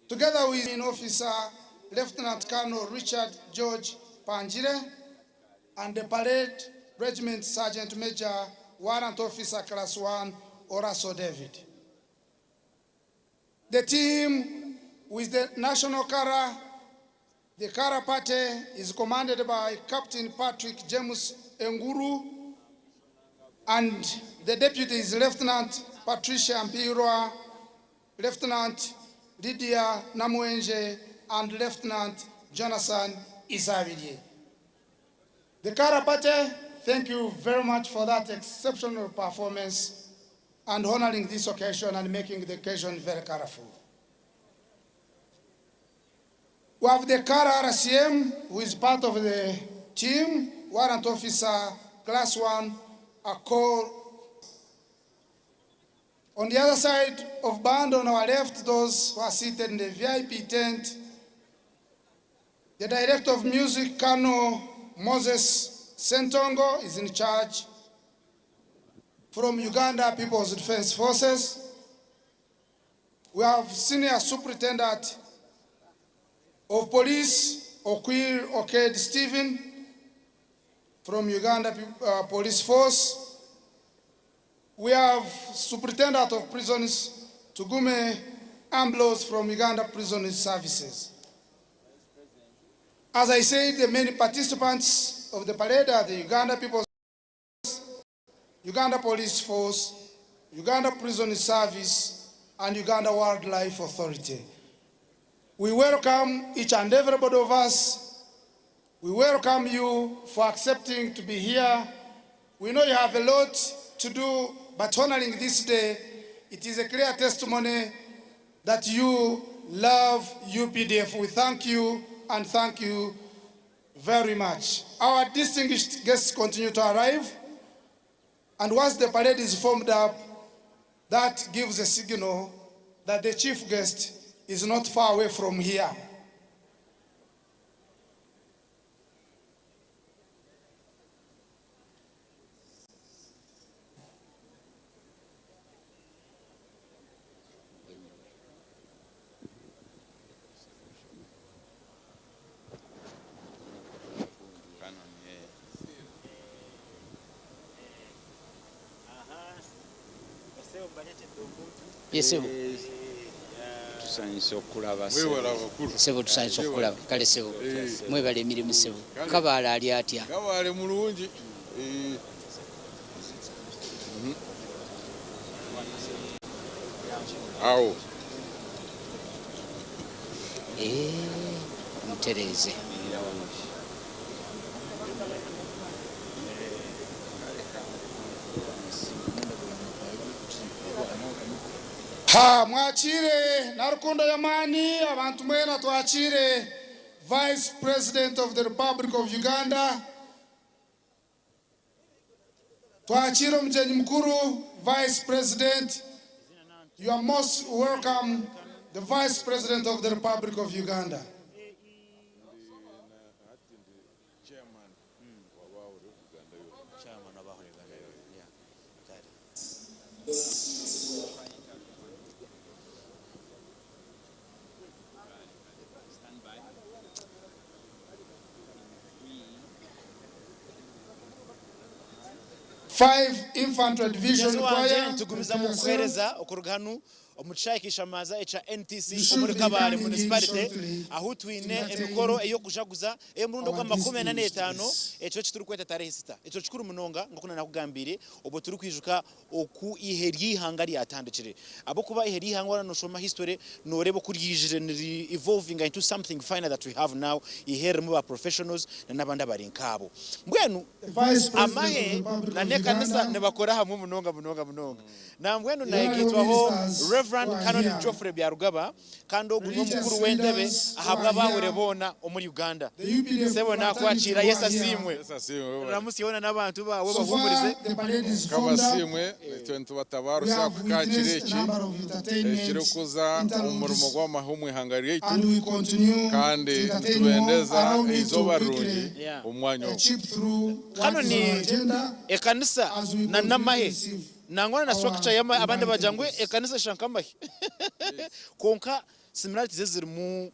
Together with Officer Lieutenant Colonel Richard George Pangire and the Parade Regiment Sergeant Major Warrant Officer Class 1 Oraso David. The team with the national colour, the colour party is commanded by Captain Patrick James Enguru and the deputy is Lieutenant Patricia Mpirwa, Lieutenant Lydia Namwenje and Lieutenant Jonathan Isabirye. The colour party, thank you very much for that exceptional performance and honouring this occasion and making the occasion very colourful. We have the Kara RCM, who is part of the team, Warrant Officer Class 1, Akol. On the other side of band on our left, those who are seated in the VIP tent, the Director of Music, Colonel Moses Sentongo, is in charge from Uganda People's Defense Forces. We have Senior Superintendent of Police, Okwir Oked Stephen, from Uganda Police Force. We have Superintendent of Prisons, Tugume Ambrose from Uganda Prison Services. As I said, the main participants of the parade are the Uganda People's Uganda Police Force, Uganda Prison Service, and Uganda Wildlife Authority. We welcome each and everybody of us. We welcome you for accepting to be here. We know you have a lot to do, but honoring this day, it is a clear testimony that you love UPDF. We thank you and thank you very much. Our distinguished guests continue to arrive, and once the parade is formed up, that gives a signal that the chief guest is not far away from here. Ye sebo. Tusanyuse okukulaba sebo. Tusanyuse okukulaba. Kale sebo. Mwebale emirimu sebo. Kabaale ali atya? Kabaale mulungi. Awo. Eh, mutereeze. Ha, mwakiire na rukundo y'amaani abantu mwena twakiire Vice President of the Republic of Uganda. Twakiire omugyenyi mukuru Vice President. You are most welcome, the Vice President of the Republic of Uganda. Five Infantry Division Mugyenzi wangye Choir, nitugumizamu prepare yourself. kukuheereza okuruga hanu omu kishaayi kishamaza ekya NTC You should omuri be Kabale coming in Municipality shortly ahu to twine entertain emikoro ey'okujaguza ey'omurundi our ogwa makumi ana distinguished n'etaano guests. ekiro eki turikweta tarehe sita. Ekiro kikuru munonga nk'oku naanakugambiire obwo turikwijuka oku eihe ry'eihanga ryatandikire. Ahabw'okuba eihe ry'eihanga waaba noshoma history noreeba oku ryijire niri evolvinga into something finer that we have now, eihe ririmu ba professionals na n'abandi abari nkaabo. Mbwenu The Vice President of the amahe Republic na of n'ekanisa Uganda, nibakora hamwe munonga munonga munonga. Nambwenu the Honorable nayegaitwaho Ministers who Rev. are Canon here, Geoffrey Byarugaba kandi ogu religious n'omukuru w'entebe leaders who are ahabw'abaahore here, boona omuri Uganda. the UPDF Sebo fraternity nakwakiira who Yesu are here. asiimwe. Yesu asiimwe webale. Ramutsya hoona n'abantu baawe So obahuumurize. far, the parade is Mukama formed up. asiimwe itwe We nitubatabarusa have kukakira witnessed a eki number of entertainment ekirikuza omu murimo interludes gw'amahe omu ihanga ryaitu and we continue to kandi entertain more. nitubendeza Allow me to eizooba rirungi quickly Yeah. omu mwanya ogu. chip through what Hanu is on ni our agenda ekanisa as we na continue to n'amahe receive nangwa na our structure y'amahe abandi bagira invited ngu guests. ekanisa eshusha nk'amahe kwonka. Similarities ezirimu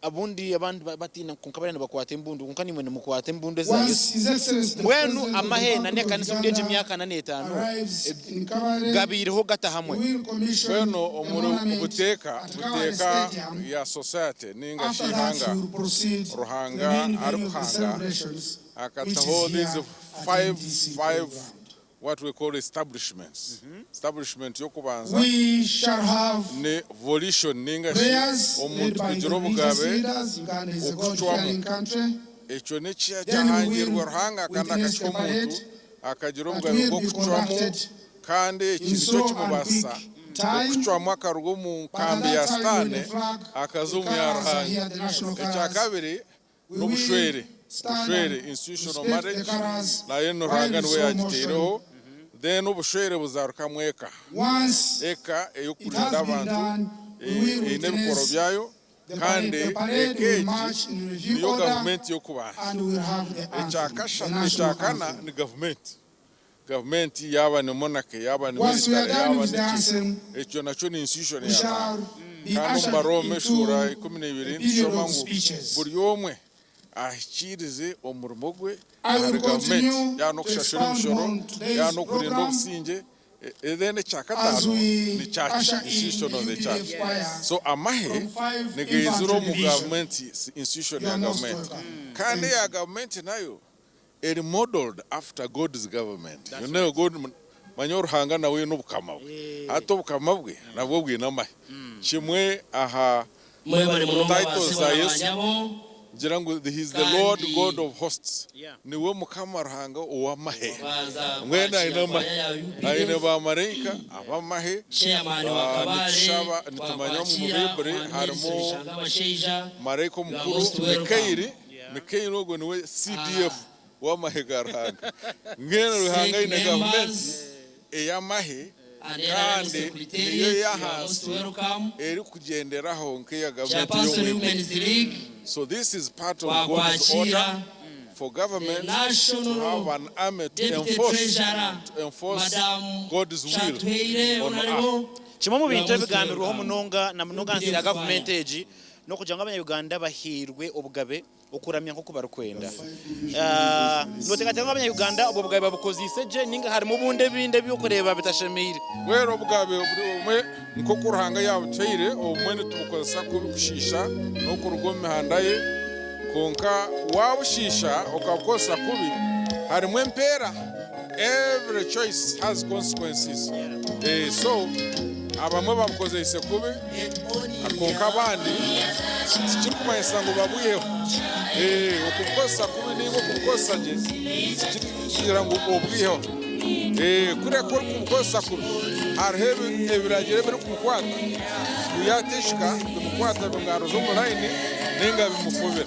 Obundi abandi batiina kwonka bariya nibakwata embundu kwonka naimwe nimukwata embundu eza Once Yesu. His Excellency the Mbwenu President of the amahe na Republic of n'ekanisa omuri egi Uganda myaka ana n'etaano arrives in Kabale, gabaireho gata hamwe? we will commission Mbwenu a omuri monument buteeka at Kabale buteeka Stadium. ya society ninga shi After that, ihanga he will proceed to the Ruhanga main venue of the arikuhanga celebrations, which is akataho here these at five MTC five Playground. what we call establishments. Establishment y'okubanza We shall have ni volition ninga shi prayers led omuntu by kugira the religious obugabe leaders. Uganda is a okucwamu. God-fearing country. Ekyo Then we nekyahangirwe will Ruhanga kandi witness akakiha the omuntu parade akagira that obugabe will be bw'okucwamu conducted kandi eki in nikyo slow and kimubaasisa quick time. okucwamu akaruga omu But at nkambi ya that time, when Sitaane the flag, akaza the omu ya colors are Ruhanga. here, the national Ekya colors, kabiri we n'obushwere will stand obushwere and institutional respect the marriage colors nayo no while Ruhanga in niwe slow yagitaireho motion. then obushwere buzarukamu eka Once eka it ey'okurinda has been abantu done, we will eine ebikoro witness byayo the parade. kandi The parade eka will egi march in review niyo order gavumenti y'okubanza. and we will have the anthem, the national Ekyakana anthem. ni gavumenti gavumenti yaaba ni monarchy yaaba ni Once we are military done yaaba with the ni ki anthem, ekyo nakyo ni institution we ya shall Ruhanga. be Kandi omu ushered Barooma eshuura into 12 a period nitushoma of ngu speeches. buri omwe ahikiirize omurimo gwe I ahari will gavumenti continue yaaba to n'okushashura expound emishoro more on today's yaaba n'okurinda program obusingye then as ekyakataano we ni church usher in institution the of the church. UPDF choir So amahe from 5 nigaizira Infantry omu Division. gavumenti institution You ya are most gavumenti welcome. kandi Thank eya you. gavumenti nayo eri modeled after God's government. You know God manya Ruhanga nawe n'obukama bwe hati obukama bwe nabwo bwine amahe kimwe aha Mwebale munonga titles basibo za na Yesu banyabo. ngira ngu he is the Lord Kandi God of hosts Yeah. niwe mukama Ruhanga ow'amahe baza mbwenu aine kwakira amahe kwaya ya aine UPDF bamaraika ab'amahe chairman wa Kabale nitushaba nitumanya omu twakwakira Baiburi mwami harimu Nelson Shanga Bashaija maraika you are omukuru most welcome. Mikaeli Mikaeli ogwo niwe CDF w'amahe ga Ruhanga mbwenu Ruhanga State aine gavumenti members ey'amahe and NRM kandi niyo Secretariat you are most ey'ahansi welcome. erikugyenderaho nk'eya gavumenti Chairperson y'omu iguru. Women's League So this is part of God's order twakwakira for the government to National have an army to Deputy enforce, Treasurer to enforce Madam God's will Chatweire on earth. Honorable Kimwe omu you are bintu most ebigambirweho welcome. munonga na munonga ahansi ya UPDF choir. gavumenti egi n'okugira ngu abanya-Uganda bahairwe obugabe okuramya nk'oku barikwenda. Nooteekateeka ngu abanya-Uganda obwo bugabe babukozeise gye nainga harimu obundi ebindi ebi orikureeba bitashemeire? Mbwenu obugabe buri obumwe nk'oku Ruhanga yaabutuhaire, obumwe nitubukozesa kubi kushiisha n'okuruga omu mihanda ye. Kwonka waabushiisha okabukozesa kubi, harimu empeera. Every choice has consequences. So abamwe babukozeise kubi, kwonka abandi tikirikumanyisa ngu babwiheho. Okubukozesa kubi nainga okubukozesa gye tikirikugira ngu obwiheho. Kureka orikubukozesa kubi, hariho ebiragiro ebirikumukwata, ngu yaateishuka bimukwata bimugaruza omu layini nainga bimufubira.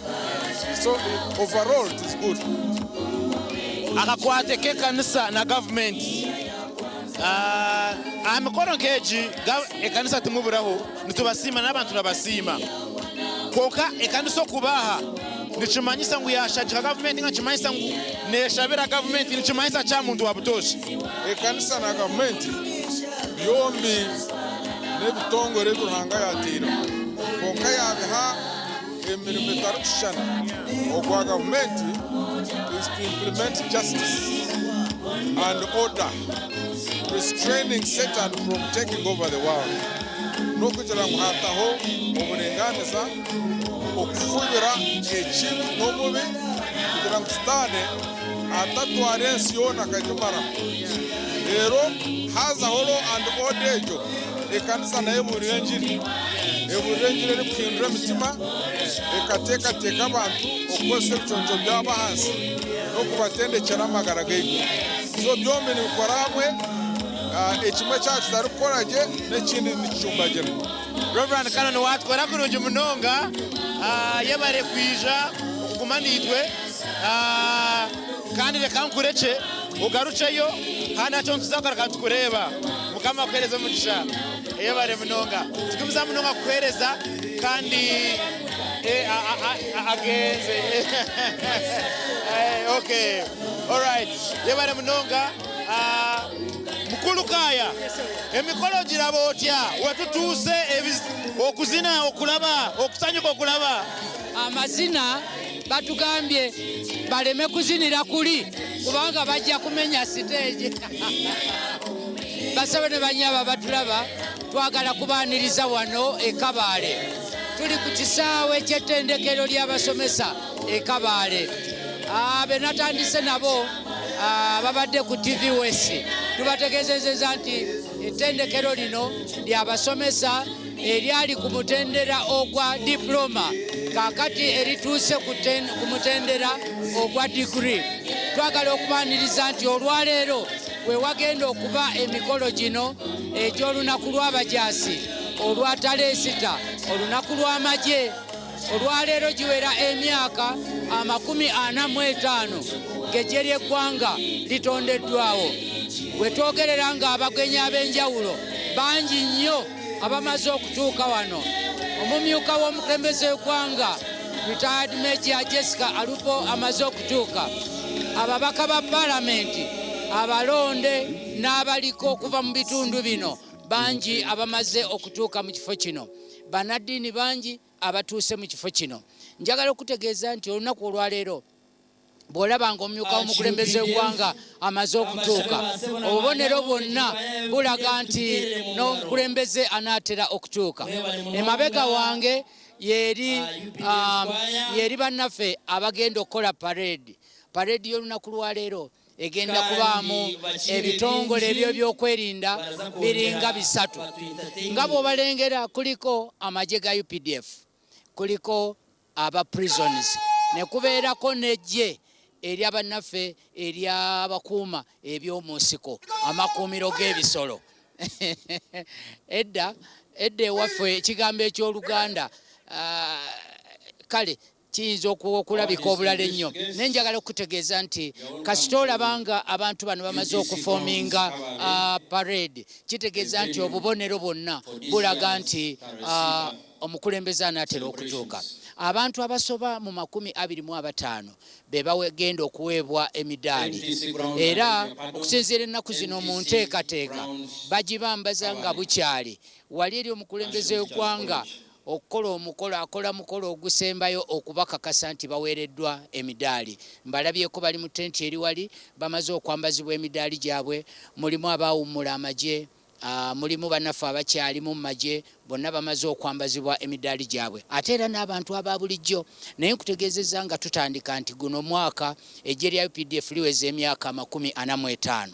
So overall it is good. Akakwate k'ekanisa na gavumenti. Aha mikoro nk'egi, ekanisa timuburaho, nitubasiima n'abantu nibabasiima. Kwonka ekanisa okuba aha nikimanyisa ngu yaashagika gavumenti nainga nikimanyisa ngu neeshabira gavumenti, nikimanyisa ki aha muntu wa butoosha? Ekanisa na gavumenti byombi n'ebitongore ebi Ruhanga yaataireho, kwonka yaabiha emirimo etarikushushana. Ogwa gavumenti is to implement justice and order, restraining Satan from taking over the world. N'okugira ngu haataho oburingaaniza, okufubira ekibi n'omubi kugira ngu Sitaane atatwara ensi yoona akagimaraho. Reero haazaho law and order egyo, ekanisa nayo ebuurira engiri. Ebuurira engiri erikuhindura emitima, ekateekateeka abantu okukozesa ebiconco byabo ahansi n'okubatendekyera amagara g'eiguru. So byombi nibikora hamwe, ekimwe kyaba kitarikukora gye n'ekindi nikicumbagira. Rev. Canon watukora kurungi munonga yebare kwija okuguma naitwe kandi reka nkurekye ogarukyeyo handi hakyo nituza kugaruka nitukureeba. Mukama akuhereze omugisha. Yebare munonga. Tugumizamu munonga kukuhereza kandi agenze. Okay. Alright. Yebare munonga. Mukuru. Mukulu Kaaya, emikolo ogiraba otya? Wetutuuse okuzina okulaba, okusanyuka okulaba. Amazina batugambye baleme kuzinira kuli kubanga bajja kumenya siteegi. Basebo ne banyaba batulaba twagala kubaaniriza wano e Kabale. Tuli ku kisaawe ky'ettendekero ly'abasomesa e Kabale. Ah, be natandise nabo ah, babadde ku TV West tubategeezezza nti ettendekero lino ly'abasomesa eryali ku mutendera ogwa diploma kaakati erituuse ku mutendera ogwa digiri. Twagala okubaaniriza nti olwaleero we wagenda okuba emikolo gino egy'olunaku lw'abajaasi olwa Taleesita, olunaku lw'amagye. Olwaleero giwera emyaka 45 ng'eggye ly'eggwanga litondeddwawo. We twogerera ng'abagenyi ab'enjawulo bangi nnyo abamaze okutuuka wano. Omumyuka w'omukulembeze w'eggwanga Retired Major Jessica Alupo amaze okutuuka. Ababaka ba Palamenti abalonde n'abaliko okuva mu bitundu bino bangi abamaze okutuuka mu kifo kino. Bannaddiini bangi abatuuse mu kifo kino. Njagala okutegeeza nti olunaku olwaleero bw'olaba nga omumyuka w'omukulembeze w'eggwanga amaze okutuuka, obubonero bwonna bulaga nti n'omukulembeze anaatera okutuuka. Emabega wange yeri um, yeri bannaffe abagenda okukola parade. Parade y'olunaku lwaleero egenda kubaamu ebitongole eby'ebyokwerinda biringa bisatu nga bw'obalengera kuliko amagye ga UPDF, kuliko aba prisons ne kubeerako n'eggye erya bannaffe ery'abakuuma eby'omu nsiko, amakuumiro g'ebisolo. Edda edda ewaffe ekigambo eky'Oluganda ah, kale kiyinza okulabika obulala ennyo naye njagala okukutegeeza nti kasita olaba nga abantu bano bamaze okufominga uh, parade kitegeeza nti obubonero bwonna bulaga nti uh, omukulembeze anaatera okutuuka. Abantu abasoba mu 25 be bagenda okuweebwa emidaali era okusinziira ennaku zino mu nteekateeka bagibambaza nga bukyali wali eri omukulembeze w'eggwanga okukola omukolo akola mukolo ogusembayo okubakakasa nti baweereddwa emidaali. Mbalabyeko bali mu tenti eri wali bamaze okwambazibwa emidaali gyabwe, mulimu abaawummula amagye, mulimu bannaffe abakyalimu mu magye bonna bamaze okwambazibwa emidaali gyabwe ate era n'abantu aba bulijjo. Naye nkutegeezezza nga tutandika nti guno mwaka eggye lya updf liweza emyaka 45.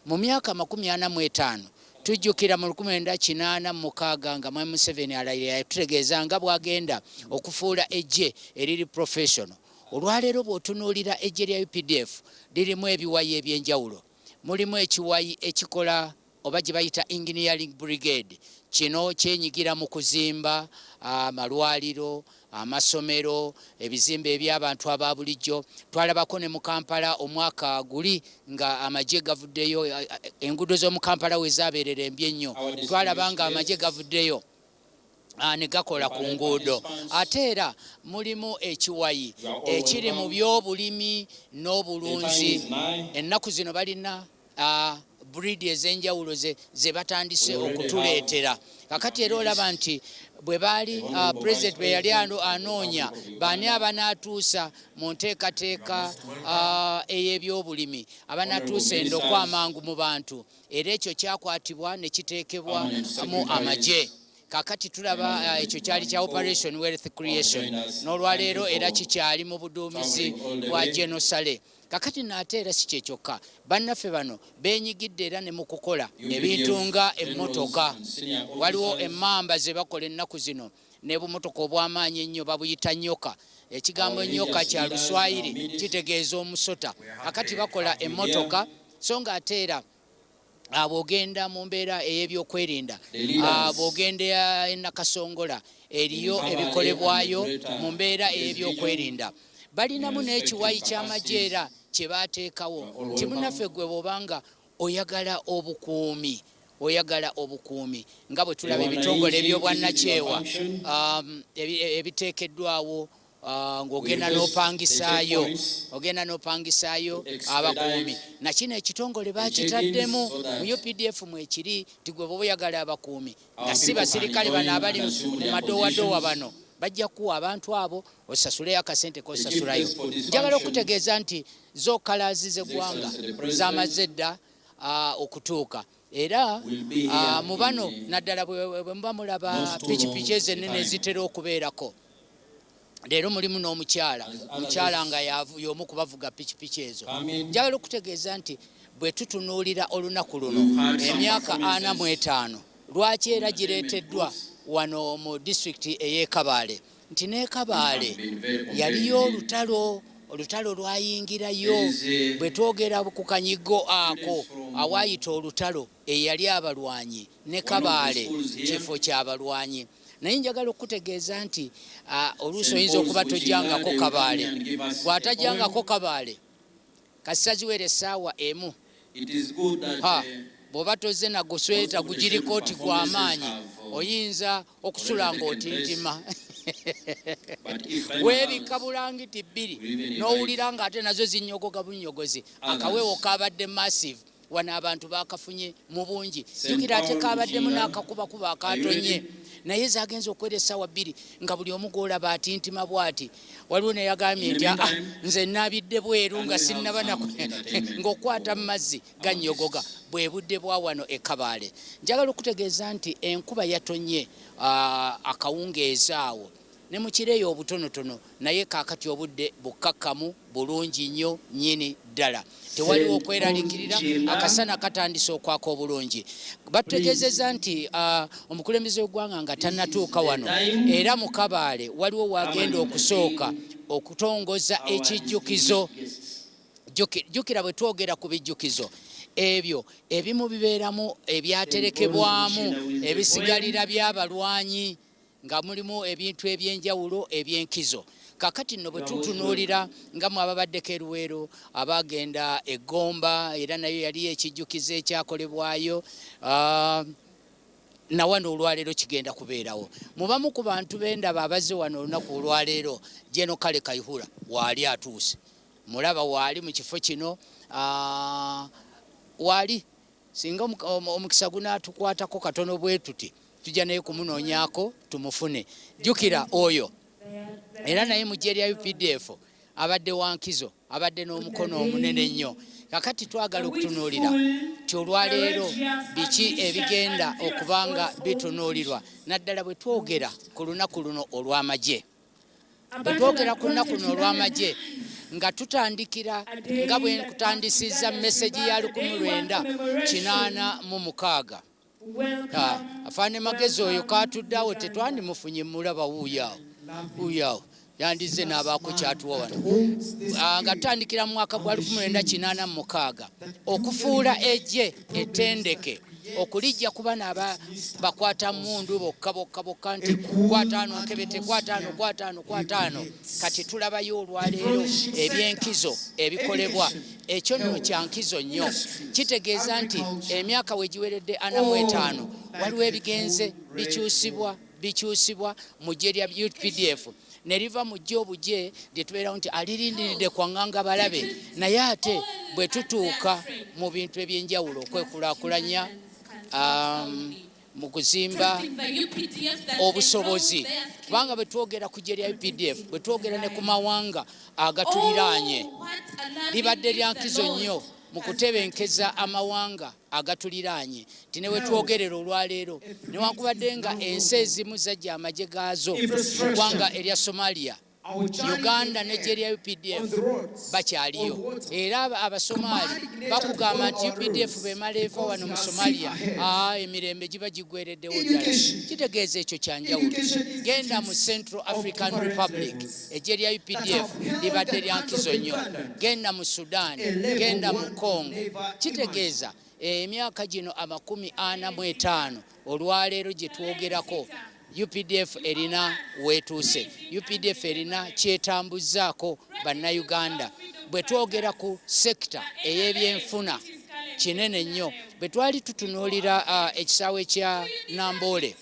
Mu myaka 45 tujjukira mu 1986 nga Mwami Museveni alayira yatutegeeza nga bw'agenda okufuula eggye eriri professional. Olwaleero bw'otunuulira eggye lya updf lirimu ebiwayi eby'enjawulo. Mulimu ekiwayi ekikola oba gye bayita Engineering Brigade. Kino kyenyigira mu kuzimba amalwaliro, amasomero, ebizimbe eby'abantu aba bulijjo. Twalabako ne mu Kampala omwaka guli nga amagye gavuddeyo, enguudo z'omu Kampala we zaabeerera embi ennyo, twalaba nga amagye gavuddeyo ne gakola ku nguudo. Ate era mulimu ekiwayi ekiri mu by'obulimi n'obulunzi. Ennaku zino balina breed ez'enjawulo ze batandise okutuleetera. Kakati era olaba nti bwe baali president bwe yali anoonya baani abanaatuusa mu nteekateeka ey'ebyobulimi, abanaatuusa endokwa amangu mu bantu, era ekyo kyakwatibwa ne kiteekebwamu amagye. Kakati tulaba ekyo kyali kya Operation Wealth Creation, n'olwaleero era kikyali mu buduumizi bwa General Saleh. Kakati nno ate era si kye kyokka, bannaffe bano beenyigidde era ne mu kukola ebintu nga emmotoka. Waliwo emmamba ze bakola ennaku zino ne bumotoka obw'amaanyi ennyo babuyita nyoka. Ekigambo nyoka kya Luswayiri kitegeeza omusota. Kakati bakola emmotoka so nga ate era bw'ogenda mu mbeera ey'ebyokwerinda, bw'ogenda e Nakasongola eriyo ebikolebwayo mu mbeera ey'ebyokwerinda. Balinamu n'ekiwayi ky'amagye era kye baateekawo nti munnaffe ggwe bw'oba nga oyagala obukuumi, oyagala obukuumi nga bwe tulaba ebitongole eby'obwannakyewa ebiteekeddwawo. Ah, ng'ogenda n'opangisaayo ogenda n'opangisaayo abakuumi na kino ekitongole bakitaddemu mu UPDF mwekiri nti gwe bw'oba oyagala abakuumi nga si basirikale bano abali mu madowadowa bano bajja kuwa abantu abo osasuleyo akasente kosasulayo. Njagala okutegeeza nti zo kalaazi z'eggwanga zamaze dda ah, okutuuka era ah, mu bano naddala bwe muba mulaba pikipiki ezo ennene ezitera okubeerako leero mulimu n'omukyala omukyala nga y'omu ku bavuga pikipiki ezo. Njagala okutegeeza nti bwe tutunuulira olunaku luno emyaka 45 lwaki era gireeteddwa wano mu disitulikiti ey'e Kabale nti n'e Kabale yaliyo olutalo olutalo lwayingirayo bwe twogera ku kanyigo ako awaayita olutalo eyali abalwanyi ne Kabaale kifo kya balwanyi. Naye njagala okukutegeeza nti oluusi oyinza okuba tojjangako Kabaale. Bw'atajjangako Kabaale kasita ziwera essaawa emu ha bw'oba tozze na gusweta gugiriko oti gwa maanyi oyinza okusula ng'otintima. Weebikka bulangiti bbiri n'owulira ng'ate nazo zinnyogoga bunnyogozi. Akawewo kaabadde massive. Wano abantu baakafunye mu bungi. Jjukira ate kaabaddemu n'akakubakuba akaatonnye naye zaagenze okuwera essaawa bbiri nga buli omu gw'olaba atintima bw'ati. Waliwo n'eyagambye nti aa nze nnaabidde bweru nga sinnaba na ng'okukwata mu mazzi gannyogoga. Bwe budde bwa wano e Kabale. Njagala okukutegeeza nti enkuba yatonnye akawungeezi awo ne mu kire eyo obutonotono naye kaakati obudde bukkakkamu bulungi nnyo nnyini ddala. Tewaliwo okweraliikirira, akasana katandise okwaka obulungi. Batutegeezezza nti omukulembeze w'eggwanga nga tannatuuka wano era mu Kabale waliwo w'agenda okusooka okutongoza ekijjukizo. Jjukira bwe twogera ku bijjukizo ebyo ebimu bibeeramu ebyaterekebwamu ebisigalira by'abalwanyi nga mulimu ebintu eby'enjawulo eby'enkizo. Kaakati nno bwe tutunuulira nga mwe ababaddeko e Luweero, abaagenda e Gomba, era nayo yaliyo ekijjukizo ekyakolebwayo, na wano olwaleero kigenda kubeerawo. Mu bamu ku bantu be ndaba abazze wano olunaku olwaleero, Gen. Kale Kayihura waali atuuse. Mulaba waali mu kifo kino, waali. Singa omukisa gunaatukwatako katono bwe tuti, tujja naye kumunoonyaako tumufune. Jjukira oyo era naye mu ggye lya updf abadde wa nkizo, abadde n'omukono omunene ennyo. Kakati twagala okutunuulira nti olwaleero biki ebigenda okuba nga bitunuulirwa naddala bwe twogera ku lunaku luno olw'amagye. Bwe twogera ku lunaku luno olw'amagye nga tutandikira nga bwe nkutandisizza mesegi ya 1986. Afaane Magezi oyo kaatudde awo tetwandimufunye mmulaba wuuyo awo, wuuyo awo yandizze n'abaako ky'atuwa wano. Nga tutandikira mu mwaka gwa 1986 okufuula eggye ettendeke okulijja ku bano aba bakwata mmundu bokka bokka bokka nti kwataano nkebete kwataano kwataano kwataano kati tulabayo olwaleero ebyenkizo ebikolebwa ekyo nno kya nkizo nnyo kitegeeza nti emyaka we giweredde 45 waliwo ebigenze bikyusibwa bikyusibwa mu ggye lya UPDF ne liva mu ggye obugye lye tubeerawo nti alirindiridde kwaŋŋanga balabe naye ate bwe tutuuka mu bintu eby'enjawulo okwekulaakulanya um, mu kuzimba obusobozi kubanga bwe twogera ku ggye lya UPDF bwe twogera ne ku mawanga agatuliraanye libadde lya nkizo nnyo mu kutebenkeza amawanga agatuliraanye nti ne wetwogerera olwaleero newankubadde nga ensi ezimu zajja amagye gaazo mu ggwanga erya Somalia, Uganda n'eggye lya updf bakyaliyo era Abasomaali bakugamba nti updf bw'emala eva wano mu Somalia aa emirembe giba giggwereddewo ddala. Kitegeeza ekyo kya njawulo. Genda mu Central African Republic eggye lya updf libadde lya nkizo nnyo. Genda mu Sudan, genda mu Congo. Kitegeeza emyaka gino 45 olwaleero gye twogerako updf erina weetuuse, updf erina kyetambuzzaako Bannayuganda. Bwe twogera ku sekita ey'ebyenfuna kinene nnyo. Bwe twali tutunuulira ekisaawe kya Namboole,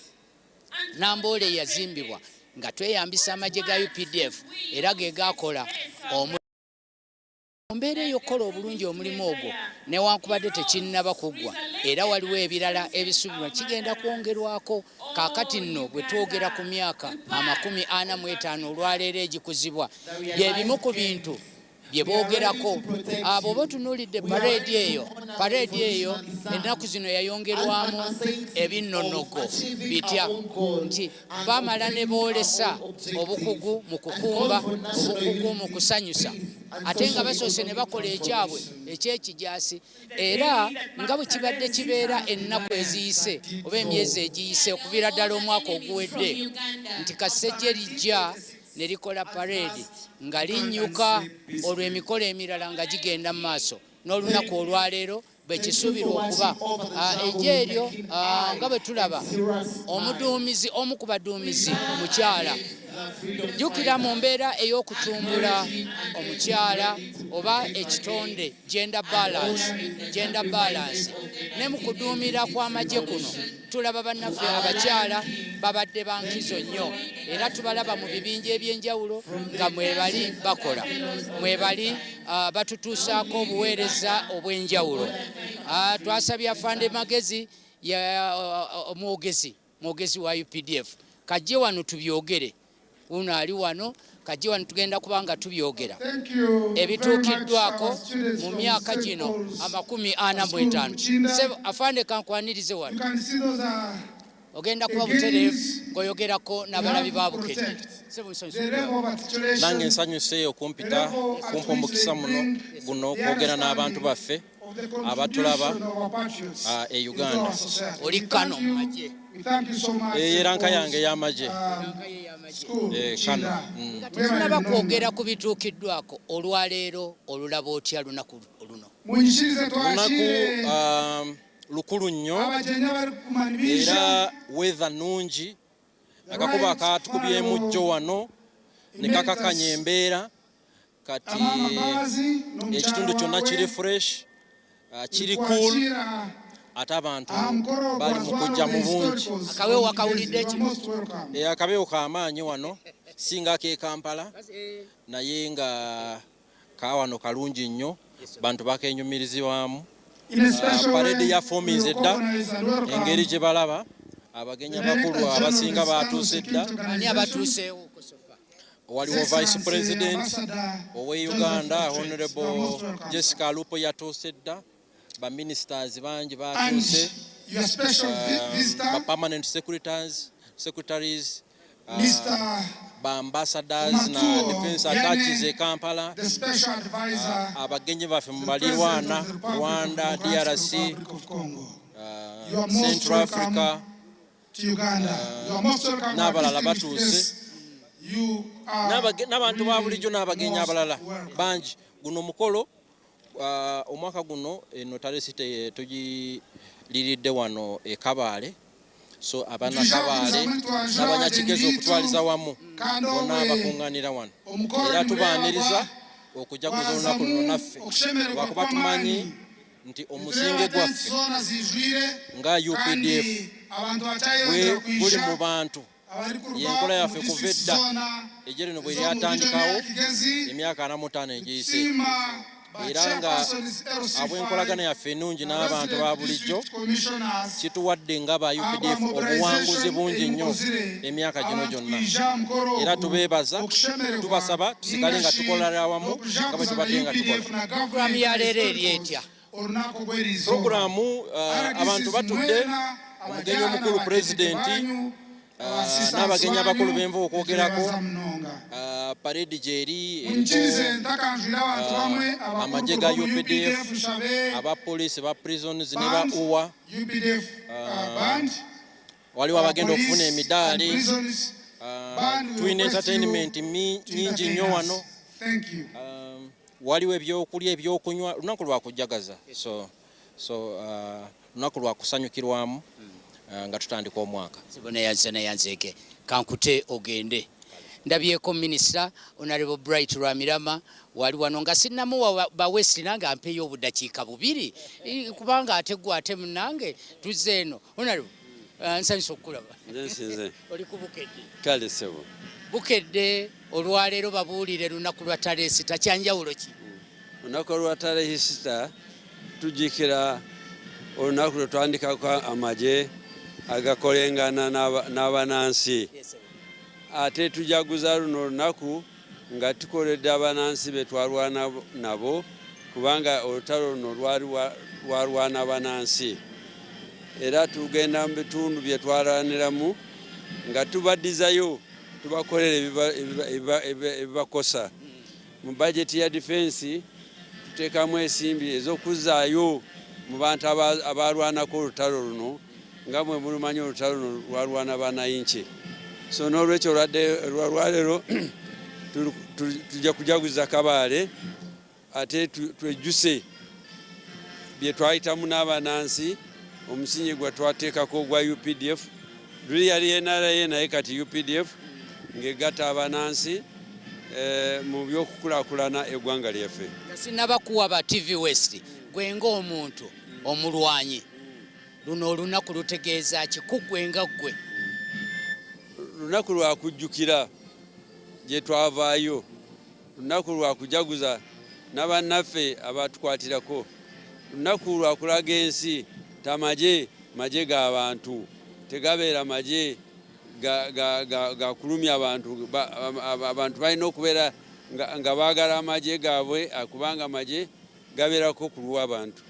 Namboole yazimbibwa nga tweyambisa amagye ga updf era ge gaakola omu Mu mbeera ey'okukola obulungi omulimu ogwo newankubadde tekinnaba kuggwa era waliwo ebirala ebisuubirwa kigenda kwongerwako. Kaakati nno bwe twogera ku myaka 45 olwaleero egikuzibwa bye bimu ku bintu bye boogerako. Bw'oba otunuulidde pareedi eyo, pareedi eyo ennaku zino yayongerwamu ebinnonogo bitya nti bamala ne boolesa obukugu mu kukumba, obukugu mu kusanyusa ate nga basoose ne bakola ekyabwe eky'ekijaasi era nga bwe kibadde kibeera ennaku eziyise oba emyezi egiyise okuviira ddala omwaka oguwedde nti kasejje lijja ne likola pareedi nga linnyuka olwo emikolo emirala nga gigenda mu maaso n'olunaku olwaleero bwe kisuubirwa okuba eggye eryo nga bwe tulaba omuduumizi omu ku baduumizi mukyala jjukira mu mbeera ey'okutumbula omukyala oba ekitonde gender balance gender balance ne mu kuduumira kw'amagye kuno tulaba bannaffe abakyala babadde ba nkizo nnyo era tubalaba mu bibinja eby'enjawulo nga mwebali bakola mwebali batutuusaako obuweereza obw'enjawulo. Twasabye Afande Magezi omwogezi mwogezi wa UPDF kajje wano tubyogere. Wuno ali wano kajje wano tugenda kuba nga tubyogera ebituukiddwako mu myaka gino 45. Afande kankwanirize wano. Ogenda kuba butereevu ng'oyogerako n'abalabi ba Bukedde. Nange nsanyuse okumpita kumpa omukisa muno guno okwogera n'abantu baffe abatulaba e Uganda. Oli kano mu magye. Eyo eranka yange ey'amagye. Kano. Tetunaba kwogera ku bituukiddwako olwaleero olulaba otya lunaku luno? Lunaku lukulu nnyo era weather nnungi akakuba akatukubyemu jjo wano ne kakakanya embeera kati ekitundu kyonna kiri fresh kiri cool ate abantu bali mu kujja mu bungi. Akawewo akawulidde ki? Akabeewo k'amaanyi wano singa ak'e Kampala naye nga kawano kalungi nnyo bantu bakenyumirizibwamu. Parade ya fominze dda engeri gye balaba abagenyi abakulu abasinga batuuse dda. Ani abatuuseewo? Waliwo Vice President owe Uganda Honorable Jessica Alupo yatuuse dda, ba ministers bangi batuuse, ba permanent secretaries, ba ambassadors na defense attaches e Kampala, abagenyi baffe mu balirwana Rwanda, DRC, Central Africa n'abalala batuuse, n'abantu ba bulijjo n'abagenyi abalala bangi. Guno mukolo omwaka guno eno talesi tugiriridde wano e Kabaale, so abanakabaale n'abanyakigezi okutwaliza wamu bonna abakunganira wano era tubaaniriza okujaguza olunaku luno naffe lwakuba tumanyi nti omusinge gwaffe nga UPDF guli mu bantu. Yenkola yaffe kuva edda ejje lino bwe lyatandikawo emyaka 45 egiyise era nga abw'enkolagana yaffe ennungi n'abantu ba bulijjo kituwadde nga ba UPDF obuwanguzi bungi nnyo emyaka gino gyonna era tubeebaza tubasaba tusigale nga tukolera awamu nga bwe tubadde nga tukola. Pulogulaamu ya leero eri etya? Pulogulaamu abantu batudde, omugenyi omukulu pulezidenti n'abagenyi abakulu benva okwogerako, parade gyeri eriko amagye ga UPDF, aba poliisi, ba prisons ne ba UWA, waliwo abagenda okufuna emidaali, tulina entertainment nyingi nnyo wano, waliwo ebyokulya ebyokunywa, lunaku lwa kujagaza, so lunaku lwa kusanyukirwamu nga tutandika omwaka. Nayanzeeke kankute ogende. Ndabyeko minisita Honorable Bright Rwamirama wali wano nga sinnamuwa bawesi nange ampeeyo obudakiika bubiri kubanga ate gwe ate munnange tuzze eno. Honorable. Nsanyuse okukulaba. Nze nsinze. Oli ku Bukedde. Kale ssebo. Bukedde olwaleero babuulire lunaku lwa Taleesita kyanjawulo ki? Olunaku lwa Taleesita tujjukira olunaku lwe twandikako amagye agakolengana n'abanansi. Ate tujaguza luno olunaku nga tukoledde abanansi be twarwana nabo kubanga olutalo luno lwali lwarwana banansi era tugenda mu bitundu bye twarwaniramu nga tubaddizayo tubakolera ebibakosa. Mu bajeti ya difensi tuteekamu ensimbi ez'okuzzaayo mu bantu abalwanako olutalo luno nga mwe mulumanyi olutalo luno lwalwana banainki so n'olwekyo olwaleero tujja kujaguza Kabaale ate twejjuse bye twayitamu n'abanansi omusingi gwe twateekako ogwa UPDF luli yali NRA naye kati UPDF ng'egatta abanansi eh, mu by'okukulakulana eggwanga lyaffe. Nga sinnabakuwa ba TV West gwe ng'omuntu omulwanyi Luno olunaku lutegeeza ki ku ggwe nga ggwe? Lunaku lwa kujjukira gye twavaayo, lunaku lwa kujaguza na bannaffe abatukwatirako, lunaku lwa kulaga ensi nti amagye magye ga bantu, tegabeera magye ga kulumya bantu. Abantu balina okubeera nga baagala amagye gaabwe kubanga amagye gabeerako ku lw'abantu.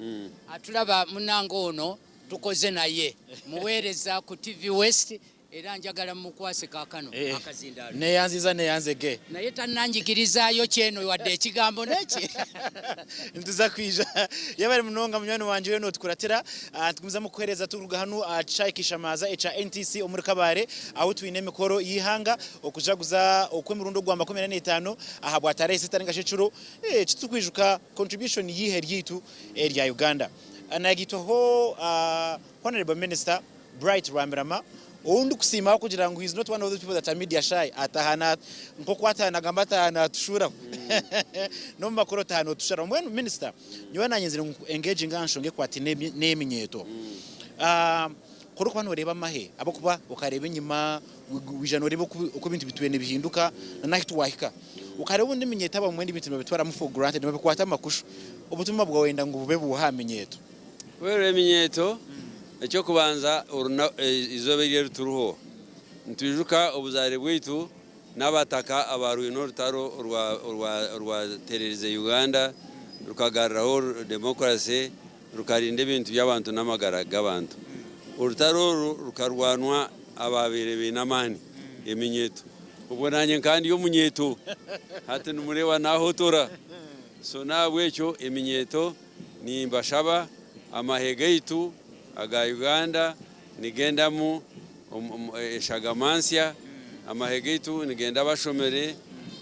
Mm. Atulaba munange ono tukoze naye muweereza ku TV West era njagala mukwase kaakano eh, akazindaalo. Neyanziza neyanzege. Naye tannanjigirizaayo kyeno wadde ekigambo neki. Nituza kwija yabari munonga munywani wangye oriyo notukuratira ah, nitugumizamu kukuhereza turuga hanu aha kishaayi Kishamaza ekya NTC omuri Kabale ahu twine emikoro y'eihanga okujaguza okw'emirundi ogwa 45 ahabwa tarehe sita ningashi ekiro Eki turikwijuka contribution y'eihe ryaitu erya Uganda. Nagaitwaho Honourable Minister Bright Rwamirama ou ndikusiima ahabw'okugira ngu he is not one of those people that are media shy ataaha na nk'oku ataaha nagamba ataaha natushuuraho n'omu makuru otaaha notushuuraho. Mbwenu Minisita nyowe nanyenzire ngu nku-engaginge aha nshonga ekwataine n'eminyeeto. Ku orikuba nooreeba amahe ahabw'okuba okareeba enyima waija nooreeba oku ebintu bitwire nibihinduka n'ahu twahika. Okareeba obundi eminyeeto abamwe ebintu nibabitwaramu for granted, nibabikwata amakushu. Obutumwa bwawe oyenda ngu bube buuha aha minyeeto? Kubera eminyeeto, eky'okubanza eizooba eri erituriho, nitwijuka obuzaare bwaitu n'abataka abaarwine orutaro orwatereerize Uganda rukagaruraho demokurasi. Rukarinda ebintu by'abantu n'amagara g'abantu. Orutaro oru rukarwanwa abaabaire baine amaani, eminyeeto. Obwo naanye nkaba ndi omunyeeto, hati nimureeba naahotora. So n'ahabw'ekyo eminyeeto nimbashaba amahe gaitu aga Uganda nigendamu eshagama nsya, amahe gaitu nigenda bashomire,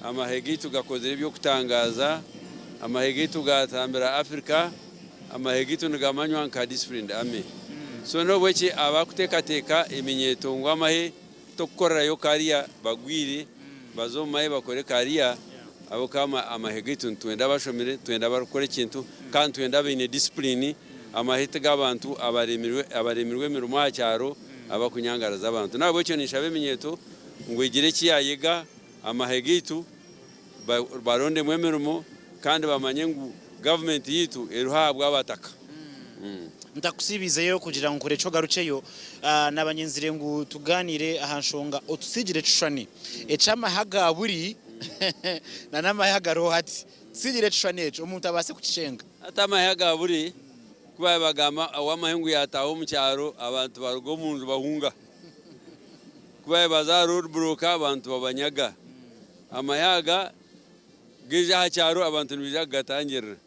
amahe gaitu gakozire eby'okutangaaza, amahe gaitu gaatambira Africa, amahe gaitu nigamanywa nka disciplined army. So n'obweki abakuteekateeka eminyeeto ngu amahe tokukorerayo career bagwire, baze omu mahe bakore career ahabw'okuba amahe gaitu nitwenda abashomire, nitwenda abarikukora ekintu kandi nitwenda abaine discipline. Amahe ti g'abantu abaremirwe emirimo aha kyaro abakunyangaraza abantu. N'ahabw'ekyo ninshaba eminyeeto ngu egire eki yaayega amahe gaitu barondemu emirimo kandi bamanye ngu gavumenti yaitu eriho ahabw'abataka. Ntakusiibiizeyo kugira ngu nkurekye ogarukyeyo, naaba nyenzire ngu tugaaniire aha nshonga otusiigire ekishushani eky'amahe aga buri n'amahe agariho hati. Tusiigire ekishushani ekyo omuntu abaase kukishenga. Hati amahe aga buri ku baabaire bagamba ow'amahe ngu yaataaha omu kyaro abantu baruga omu nju bahunga. Ku baabaire baza aha road block abantu babanyaga. Amahe aga gaija aha kyaro abantu nibaija kugatangirira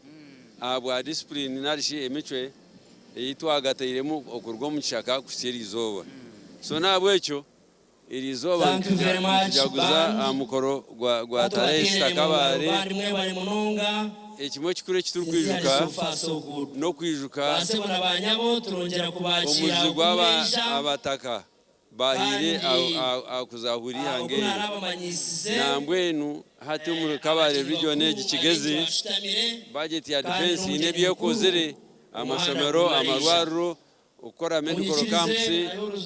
ahabwa discipline nari shi emicwe ei twagatairemu okuruga omu kishaka kuhitsya eri izooba. So n'ahabw'ekyo Eri izooba Thank you very much nitujaguza band. aha mukoro gwa Katubateerere Tarehe mu ngaro Kabale. band mwebale munonga. Ekimwe ekikuru eki Sincerely turikwijuka so far so good. n'okwijuka Baasebo na baanyabo turongyera kubakiira omuzigu oku mwaija abataka bahaire kandi aha kuzahura eihanga oku eri. naarabamanyisize Nambwenu hati omuri Kabale abagenyi region bakuru egi abaingi Kigezi, bashutamire bajeti ya kandi defense haine n'omugyenyi ebi mukuru ekozire, omuhanda amashomero, guri baraija. amarwariro. okukora medical camps,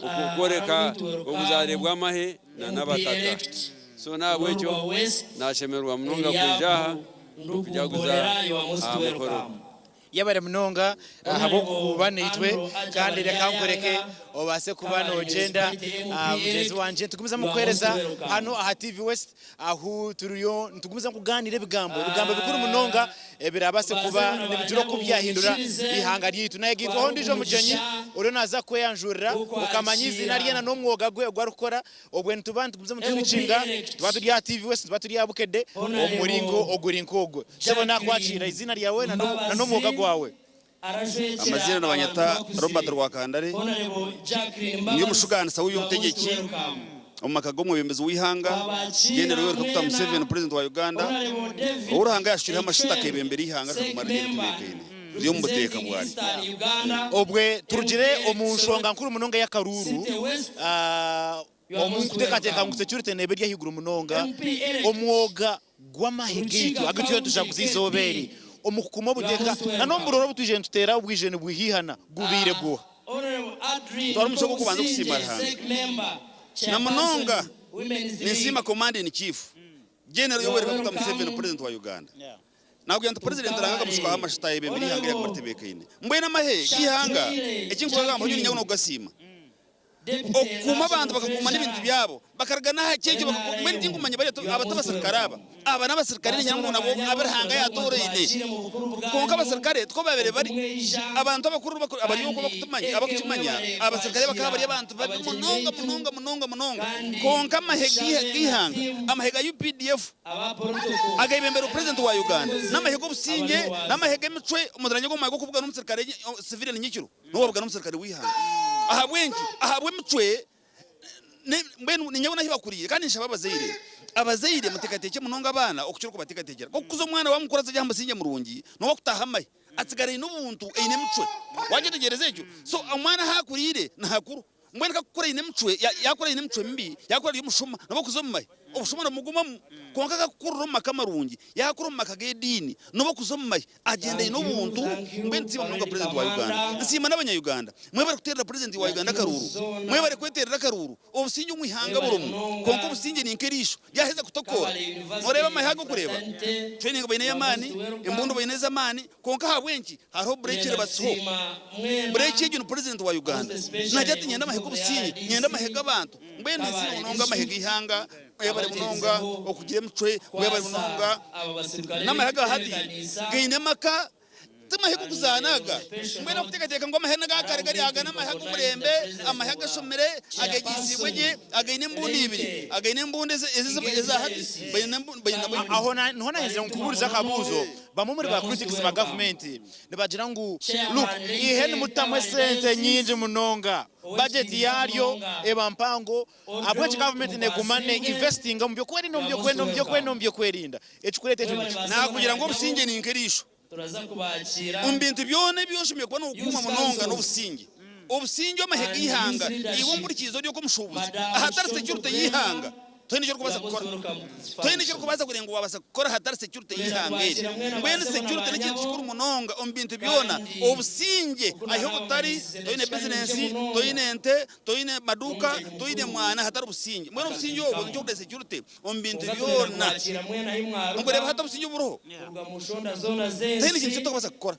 okworeka obuzaare bw'amahe na n'abataka. So n'ahabw'ekyo nashemererwa munonga kwija aha okujaguza aha mukoro ogu. Yebare munonga ahabw'okuba naitwe kandi reka nkureke obaase kuba noogyenda mugyenzi wangye. Nitugumizamu kukuheereza hanu aha TV West ahu turiyo nitugumizamu kugaaniira ebigambo, ebigambo bikuru munonga ebirabaase kuba nibigira oku byahindura eihanga ryaitu. Nayegaitwaho ondiijo mugyenyi oriyo naaza kukweyanjurira okamanya eiziina rye n'omwoga gwe ogu arikukora. Obwe nituba nitugumizamu nitubikinga, nituba turi aha TV West, nituba turi aha Bukedde omu muringo oguri nk'ogwo. Sebo nakwakira, eiziina ryawe na n'omwoga gwawe. Amaziina nibanyeta Robert Rwakandare, ndi omushugaanisa w'eby'obutegyeki omu maka g'omwebembezi w'eihanga Gen. Yoweri Kaguta Museveni Purezidenti wa Uganda ou Ruhanga yashukireho amashita akebembera eihanga rikaguma riri eritebeekaine riri omu buteeka bwaryo. Obwe turugire omu nshonga nkuru munonga ey'akaruuru, omu nkuteekateeka ngu security neeba eri ahaiguru munonga, omwoga gw'amahe gaitu agu turiyo nitujaguza eizooba eri omu kukuuma obuteeka na n'omu buroro obu twije nituteera obwije nibwihaihana gubaire guuha? Ntwara omugisha ogu okubanza okusiima Ruhanga na munonga ninsiima Command in Chief General Yoweri Kaguta Museveni President wa Uganda. Nakugira nti President Ruhanga akamushukaho amashita ayebembera eihanga ryaguma ritebeekaine. Mbwenu amahe g'eihanga eki nkugamba nyowe ninyawe n'okugasiima. Okukuuma abantu bakakuuma n'ebintu byabo bakaruga n'aha kyekyo mbwenu tinkumanya bari aba t'abasirikare aba. Aba n'abasirikare niinyenda ngu nabo abu Ruhanga yaatooraine. Kwonka abasirikare tikwo baabaire bari. Abantu abakuru abari okwo abakukimanya, abasirikare bakaba bari abantu babi munonga munonga munonga munonga. Kwonka amahe g'eihanga, amahe ga updf, Ageebembera Purezidenti wa Uganda n'amahe g'obusingye, n'amahe g'emicwe, omuziranye gw'omu mahe g'okubugana omusirikare civilian nyekiro niwe wabugana omusirikare w'eihanga. Ahabw'enki? Ahabw'emicwe mbwenu ninyowe n'ahi bakuriire kandi ninshaba abazaire, abazaire muteekateekye munonga abaana okukira oku bateekateekyera. Nk'okukuza omwana waawe mukuru aze aha musingye murungi, n'obu akutaaha amahe atsigara aine obuntu, aine emicwe. Wagyetegyereza ekyo? So omwana ahu akuriire nihakuru. Mbwenu kakukura aine emicwe, yaakura aine emicwe mibi, yaakura ari omushuma, nobu okuza omu mahe, obushuma nibugumamu. Kwonka kakukurira omu maka marungi, yaakura omu maka g'ediini, nobu okuza omu mahe, agyenda aine obuntu. Mbwenu nsiima munonga Purezidenti wa Uganda. Nsiima n'abanya-Uganda. Mwebare kuteerera Purezidenti wa Uganda akaruuru. Mwebare kweteerera akaruuru. Obusingye omu ihanga burimu, kwonka obusingye ni nk'eriisho ryaheza kutokoora. Nooreeba amahe ago okureeba? Training baine ey'amaani, embundu baine ez'amaani, Kwonka ahabw'enki hariho bureeki eribatsiho? Bureeki egyo ni purezidenti wa Uganda. Naagira ati, Niinyenda amahe g'obusingye, niinyenda amahe g'abantu. Mbwenu ensi munonga amahe g'eihanga, mwebare munonga okugira emicwe, mwebare munonga n'amahe aga hati gaine amaka, ti mahe g'okuzaana aga. Mbwenu okuteekateeka ngu amahe n'aga kare gari aga n'amahe ag'omurembe, amahe agashomire, agegyesiibwe gye, againe embundu ibiri, againe embundu eza hati, baine embundu. Aho niho naaherize nkubuurize akabuuzo. Bamwe omuri ba critics ba gavumenti nibagira ngu look eihe nimutamu esente nyingi munonga, budget yaryo eba mpango ahabw'enki gavumenti neguma ne investinga omu by'okwerinda omu by'okwerinda omu by'okwerinda omu by'okwerinda ekikureeta ekyo niki? Naakugira ngu obusingye ni nk'eriisho. Omu bintu byona ebi oshemereire kuba nookuuma munonga n'obusingye. Obusingye omu mahe g'eihanga, iwe omuhurikiizi ori okw'omushuubuzi, ahatari security y'eihanga, Toine eki orikubaasa kukora. Toine eki orikubaasa kureeba ngu waabaasa kukora hatari security y'eihanga eri. Mbwenu security n'ekintu kikuru munonga omu bintu byona. Obusingye ahi obutari, toine bizinensi, toine nte, toine maduuka, toine mwana hatari busingye. Mbwenu obusingye obwo nikyo orikureeba security omu bintu byona. Nikureeba hati obusingye oburiho, toine kintu eki orikubaasa kukora.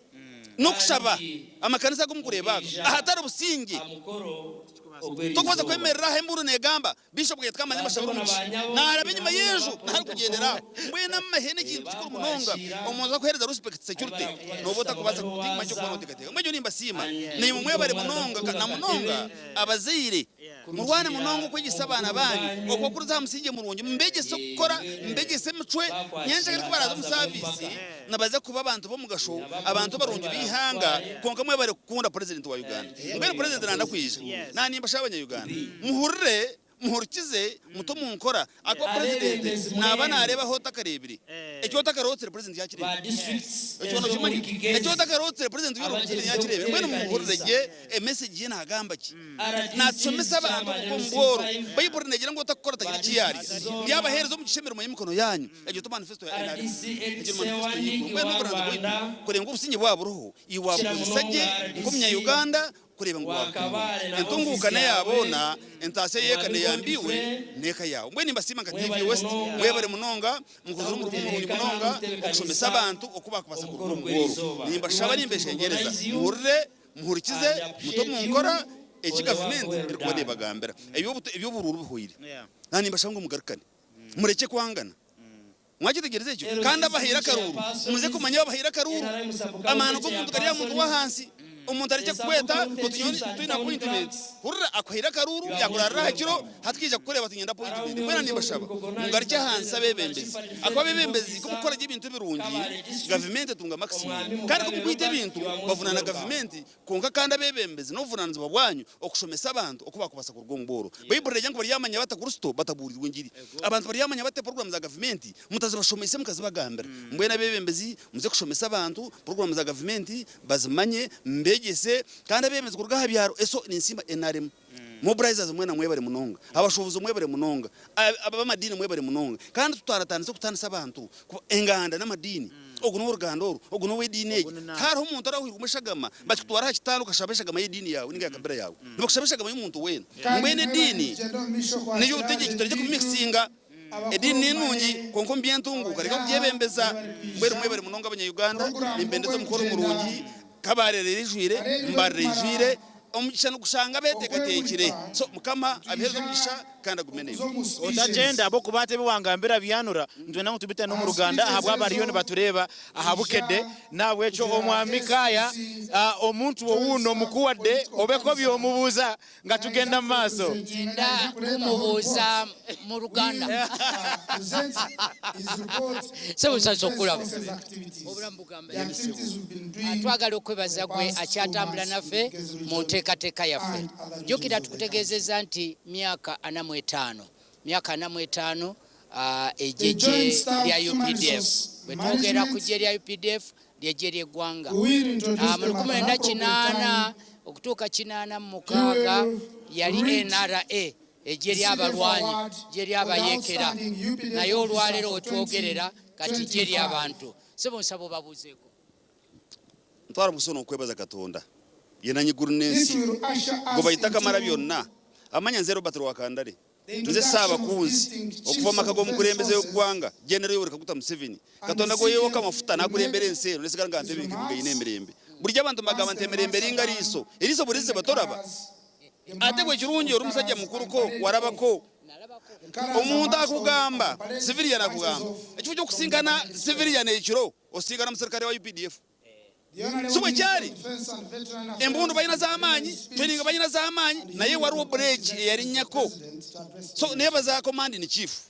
N'okushaba, amakanisa agu murikureeba ago, ahatari busingye, tokubaasa kwemerera aho embuuru neegamba. Bishop Kaitaka amazima ashabire omugisha naraba enyima y'enju nahu arikugyendera aho. Mbwenu amahe n'ekintu kikuru munonga omuntu akuhereza respect security noba otakubaasa tikumanya ekyokuba noteekateeka. Mbwenu nyowe nimbasiima naimwe mwebare munonga namunonga abazaire murwane munonga okwegyesa abaana banyu okubakuriza aha musingye murungi mubegyese okukora mubegyese emicwe nyenkyakare kubaraaza omu service nibaza kuba abantu b'omugasho abantu barungi b'eihanga kwonka mwebare kukunda president wa Uganda. Mbwenu purezidenti nayenda kwija na nimbashaba abanya Uganda muhurire muhurikize mute omu nkora ahakuba purezidenti naba nareeba ahu otakareebire eki otakarotsire purezidenti yakireebire ekyo nokimanya eki otakarotsire purezidenti Yoweri Museveni yakireebire mbwenu mumuhurire gye emesegi ye nagamba ki natushomesa abantu okuruga omu bworo baiburi negira ngu otakukora tagira eki yarya ndyabahereza omugisha emirimo y'emikono yanyu egyo ti manifesto ya NRM egyo ni manifesto y'eiguru mbwenu oburanzi bwaitu kureeba ngu obusingye bwaba buriho Iwe waabukozesa gye nk'omunya-Uganda. kureeba ngu Wa waatunguuka. Kabale na Entunguuka ofiisi n'eya yaawe, boona, entaasya y'eka Mwami n'eya mbiiwe Godfrey, n'eka yaawe. Mbwenu nimbasiima nka TV mwebale West, munonga mwebare munonga, mukozire omurimo murungi kutebeekana munonga n'okutebeekanisa okushomesa abantu oku baakubaasa kuruga omukoro omu bworo. gw'erizooba. We Nimbashaba want to nimbeshengyereza recognize you muhurire, muhurikize, and mute appreciate omu you nkora eki for the work gavumenti well erikuba done. neebagambira. Eby'oburuuru bihweire. Naanye nimbashaba ngu mugarukane, murekye kwangana. Mwakyetegyereza ekyo? Kandi abahaire akaruuru, muze kumanya abahaire akaruuru. Amaani g'omuntu gari aha muntu w'ahansi. Omuntu arekye kukweta oti nyowe titwine appointment. Hurira, akuhaire akaruuru, yaakuraarira aha kiro, hati kaija kukureeba ati niinyenda appointment. Mbwenu nimbashaba mugarukye ahansi abeebembezi. Ahakuba abeebembezi ku mukukora gye ebintu ebirungi, gavumenti etunga maximum. Kandi ku mukwita ebintu, bavunaana gavumenti. Kwonka kandi abeebembezi n'obuvunaanizibwa bwanyu okushomesa abantu oku baakubaasa kuruga omu bworo. Baiburi neegira ngu baryamanya bata Kristo batabuuriirwe engiri? Abantu baryamanya bata puroguraamu za gavumenti mutazibashomeise mukazibagambira? Mbwenu abeebembezi muze kushomesa abantu puroguraamu za gavumenti bazimanye, mubeegyese kandi abeebembezi kuruga aha byaro eso ninsiima nrm mobilizers mwena mwebare munonga, abashuubuzi mwebare munonga, ab'amadiini mwebare munonga kandi tutaratandise kutaanisa abantu Kuba enganda n'amadiini, ogu n'ow'oruganda oru, ogu n'ow'ediini egi. Tihariho omuntu arahwirwemu eshagama bakikutwara aha kitanda okashaba eshagama y'ediini yaawe ninga ya kabira yaawe. Nibakushaba eshagama y'omuntu weena. Kandi Mbwenu mwebale ediini nitugyenda omu maisho kwakira n'eby'obutegyeki Agenti turekye waitu, kubimikisinga. abakuru Ediini ni nungi mumanye kwonka omu by'entunguuka reka abaryaha kubyebembeza. mwebale Mbwenu kwija. mwebale munonga Abanya-Uganda, Puroguraamu nimbendeza nk'oku omukoro erikugyenda, murungi. Kabale reero eijwire, pareedi Mbarara bwerikumara eijwire, omugisha nigushanga abeteekateekire. okwemurika, So Mukama abiheereze nitwija omugisha kandi agume okuza naimwe. omu speeches. Otagyenda ahabw'okuba hati ebi wangambira byanura, nitwenda ngu tubite n'omu Aha Ruganda speeches ahabw'abariyo ezo nibatureeba aha nitwija Bukedde. N'ahabw'ekyo kugira Omwami Kaaya, SPC omuntu Joint owuuno Staff mukuwadde Political obeko Commissar by'omubuuza nga naija tugenda mu maaso. kurepresentinga, Nyenda naija kureetaho kumubuuza report. mu Luganda. Will present his report Ssebo on nsanyuse Defence okukulaba. Forces activities. Obulamu bugamba The activities we've been doing Twagala for okwebaza the gwe past 2 akyatambula months in naffe Kigezi mu region nteekateeka yaffe. and other regions Jjukira of the country. tukutegeezezza nti myaka 45, myaka 45 The egy'eggye Joint Staff lya Human updf. Resource Bwe twogera ku Management ggye lya updf, ly'eggye ly'eggwanga. We will introduce Mu them at an appropriate 1980 time. okutuuka kinaana mu He mukaaga will yali read NRA, eggye the CDF ly'abalwanyi, award ggye for the ly'abayeekera. outstanding UPDF Naye officer olwaleero for we twogerera kati ggye 2025. ly'abantu. Ssebo nsaba obabuuzeeko. Ntwara omukisa ono okwebaza Katonda yenanyi iguru This n'ensi will usher us gwe akamara into byonna. Amanya nze Robert Rwakandare. the Nze introduction of Ssaabakunzi distinct okuva chiefs mu maka of defense g'omukulembeze forces w'eggwanga Genero Yoweri Kaguta Museveni. and the Katonda gweyewoka CDF amafuta will n'akulembera make ensi eno nesigala nga his ntebenkevu ng'erina remarks emirembe. Bulijjo abantu mbagamba once nti the emirembe remarks eringa are done, riiso. Eriiso then bweriziba the toraba. colors, the Ate gwe march ekirungi of oli musajja colors and mukuluko parade off. warabako. The colors are Omuntu marched off akugamba, and parade civilian marches akugamba, off ekifo from the ky'okusinkana parade square. civilian ekiro osinkana muserikale wa UPDF. The Honorable Si bwe Minister kyali? of Defense and Veteran Empundu Affairs balina will z'amaanyi, deliver his training speech balina z'amaanyi, and he naye will waliwo welcome break His Excellency the eyalinnyako. President to address the So nation. nebaza command in chief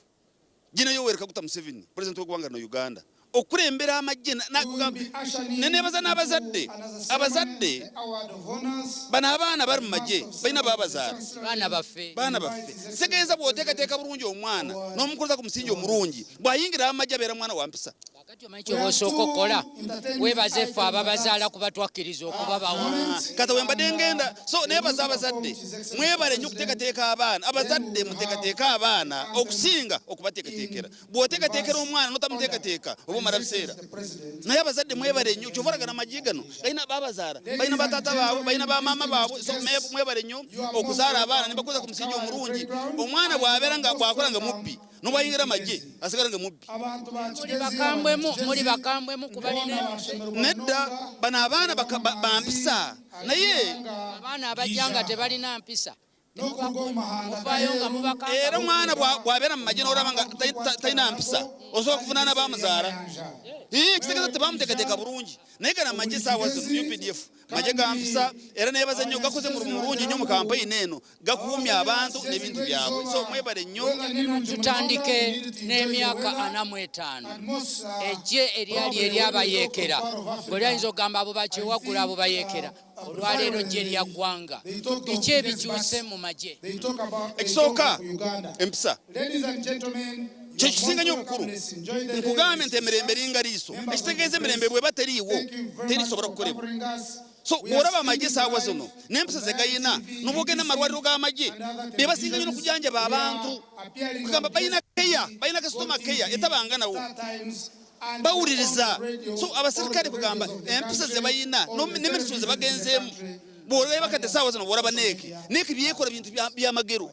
Gen Yoweri Kaguta Museveni, president w'eggwanga lino Uganda, okulembera amagye We will be ushering ne nebaza into n'abazadde. another ceremony, Abazadde the award of honors, bano abaana bali the mu magye Master of balina Ceremonies, the babazaala. Chancellery Baana baffe. Baana invites baffe. His Excellency Kitegeeza the bw'oteekateeka President bulungi to omwana award n'omukuliza ku the musingi honors. omulungi, bw'ayingira amagye abeera mwana wa mpisa. Kaakati omanyi We ky'oba have osooka okukola? two entertainment Weebaze ffe items at ababazaala that kuba twakkiriza okubabawa. moment, Kata we mbadde and ngenda. So the neebaza music abazadde. performed His Excellency the Mwebale nnyo President. okuteekateeka abaana. Then Abazadde we will have muteekateeke the abaana anthem okusinga okubateekateekera. in Bw'oteekateekera reverse omwana order, n'otamuteekateeka oba and omala His Excellency biseera. the President Naye abazadde will mwebale make nnyo. the Kyova olaba gano ending amagi gano occasion. galina babazaala, balina Ladies and bataata baabwe, balina gentlemen, bamaama baabwe. distinguished So guests, mwebale nnyo you are most okuzaala abaana ne welcome bakuza ku at musingi Kabale omulungi. Playground Omwana and you bw'abeera are nga most bw'akula nga welcome mubbi, in n'obwayingira amagye Kigezi. asigala nga mubbi. Abantu ba Muli Kigezi, bakambwemu, muli Abanyakigezi, bakambwemu ku balina boona emize. bashemererwa Nedda munonga, bano abaana era ba omumanzi mpisa naye aligamba Abaana abajja nga Ija tebalina mpisa n'okuruga omu mahanga muvaayo nga g'aheeru mubakanga era omwana okuruga bw'abeera mu omu magye n'olaba nga mahanga ogu talina mpisa tukwatikana osobola nako kuvunaana hali bamuzaala. ey'amayanja. Ii, ekitegeeza Mwebale tebamuteekateeka kwija bulungi naye gano amagye omuri essaawa zino Kigezi UPDF magye ga kandi mpisa era neebaza nnyo gakoze mulimu abanyakigezi mulungi nnyo mu nibagira ngu kampeyini eno gakuumye ab'abanyakigezi abantu n'ebintu byabwe so bw'erizooba mwebale nnyo. weather ni nungi munonga we Tutandike need to enjoy the n'emyaka weather 45 and most eggye eryali probably when we talk of ery'abayeekera part of ng'oli ayinza Africa okugamba abo I bakyewaggula abo think bayeekera olwaleero ggye lya preferably ggwanga they talked of biki Kigezi ebikyuse but mu magye? they talk about they talk Ekisooka of Uganda. empisa Ladies and gentlemen, you kye are kisinga most nnyo welcome. obukulu. Let's enjoy the day. Nkugambye Let's nti emirembe discuss. eringa liiso Members of the ekitegeeza emirembe press, bw'eba teriiwo thank you very much terisobola for kukolebwa. covering us. So We are bw'olaba amagye streaming essaawa live zino n'empisa on ze Nile galina TV, n'obwogenda mu UBC, malwaliro g'amagye and other be basinga nnyo televisions. n'okujanjaba We abantu. are appearing Kugamba on balina keya, DSTV, balina kasitoma Go keya TV, etabanga nawo. Star Times, and all Bawuliriza. the radio, So all abaserikale the kugamba radios of the empisa ze country, balina all the ne minisitule ze televisions in the bagenzeemu country. Bw'oreba kati esaawa zino bw'oraba NEC, NEC byekora bintu byamagero.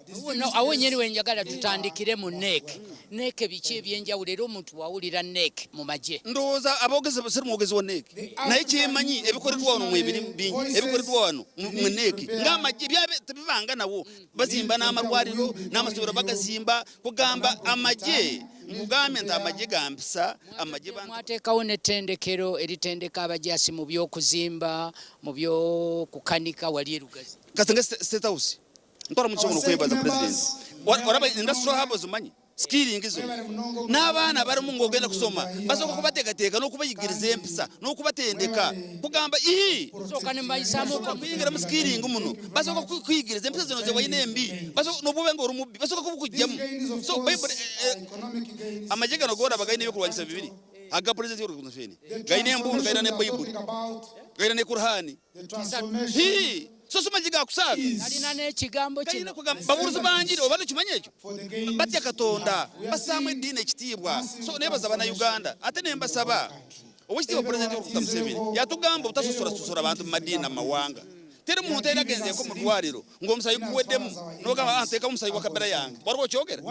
Awo wenyini wenjagala tutandikire mu NEC. NEC biki eby'enjawulo era omuntu bw'awulira NEC mu magye? Ndowooza aboogezi siri mwogezi wa NEC naye kyemanyi ebikoleddwa wano mwebiri bingi ebikoleddwa wano mu NEC ng'amagye tebibanga nawo bazimba n'amalwaliro n'amasomero bagazimba kugamba amagye nkugambye nti amagye gampisa amagye bantu. Mwateekawo n'ettendekero eritendeka abajaasi mu by'okuzimba mu by'okukanika wali e Lugazi. Kati nga State House ntwara omugisha guno okwebaza president oraba industrial hub ozimanyi skilling zo n'abaana barimu ng'ogenda kusoma basooka kubateekateeka n'okubayigiriza empisa n'okubatendeka kugamba ii Sooka ne mbayisaamu kuyingira mu skilling muno basooka kuyigiriza empisa zino zebalina embi n'obwobe nga ori mubbi basooka kubukugyamu. So Bible, amagye gano goraba galina ebyokurwanisa bibiri aga president Yoweri Museveni galina embundu galina ne Bible galina ne Kurhani hii so so amagye gakusaaga galina n'ekigambo kino baburuzi banjiri oba tokimanyi ekyo batya Katonda bassaamu eddiini ekitiibwa. So nebaza bannayuganda ate nembasaba owekitiibwa president Yoweri Museveni yatugamba obutasosola abantu mu madiini n'amawanga. Teri muntu era agenzeeko mu ddwaliro ng'omusayi guweddemu n'ogamba nteekamu omusayi gwa kabira yange waliwo okyogera.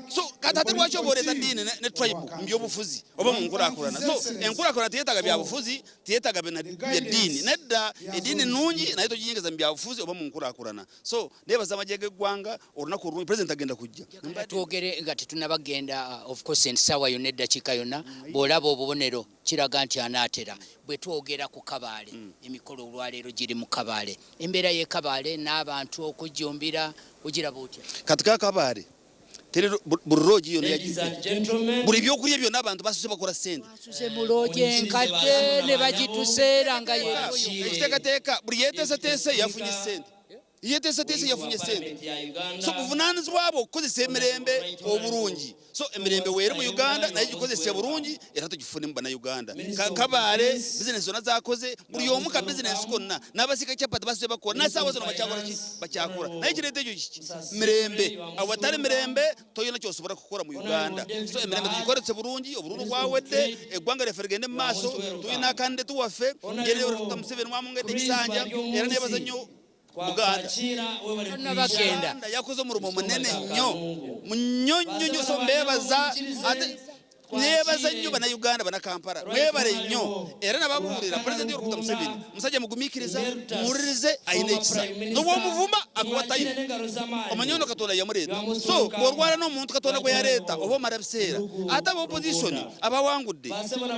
So kati ate lwaki oba oleeta ddiini ne tribe mu byobufuzi oba mu nkulaakulana? So enkulaakulana teyeetaaga byabufuzi, teyeetaaga bya ddiini. Nedda eddiini nnungi naye togiyingiza mu byabufuzi oba mu nkulaakulana. So neebaza amagye g'eggwanga olunaku olulungi president agenda kujja. Twogere nga tetunnabagenda, of course essaawa yonna eddakiika yonna bw'olaba obubonero kiraga nti anaatera. Bwe twogera ku Kabaale, emikolo olwaleero giri mu Kabaale, embeera y'e Kabaale n'abantu okujjumbira ogiraba otya? Kati ka Kabaale teri buli loogi yonna yagidde, buli byokulya byonna abantu basuse bakola ssente. Basuse mu loogi enkadde ne bagituseera nga ye ekiteekateeka buli yeeteeseteese yafunye ssente. Yeeteeseteese yafunye ssente. So buvunaanyizibwa bwo okukozesa emirembe obulungi. So emirembe weeri mu Uganda naye gikozese bulungi era tugifune mu bannayuganda. Kabaale bizinesi zonna zakoze buli omu ka bizinesi konna n'abasiika chapati basuse bakola n'essaawa zino bakyakola ki? Bakyakola. Naye kireeta ekyo kiki? Mirembe. Awatali mirembe toyina ky'osobola kukola mu Uganda. So emirembe tugikozese bulungi, obululu bwawedde, eggwanga lyaffe ligende mu maaso, tulina akandidate waffe, General Museveni mwamwongedde ekisanja era neebaza nnyo Buganda. Bagenda. Yakoze omulimu munene nnyo nnyo nnyo nnyo. So mbeebaza ate neebaza nnyo bannayuganda bannakampala mwebale nnyo era nababuulira president Yoweri Museveni musajja mugumiikiriza muwulirize alina ekisa n'obwomuvuma akuwa tayimu omanyi ono Katonda yamuleeta. So bw'olwana n'omuntu Katonda gwe yaleeta oba omala biseera ate aba opposition abawangudde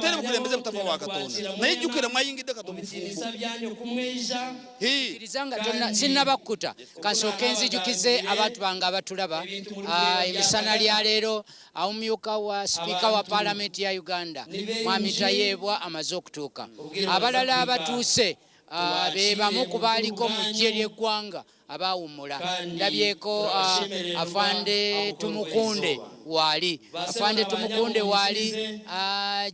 teri bukulembeze butava wa Katonda naye jjukira mwayingidde Katonda mufumbo. Kkiriza nga sinnabakkuta kansooke nzijukize abantu bange abatulaba emisana lya leero omumyuka wa sipiika wa paalamenti ya Uganda Mwami Tayebwa amaze okutuuka. Abalala abatuuse be bamu ku baaliko mu ggye ly'eggwanga abaawummula. Ndabyeko Afande Tumukunde waali, Afande Tumukunde waali,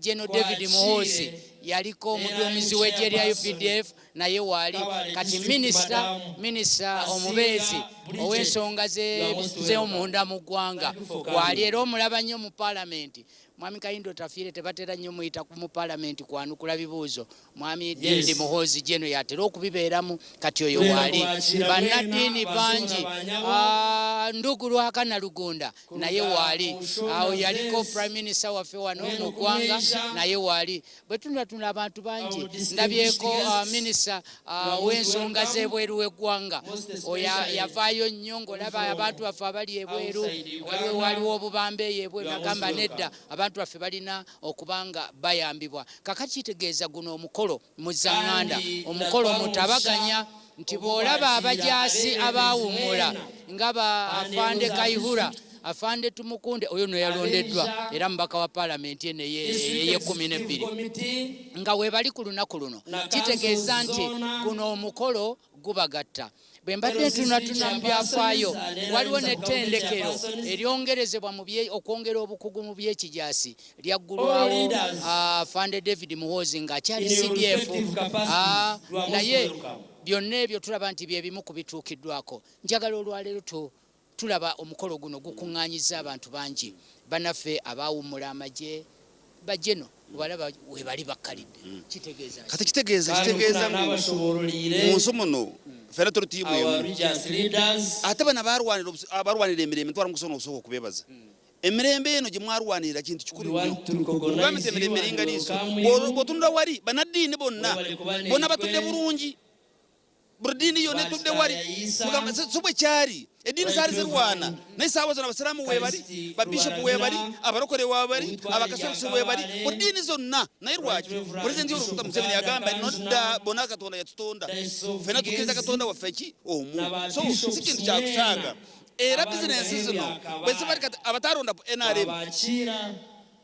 General David Muhoozi yaliko omuduumizi w'eggye lya UPDF naye waali. Kati minisita omubeezi ow'ensonga z'omunda mu ggwanga waali era omulaba nnyo mu paalamenti. Mwami Kahinda Otafiire tebatera nnyo muyita mu paalamenti kwanukula bibuuzo. Mwami David Muhoozi General yatera okubibeeramu kati oyo waali. Bannaddiini bangi, Ndugu Lwakana Lugunda naye waali. Awo yaliko Prime Minister waffe wano mu ggwanga naye waali. Bwe tunatuna abantu bangi ndabyeko minisita w'ensonga z'ebweru w'eggwanga oyo yavaayo nnyo ng'olaba abantu baffe abali ebweru, waliwo obubambe eyo ebweru nagamba nedda abantu baffe balina okuba nga bayambibwa. Kakati kitegeeza guno omukolo muzaŋŋanda, omukolo mutabaganya nti bw'olaba abajaasi abaawummula nga ba Afande Kayihura, Afande Tumukunde oyo nno yalondeddwa era mubaka wa paalamenti eno ey'ekkumi n'ebbiri nga we bali ku lunaku luno, kitegeeza nti guno omukolo gubagatta. Bwe mbadde ntunatuna mu byafaayo waliwo n'ettendekero eryongerezebwa mu okwongera obukugu mu by'ekijaasi lyaggulwawo Afande David Muhoozi ng'akyali CDF, naye byonna ebyo tulaba nti bye bimu ku bituukiddwako. Njagala olwaleero tulaba omukolo guno gukuŋŋaanyizza abantu bangi, bannaffe abaawummula amagye bajeno Obalaba webali bakkalidde. Kitegeeza ki? Kati kitegeeza Kandi kitegeeza nkuna ngu n'abashoboororeire munsi muno fena turi tiimu our emu. religious leaders. Ate bano abarwanira abarwanira emirembe ntwara omukisa ono okusooka okubebaza. Emirembe eno gyemwarwanirira kintu We kikuru nnyo. want to Nkugambye recognize nti you emirembe and eringa liiso. welcome you. Bw'otunula wali bannaddiini bonna Webale kuba bonna batudde neitwe. bulungi. Buli ddiini yonna etudde wali. Bakitayayisa. Mugamba si bwe kyali. Eddiini Right zaali zirwana Reverend naye saawa zino abasiraamu weebali, Kalisti babishopu weebali, Rubaramira, abalokole weebali, Owitwale abakatoliki weebali, Lyakabale, buli ddiini zonna. Naye Right lwaki Reverend Pulezidenti Yoweri Bishop Kaguta Museveni Uganda yagamba Kanjuna, nodda bonna Katonda yatutonda Diocese of ffenna tukkiriza Kigezi, Katonda waffe ki omu. n'aba So bishops si kintu kya kusaaga. mwena Era abarugaho bizinensi zino ebyakabaale. bwe ziba kati abataalonda NRM Twabakiira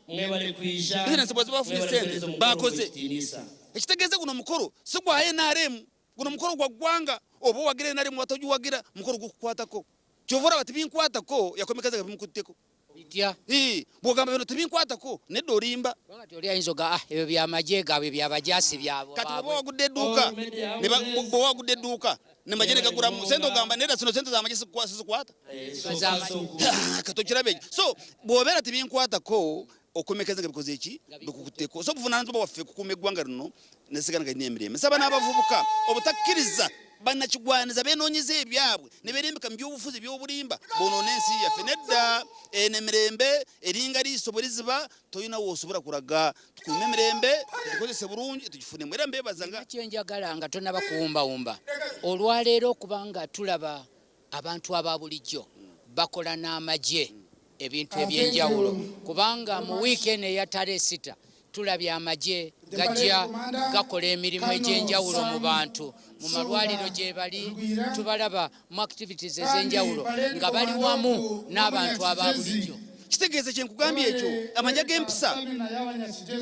mwebale kwija bizinensi bwe ziba bafunye mwebale ssente kuheereza omukolo bakoze. gw'ekitiinisa. Ekitegeeza guno omukolo si gwa NRM, guno mukolo gwa ggwanga, oba owagira NRM oba togiwagira, mukolo gukukwatako. Kyova olaba tibinkwatako yakomekeza nga bimukutteko. Bitya? Hii, bw'ogamba bino tibinkwatako nedda olimba. Kubanga ti oli ayinza oga ah ebyo bya magye gaabwe bya bajaasi byabwe. Kati bw'oba wagudde edduuka All media ne ba- houses. bw'oba wagudde edduuka ne magye ne gagulamu sente ogamba nedda zino sente z'amagye sizikwata. So far so good. Kati okiraba ekyo. So bw'obeera tibinkwatako okomekeza nga bikoze ki bikukutteko. So obuvunaanyizibwa bwaffe kukuuma eggwanga lino nesigala nga lirina emirembe. Nsaba n'abavubuka obutakkiriza bannakigwaniza beenoonyeza ebyabwe ne beerimbika mu byobufuzi eby'obulimba bonoone ensi yaffe. Nedda, eno emirembe eringa liiso bwe liziba tolina w'osobola kulaga. Tukuume emirembe, tugikozese bulungi, tugifunemu. Era mbeebaza nga Nina kye njagala nga tonnaba kuwumbawumba olwaleero okuba nga tulaba abantu aba bulijjo bakola n'amagye ebintu eby'enjawulo kubanga mu wiiki eno eya Taresita tulabye amagye gajja gakola emirimu egy'enjawulo mu bantu mu malwaliro gye bali tubalaba mu activities ez'enjawulo nga bali wamu n'abantu aba bulijjo. Kitegeeza kye nkugambye ekyo, amagye g'empisa,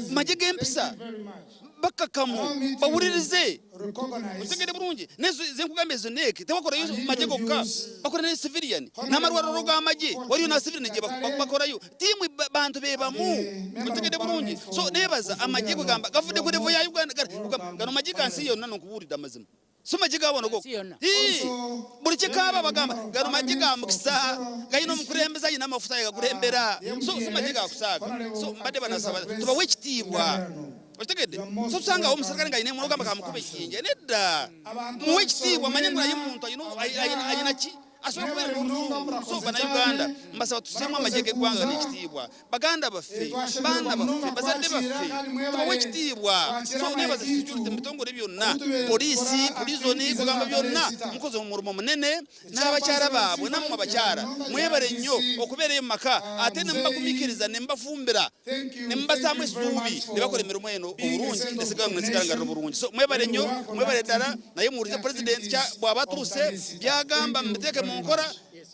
amagye g'empisa bakkakkamu bawulirize okitegedde bulungi. Naye ze nkugambye ezo neeke tebakolayo magye gokka, bakola ne civilian n'amalwaliro g'amagye waliyo na civilian gye bakolayo tiimu bantu be bamu okitegedde bulungi. So neebaza amagye kugamba gavudde ku level ya Uganda, gano magye ga nsi yonna nonkubuulidde amazima. Si magye ga wano gokka. Nsi yonna. Hii, buli kikaaba bagamba gano magye ga mukisa galina omukulembeze alina amafuta agakulembera. So si magye ga kusaaga. So mbadde banasaba tubawe ekitiibwa. Okitegedde? So tusangawo omusirikale ng'alina emmundu ogamba kamukube ekiyinja. Nedda. Muwe ekitiibwa, manye ngu naye muntu alina ki? Asobola kubeera n'oluzungu. So bannayuganda mbasaba tusseemu amagye g'eggwanga n'ekitiibwa. Baganda baffe, baana baffe, bazadde baffe, tubawe ekitiibwa. So neebaza security mu bitongole byonna, poliisi, pulizoni, kugamba byonna mukoze omulimu munene n'abakyala baabwe, nammwe abakyala mwebale nnyo okubeerayo mu maka ate ne mubagumiikiriza ne mubafumbira ne mubasaamu essuubi ne bakola emirimu eno obulungi nesigala nga bulungi. So mwebale nnyo, mwebale ddala, naye muwulize pulezidenti bw'aba atuuse by'agamba mubiteeke mu nkola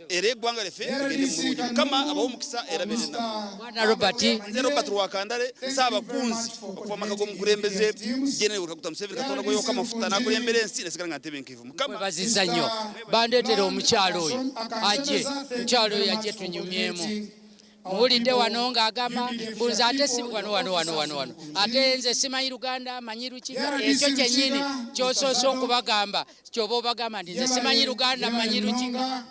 era eggwanga lyaffe ligende mu bulungi. Mukama abawe omukisa era abeere nammwe. Bwana Robert. Nze Robert Rwakandare, Ssaabakunzi okuva mu maka g'omukulembeze General Yoweri Kaguta Museveni, Katonda gwe yooka amafuta n'akulembera ensi nesigala nga ntebenkevu. Mukama. Nkwebazizza nnyo. Bandeetera omukyala oyo aje, omukyala oyo aje tunyumyemu. Muwulidde wano ng'agamba mbu nze ate si wano wano wano wano wano ate nze simanyi Luganda, manyi Lukiga. Ekyo kyennyini ky'osoose okubagamba, ky'oba obagamba nti nze simanyi Luganda, manyi Lukiga.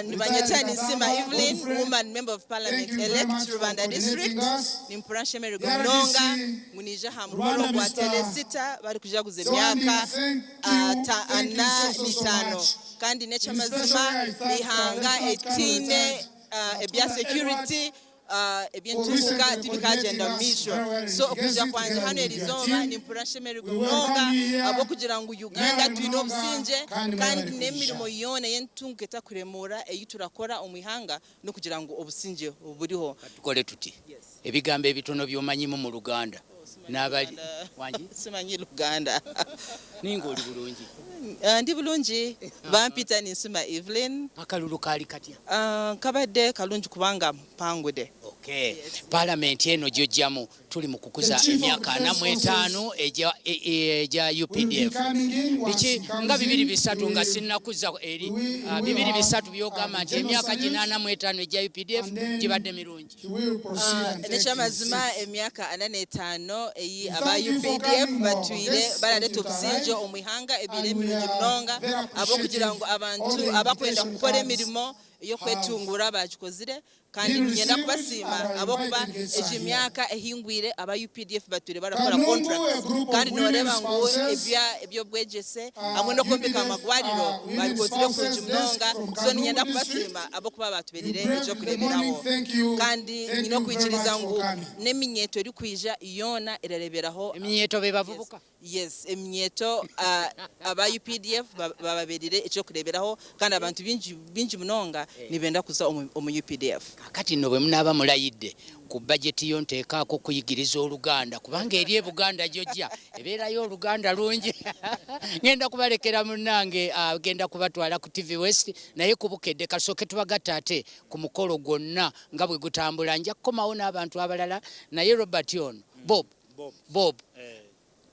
Nibanyeta Nisima Evelyn, woman member of parliament elect Rubanda district, nimpura nshemererwa munonga ngu niija aha mukoro gwa Telesita bari kujaguza emyaka ana n'itaano kandi n'ekyamazima ihanga etiine ebya security ebyentunguka tibikagenda mu maisho. So okuja kwanje hano erizooba nimpura nshemererwa munonga ahabw'okugira ngu Uganda twine obusingye kandi n'emirimo yoona y'entunguka etakuremura ei turakora omu ihanga n'okugira ngu obusingye buriho. Tukole tuti ebigambo ebitono by'omanyimu mu Luganda n'abali wangi? Simanyi Luganda. Ninga oli bulungi? Ndi bulungi, bampita Ninsima Evelyn. Akalulu kaali katya? Kabadde kalungi kubanga mpangudde. Okay. Paalamenti eno gy'ojjamu tuli mu kukuza emyaka 45 egya UPDF. Biki nga bibiri bisatu nga sinnakuza eri bibiri bisatu by'ogamba nti emyaka ginaana mu etaano egya UPDF gibadde mirungi? N'ekyamazima emyaka 45 eyi aba UPDF batwire barareeta obusingye omu ihanga ebiire emirungi munonga ahabw'okugira ngu abantu abakwenda kukora emirimo Ey'okwetungura baagikozire kandi been niinyenda received kubasiima and our ahabw'okuba invited guests egi are here. myaka ehingwire aba UPDF batwire barakora Kanungu, a contracts group of kandi women nooreeba ngu spouses, eby'obwegyese hamwe n'okwombeka UPDF amagwariro women babikozire kurungi spouses desk munonga from so Kanungu niinyenda district. kubasiima ahabw'okuba You baatubereire braved the morning. eky'okureeberaho Thank you. kandi Thank nyine you very okwikiriza much for ngu coming. n'eminyeeto erikwija yoona erareeberaho Eminyeeto be bavubuka? Yes, eminyeeto aba UPDF bababereire eky'okureeberaho kandi abantu baingi baingi munonga nibenda kuza omu UPDF. Kaakati nno bwe munaaba mulayidde, ku bajeti yo nteekaako okukuyigiriza Oluganda kubanga eri e Buganda gy'ojja ebeerayo Oluganda lungi. Ngenda kubalekera munnange agenda kubatwala ku TV West naye ku Bukedde kasooke tubagatte ate ku mukolo gwonna nga bwe gutambula. Nja kukomawo n'abantu abalala naye Robert ono, Bob, Bob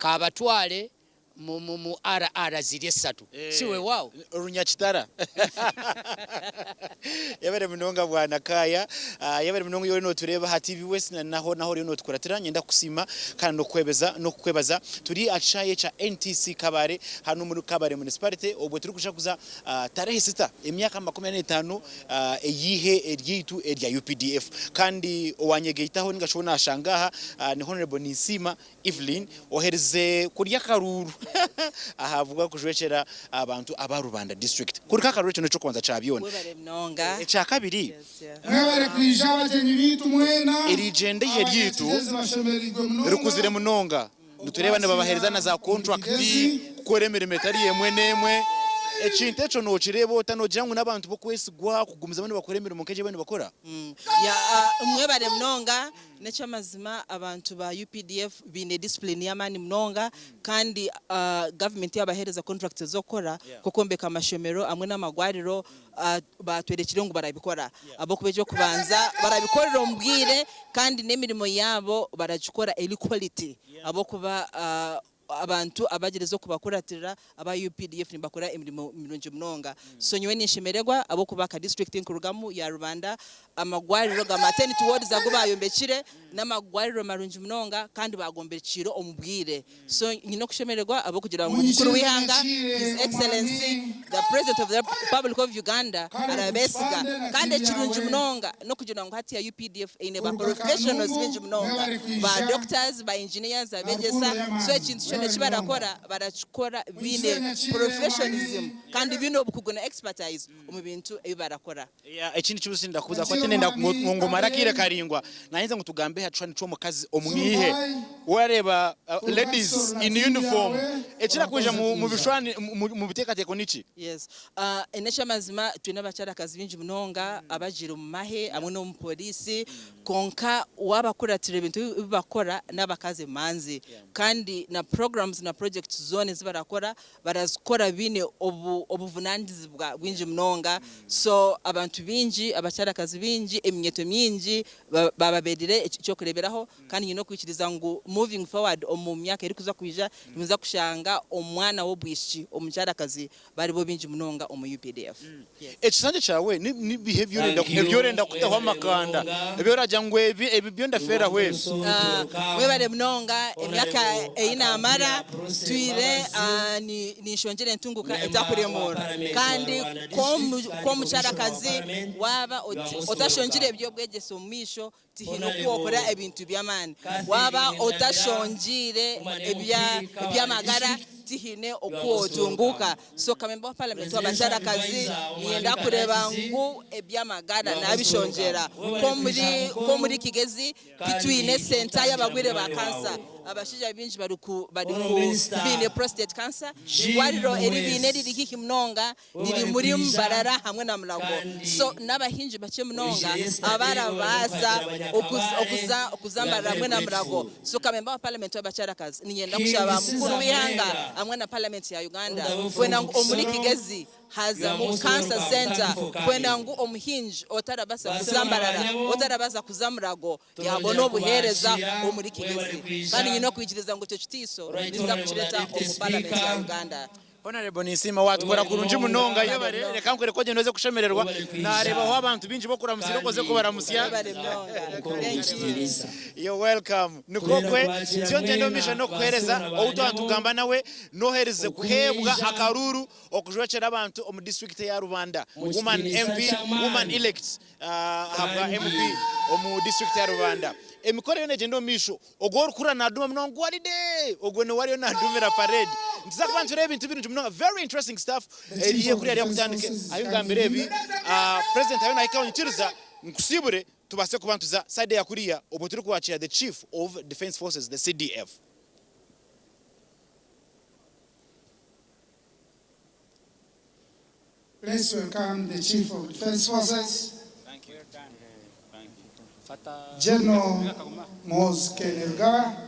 K'abatwale mu, mu, mu RR ziri essatu. Si weewaawo? Orunyakitara. Yebare munonga bwana Kaaya. Ah, yebare munonga iwe oriyo notureeba aha TV West na naho naho oriyo notukuratira. Niinyenda kukusiima kandi n'okukwebeza n'okukwebaza. Turi aha kishaayi ekya NTC Kabale hanu omuri Kabale Municipality obwo turikujaguza ah, tarehe sita emyaka 45 ah, ey'eihe eryaitu erya UPDF. Kandi owanyegaitaho ninga shi ou naashanga aha ah, ni Honourable Ninsiima Evelyn oherize kurya akaruuru ahabwa kujwekyera abantu aba Rubanda district. Kurika akaruuru ekyo nekyokubanza kya byona. Webare munonga. Ekyakabiri, Mwebare kwija abagyenyi baitu mwena. Erigyenda eihe ryaitu Abanyakigezi bashemereirwe munonga rikuzire munonga. Nitureeba nibabahereza na za okwakira contract omuri Kigezi. kukora emirimo etari emwe n'emwe. Ekintu ekyo nokireeba ota nogira ngu n'abantu b'okwesigwa kugumizamu nibakora emirimo nk'egi ei bariyo nibakora? Mwebare munonga. N'eky'amazima abantu ba updf baine discipline y'amaani munonga kandi gavumenti yabaheereza contracts ez'okukora nk'okwombeka amashomero hamwe n'amagwariro batworekire ngu barabikora ahabw'okuba eky'okubanza barabikorera omu bwire kandi n'emirimo yaabo baragikora eri quality ahabw'okuba Abantu abagyerize okubakuratirira aba updf nibakora emirimo mirungi munonga. So nyowe ninshemererwa ahabw'okuba nka disiturikiti nkurugamu ya Rubanda amagwariro ga maternity wards agu bayombekire n'amagwariro marungi munonga kandi baagombekiire omu bwire. So nyine okushemererwa ahabw'okugira ngu mukuru Munyikirize w'eihanga nyakiire His Excellency Omwami the President of the Republic of Uganda Caleb arabeesiga Kipande na kandi tiimu ekirungi yaawe munonga n'okugira ngu hati ya updf eine ba kuruga professionals Kanungu baingi munonga mwebare ba kwija doctors, ba engineers, na abegyesa rukundo so y'amaani ekintu kyona mwebare eki munonga. barakora barakikora Munyikirize baine nyakiire professionalism Omwami kandi baine obukugu na expertise omu bintu ebi barakora. Yeah, ekindi kibuzo eki ndakubuza Nyakiire ahakuba tindenda Omwami ngu ngumare akaire Gabriel karaingwa, nayenda ngu tugambe aha kishushani ky'omukazi omu ihe. Zubai Wareeba kuruga ladies Kisoro na in tiimu uniform, yaawe ekirakwija orakoze mu kwija. bishushani mu biteekateeko niki? Yes. N'eky'amazima twine abakyarakazi baingi munonga abagiire omu mahe hamwe n'omu poriisi kwonka waabakuratira ebintu ebi bakora n'abakazi emanzi kandi na programs na projects zoona ezi barakora barazikora baine obuvunaanizibwa bwingi munonga so abantu baingi abakyarakazi baingi eminyeeto mingi bababeerire eky'okureeberaho kandi nyine okwikiriza ngu moving forward omu myaka erikuza kwija nimuza kushanga omwana w'obwishiki omukyarakazi baribo baingi munonga omu UPDF. Ekisanja kyawe ni biha Thank you. ebi orenda kutaho Mwebale amakanda munonga. ebi oragira ngu ebi ebi byo ndafeeraho ebi? Mwebale munonga emyaka Honorable ei naamara Akampurira Bruce twire Mbabazi, ninshongyera entunguka member wa etakuremuura Parliament wa kandi Rubanda District kandi Commissioner wa k'omukyarakazi Parliament, waaba you are most otashongire welcome. eby'obwegyese omu maisho tihaine oku Honorable okora ebintu by'amaani. Catherine Waaba Ndabira, otashongiire woman MP, Kabale eby'amagara District, tihaine you are oku most otunguuka. welcome. So nka memba wa paramenti Presidential w'abakyarakazi advisor, niinyenda Omwami kureeba Karagizi, ngu eby'amagara you are most naabishongyera. welcome. Webale kwija mukoro Nk'omuri Kigezi kandi titwine senta n'okutandikira y'abarwaire ba munywani kansa. waawe. Abashaija baingi bari ku bari Honourable ku Minister baine prostate cancer. Jean Eirwariro eri baine Muhwezi, riri haihi munonga riri webale muri kwija Mbarara hamwe na Mulago. kandi So n'abahingi bakye munonga oijire yesterday webale abarabaasa kukwatira Abanyakabale, okuza we are Mbarara very hamwe na Mulago. grateful. So nka memba wa paramenti w'abakyarakazi niinyenda King kushaba Caesar mukuru w'eihanga Mulenga, hamwe na paramenti ya all Uganda the way kwenda from ngu omuri Kisoro, Kigezi you are hazamu most cancer welcome. Thank centre you for kwenda coming. ngu omuhingi otarabasa kuza Basebo na Mbarara, banyabo, otarabasa kuza Mulago yabona turongera obuheereza kubaakira, omuri mwebale Kigezi. kwija. Kandi nyine okwikiriza ngu ekyo kitiiso Right nikiza Honorable kukireeta Deputy omu paramenti ya Speaker, Uganda. Honourable Ninsiima watukora kurungi munonga yebare reka nkwereke ogyende oze kushemererwa narebaho abantu bingi bokuramutsire okoze kubaramutsya. Webare munonga. Thank you. You're welcome. Nikwo kwe ntyo ngyenda omu maisho n'okukuheereza ou twaba nitugamba nawe n'oherize kuheebwa akaruuru okujwekyera abantu omu disiturikiti eya Rubanda. Woman MP, Woman Elect ahabwa MP omu disiturikiti ya Rubanda. Emikoro eriyo negyenda omu maisho. Ogwo orikuhurira naduma munonga ngu Waride! Ogwo niwe ariyo nadumira parade. Nituza kuba nitureeba ebintu birungi munonga, very interesting stuff eriyo kuriya eriyo kutandika. Ahu ngambire ebi, President ariyo nahikaho nyikiriza nkusiibure tubaase kuba nituza side eya kuriya obwo turikwakiira the Chief of Defence Forces, the CDF. Let's welcome the Chief of Defence Forces, General Muhoozi Kainerugaba,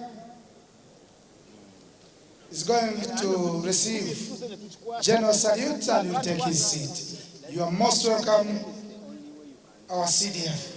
is going to receive general salute and will take his seat. You are most welcome, our CDF.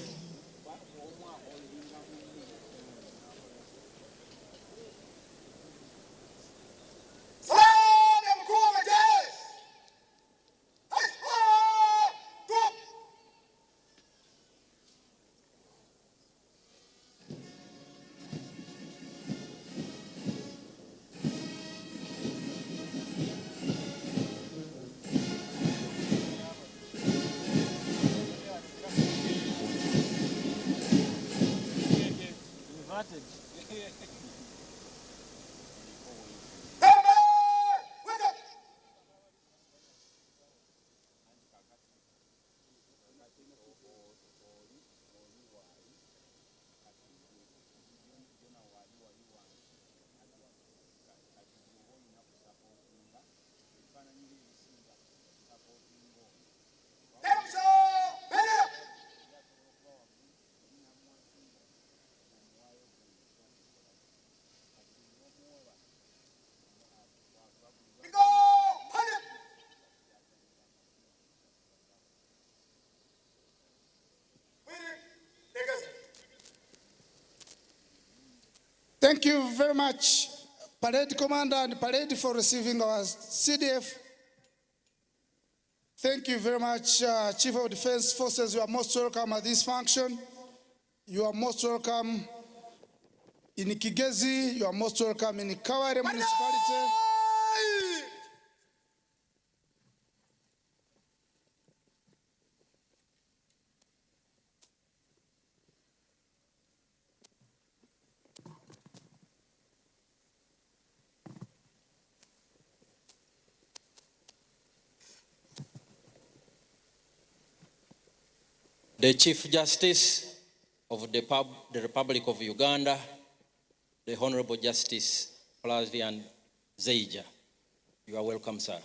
Thank you very much, Parade Commander and Parade, for receiving our CDF. Thank you very much, Chief of Defense Forces. You are most welcome at this function. You are most welcome in Kigezi. You are most welcome in Kabale Municipality. The Chief Justice of the Republic of Uganda, the Honorable Justice Flavian Zeija. You are welcome, sir.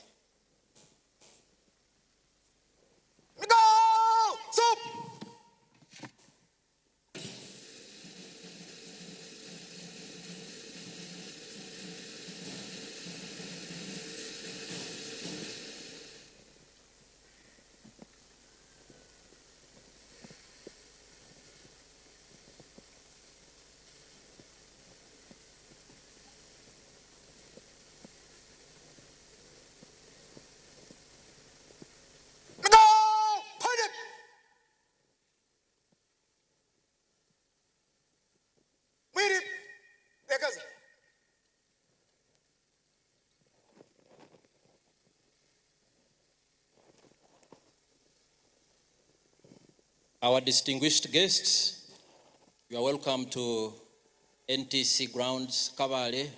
Our distinguished guests, you are welcome to NTC Grounds, Kabale,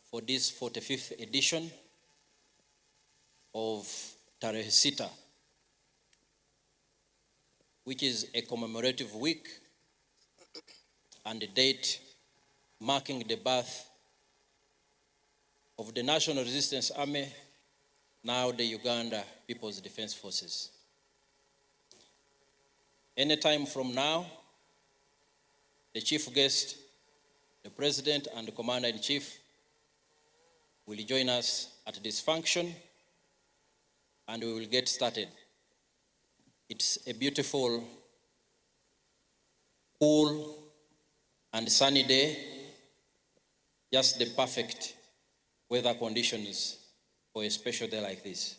for this 45th edition of Tarehe Sita, which is a commemorative week and a date marking the birth of the National Resistance Army, now the Uganda People's Defense Forces. Any time from now, the chief guest, the President and the Commander-in-Chief will join us at this function and we will get started. It's a beautiful, cool and sunny day, just the perfect weather conditions for a special day like this.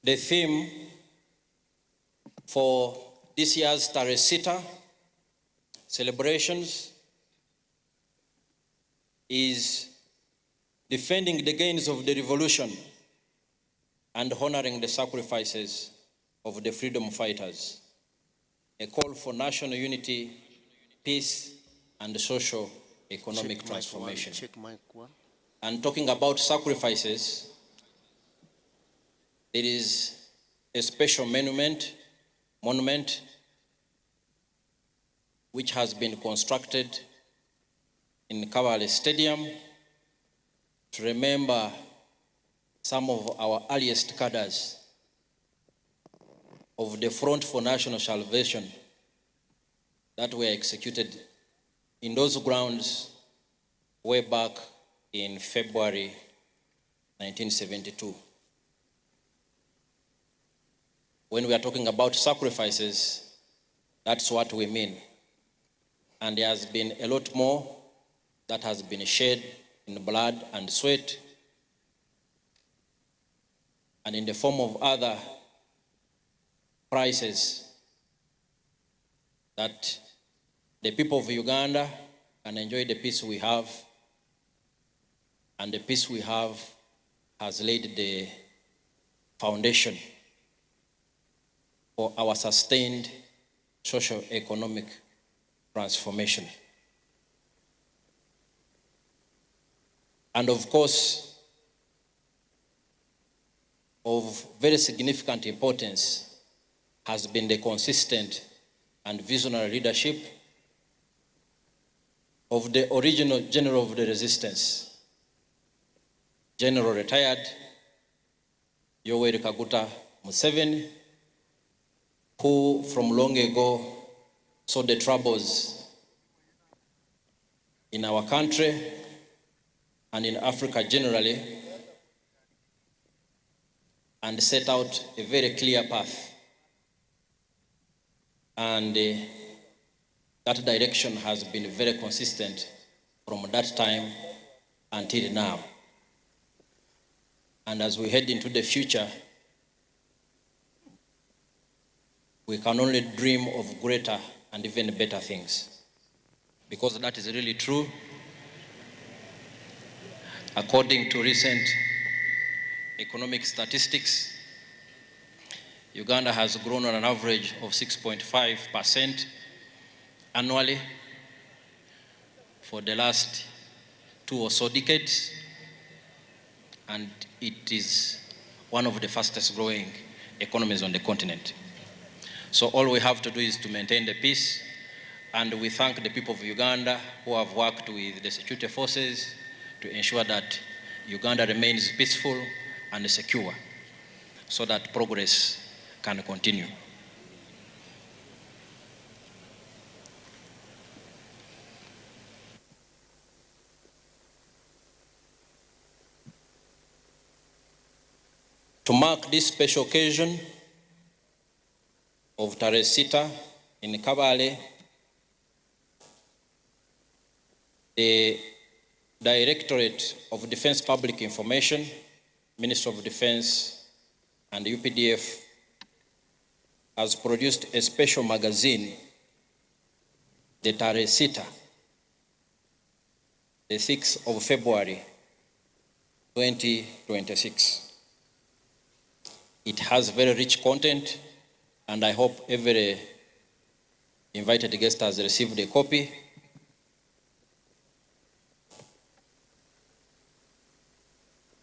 The theme for this year's Tarehe Sita celebrations is defending the gains of the revolution and honoring the sacrifices of the freedom fighters. A call for national unity, peace, and social economic Check mic one, transformation. Check mic one. And talking about sacrifices, there is a special monument which has been constructed in Kabale Stadium to remember some of our earliest cadres of the Front for National Salvation that were executed in those grounds way back in February 1972. When we are talking about sacrifices, that's what we mean. And there has been a lot more that has been shed in blood and sweat, and in the form of other prices that the people of Uganda can enjoy the peace we have, and the peace we have has laid the foundation for our sustained socio-economic transformation. And of course, of very significant importance has been the consistent and visionary leadership of the original general of the resistance, General retired Yoweri Kaguta Museveni, who from long ago saw the troubles in our country and in Africa generally, and set out a very clear path. And that direction has been very consistent from that time until now. And as we head into the future, we can only dream of greater and even better things. Because that is really true. According to recent economic statistics, Uganda has grown on an average of 6.5% annually for the last 2 or so decades, and it is one of the fastest growing economies on the continent. So all we have to do is to maintain the peace, and we thank the people of Uganda who have worked with the security forces to ensure that Uganda remains peaceful and secure so that progress can continue. To mark this special occasion of Tarehe Sita in Kabale, the Directorate of Defense Public Information, Ministry of Defense, and UPDF has produced a special magazine, the Tarehe Sita, the 6th of February, 2026. It has very rich content, and I hope every invited guest has received a copy.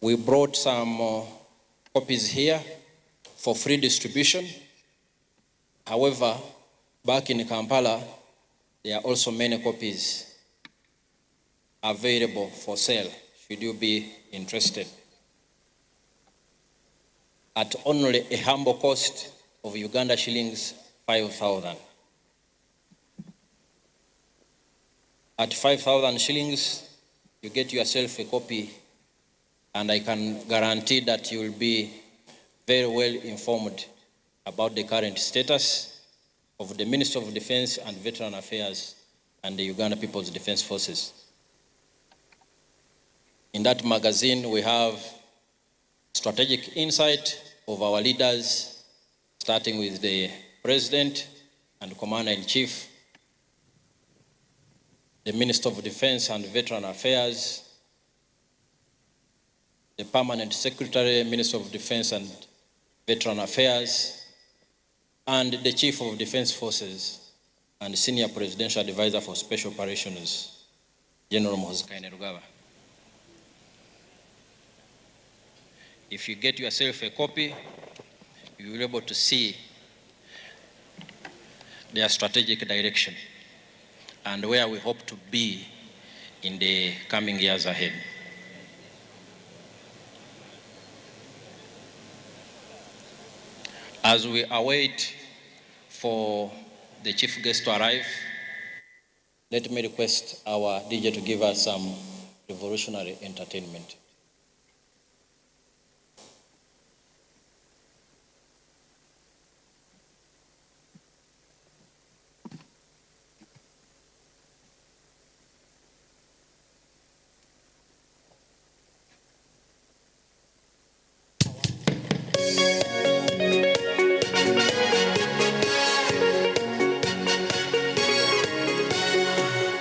We brought some copies here for free distribution. However, back in Kampala, there are also many copies available for sale, should you be interested. at only a humble cost of Uganda shillings 5,000. At 5,000 shillings, you get yourself a copy, and I can guarantee that you will be very well informed about the current status of the Minister of Defense and Veteran Affairs and the Uganda People's Defense Forces. In that magazine, we have strategic insight of our leaders, starting with the President and Commander-in-Chief, the Minister of Defense and Veteran Affairs, the Permanent Secretary, Minister of Defense and Veteran Affairs, and the Chief of Defense Forces and Senior Presidential Advisor for Special Operations, General Muhoozi Kainerugaba. If you get yourself a copy, you will be able to see their strategic direction and where we hope to be in the coming years ahead. As we await for the chief guest to arrive, let me request our DJ to give us some revolutionary entertainment.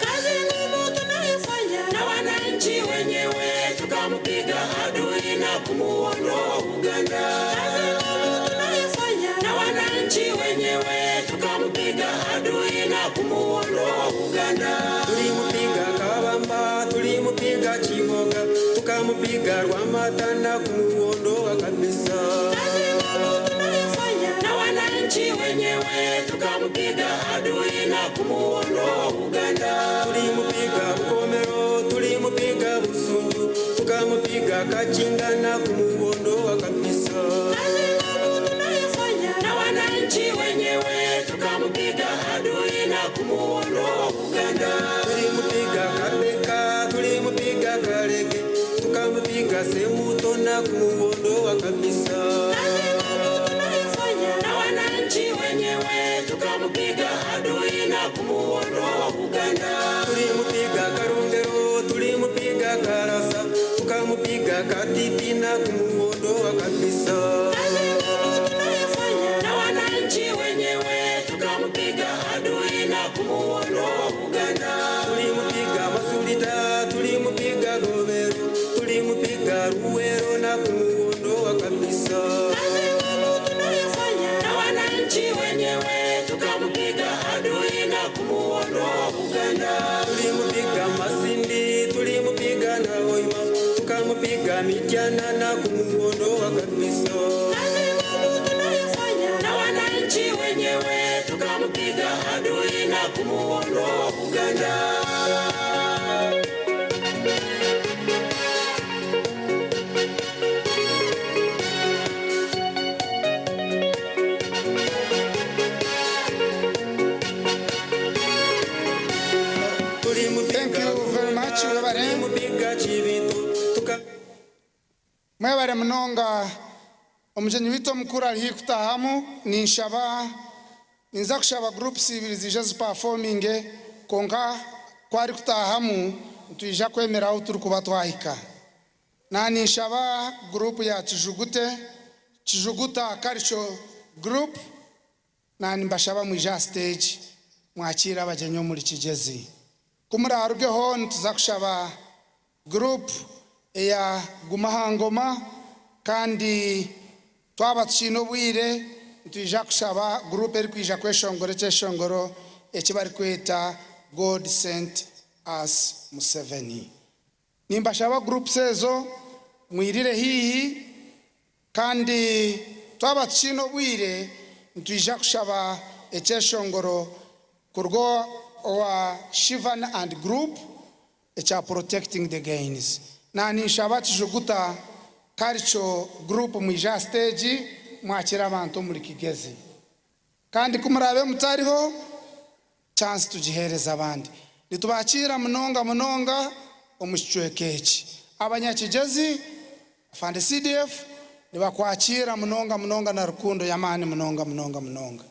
Kazi ngumu tunayofanya na wananchi wenyewe, tukampiga adui na kumuondoa Uganda. Kazi ngumu tunayofanya na wananchi wenyewe, tukampiga adui na kumuondoa Uganda. Tulimupiga Kabamba, tulimupiga Kiboga, tukamupiga Rwamatana kumuondoa kabisa. Kazi ngumu tunayofanya na wananchi wenyewe, tukampiga adui na kumuondoa Uganda. Tulimupiga Bukomero, tulimupiga Busunju, tukamupiga Kachinga na kumuondoa kabisa. Kazi ngumu tunayofanya na wananchi wenyewe, tukampiga adui na kumuondoa Uganda. Tulimupiga Kabeka, tulimupiga Kalege, tukamupiga Semuto na kumuondoa kabisa. Kazi ngumu tunayofanya na wananchi wenyewe, tukampiga adui na kumuondoa Uganda. Tulimupiga Karongero, tulimupiga Karasa, tukamupiga Katiti na kumuondoa kabisa. Kazi ngumu tunayofanya na wananchi wenyewe, tukampiga adui na kumuondoa Uganda. Tulimupiga Masulita, tulimupiga Gobero, tulimupiga Ruwero na kumuondoa kabisa. Kazi ngumu tunayofanya na wananchi wenyewe, tukampiga adui na kumuondoa Uganda. Tulimupiga Masindi, tulimupiga na Hoima, tukamupiga Mityana na kumuondoa kabisa. Kazi ngumu tunayofanya na wananchi wenyewe, tukampiga adui na kumuondoa Uganda. Thank you very much, Webare. Mwebare munonga omugyenyi waitu omukuru ari haihi kutahamu ninshaba ninza kushaba groups ibiri ziije zipafominge kwonka ku arikutahamu nitwija kwemera ahu turikuba twahika. Na ninshaba group ya Kijugute, Kijuguta Culture Group, na nimbashaba mwije aha stage mwakiire abagyenyi omuri Kigyezi. Ku murarugeho nituza kushaba group eya Guma aha Ngoma kandi twaba tukiine obwire nitwija kushaba group erikwija kweshongora ekyeshongoro eki barikweta God Sent Us Museveni. Nimbashaba groups ezo mwirire haihi kandi twaba tukiine obwire nitwija kushaba ekyeshongoro kuruga owa Shivan and Group ekya Protecting the Gains. Na ninshaba Kijuguta Culture Group mwije aha siteegi mwakire abantu omuri Kigezi. Kandi ku muraabe mutariho, chance tugiheereze abandi. Nitubakiira munonga munonga omu kicweka eki. Abanyakigyezi, Afande CDF, nibakwakiira munonga munonga na rukundo y'amaani munonga munonga munonga.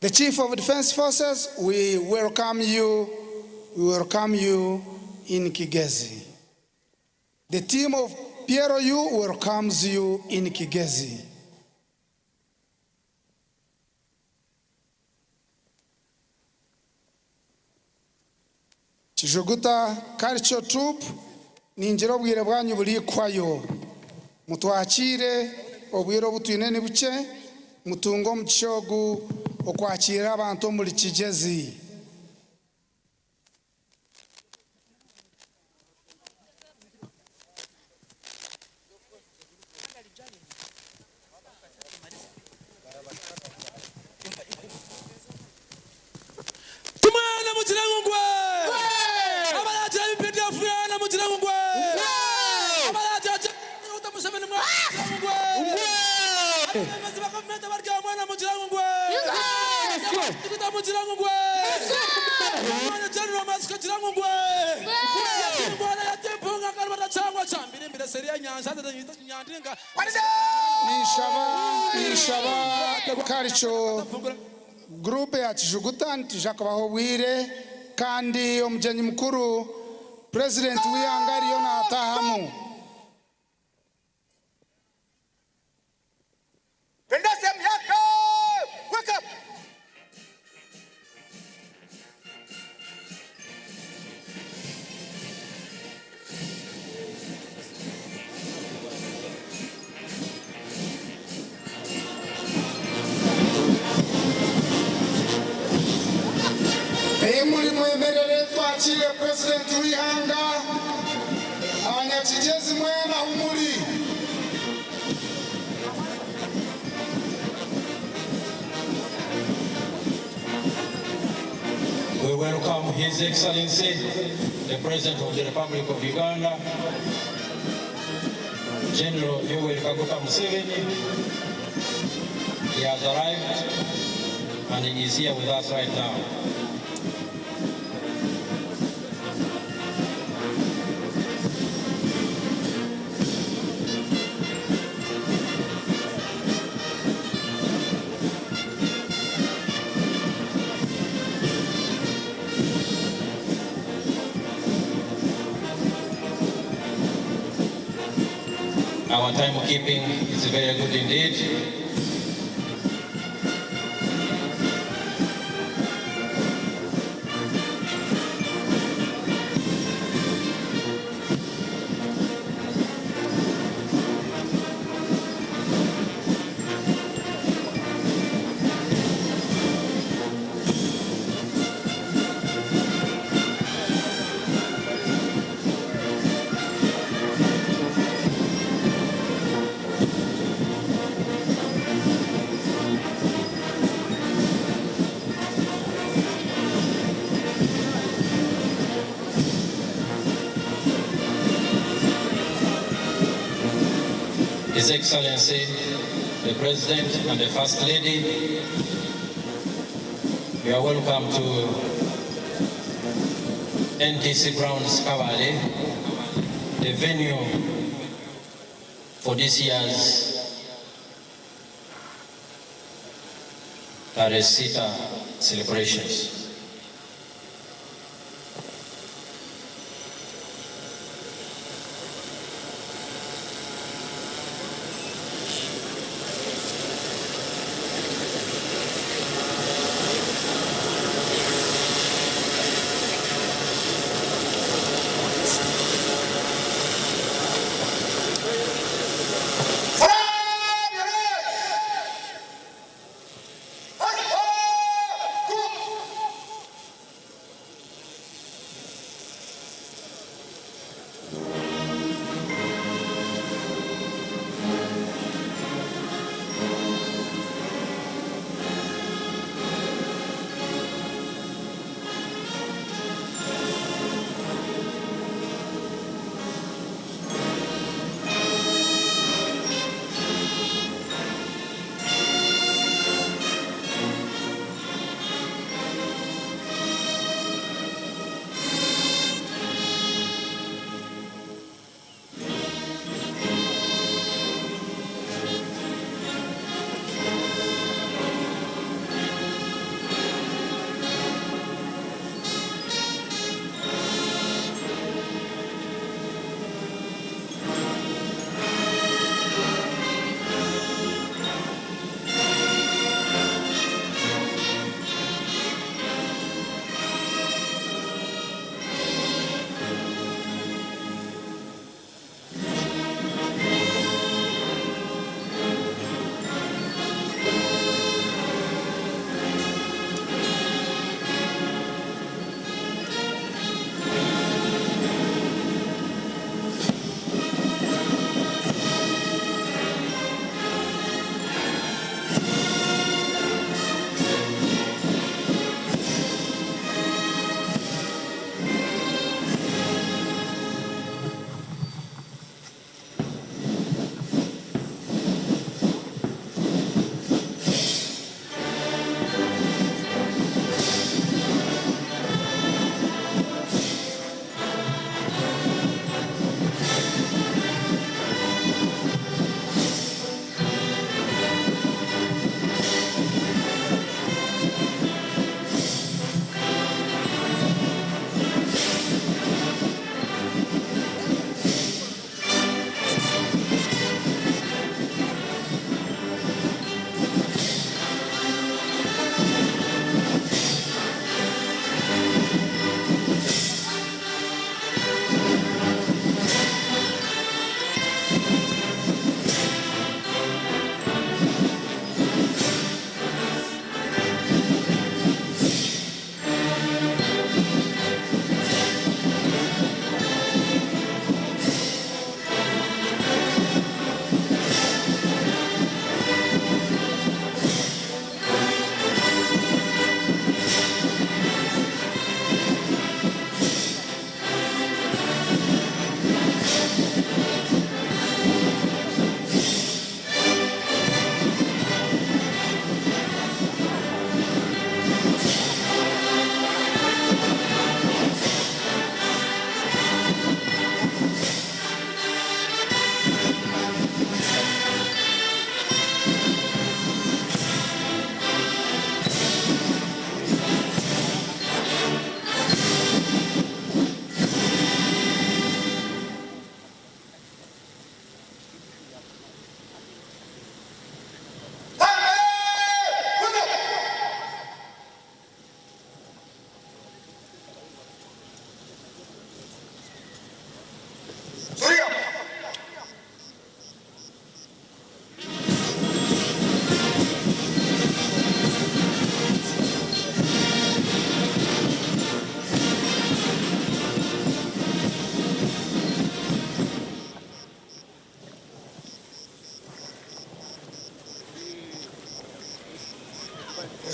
The Chief of Defence Forces, we welcome you, we welcome you in Kigezi. The team of PLU welcomes you in Kigezi. Kijuguta Culture Troupe, ningira obwire bwanyu burikwayo. Mutwakiire, obwire obu twine ni bukye, mutunge omugisha ogu okwakiira abantu omuri Kigyezi. Tumwena mugire ngu ngwe! Abaragira UPDF mwena mugire ngu ngwe! Abaragira Gen. Kaguta Museveni mwena mugire ngu ngwe! Abebembezi ba gavumenti abari aha mwena mugire ngu ngwe! Abanyamagye mugire ngu ngwe! Omwana General Matsiko gira ngu ngwe! Yatimbwana yatimpunga nkarubata kyangwa kyambirimbire seri y'enyanja nyandinga. Ninshaba ninshaba Culture Group ya Kijuguta nitwija kubaha obwire kandi omugyenyi mukuru President w'eihanga ariyo natahamu. Ei muri mwemerere twakiire Purezidenti w'eihanga, abanyakigyezi mwena ahu muri. We welcome His Excellency, the President of the Republic of Uganda, General Yoweri Kaguta Museveni. He has arrived and he is here with us right now. Our timekeeping is very good indeed. His Excellency, the President and the First Lady, you are welcome to NTC Grounds Kabale, the venue for this year's Tarehe Sita celebrations.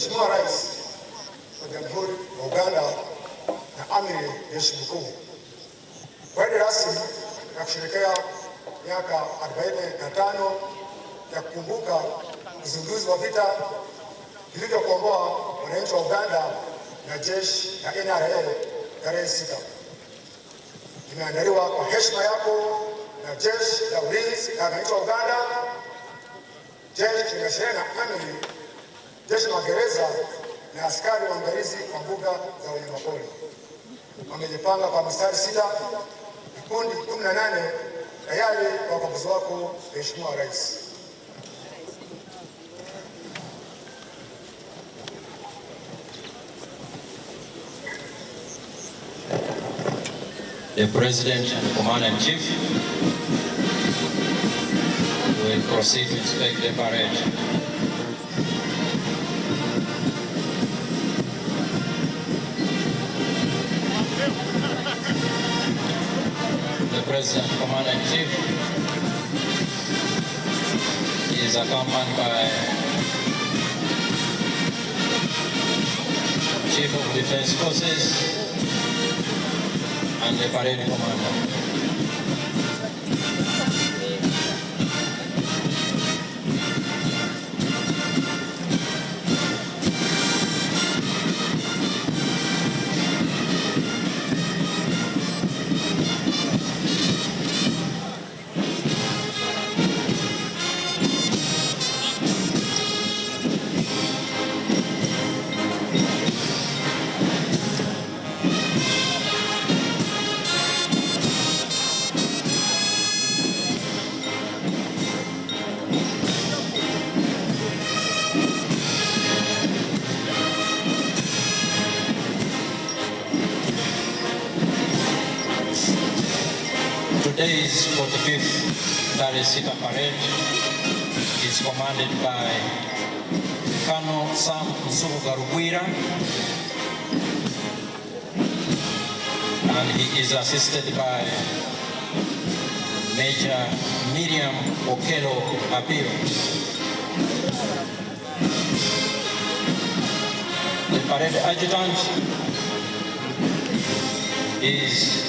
Mheshimiwa Rais wa Jamhuri ya Uganda na Amiri Jeshi Mkuu, gwaride rasmi ya kusherehekea miaka 45 ya kukumbuka uzinduzi wa vita vilivyokomboa wananchi wa Uganda na jeshi la NRA tarehe 6 imeandaliwa kwa heshima yako na jeshi la ulinzi la wananchi wa Uganda, jeshi la na amiri, jeshi la magereza na askari waangalizi wa mbuga za wanyamapori. Wamejipanga kwa mistari 6, vikundi 18 tayari kwa ukaguzi wako, Mheshimiwa Rais. The President and Commander-in-Chief will proceed to inspect the parade. The President and Commander-in-Chief is accompanied by Chief of Defense Forces and the parade commander. Today's 45th Dar es Sita Parade is commanded by Colonel Sam Nsubuga Rugwira, and he is assisted by Major Miriam Okello Apio. The parade adjutant is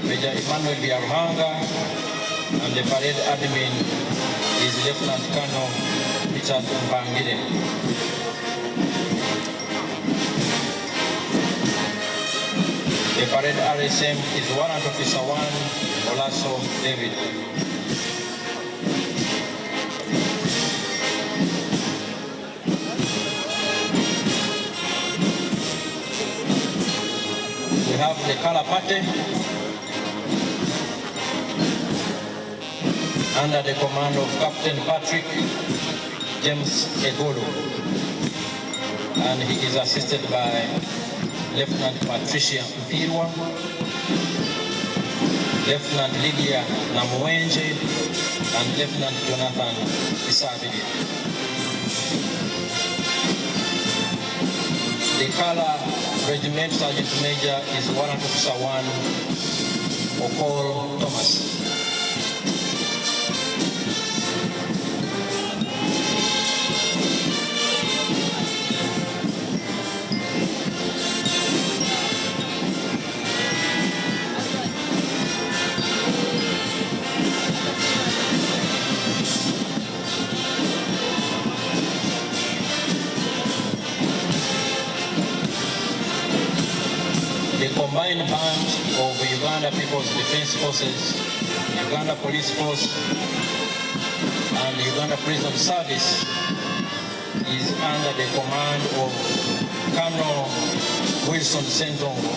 Major Emmanuel Byaruhanga, and the parade admin is Lieutenant Colonel Richard Mpangire. The parade RSM is Warrant Officer 1, Olaso David. We have the color party under the command of Captain Patrick James Egolo, and he is assisted by Lieutenant Patricia Mpirwa, Lieutenant Lydia Namuenje, and Lieutenant Jonathan Isabili. The color Regiment Sergeant Major is Warrant Officer 1, Okol Thomas. The combined band of Uganda People's Defense Forces, Uganda Police Force, and Uganda Prison Service is under the command of Colonel Wilson Sentongo.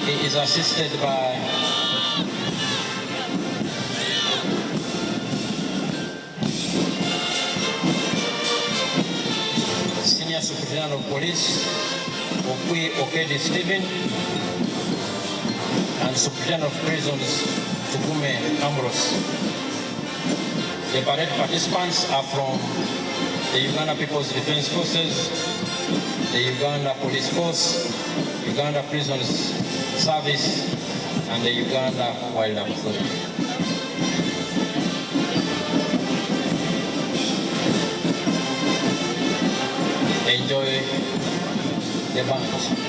He is assisted by Senior Superintendent of Police, Okwi Okedi Stephen, and Superintendent of Prisons, Tugume Ambrose. The parade participants are from the Uganda People's Defense Forces, the Uganda Police Force, Uganda Prisons Service, and the Uganda Wildlife Authority. Enjoy the band.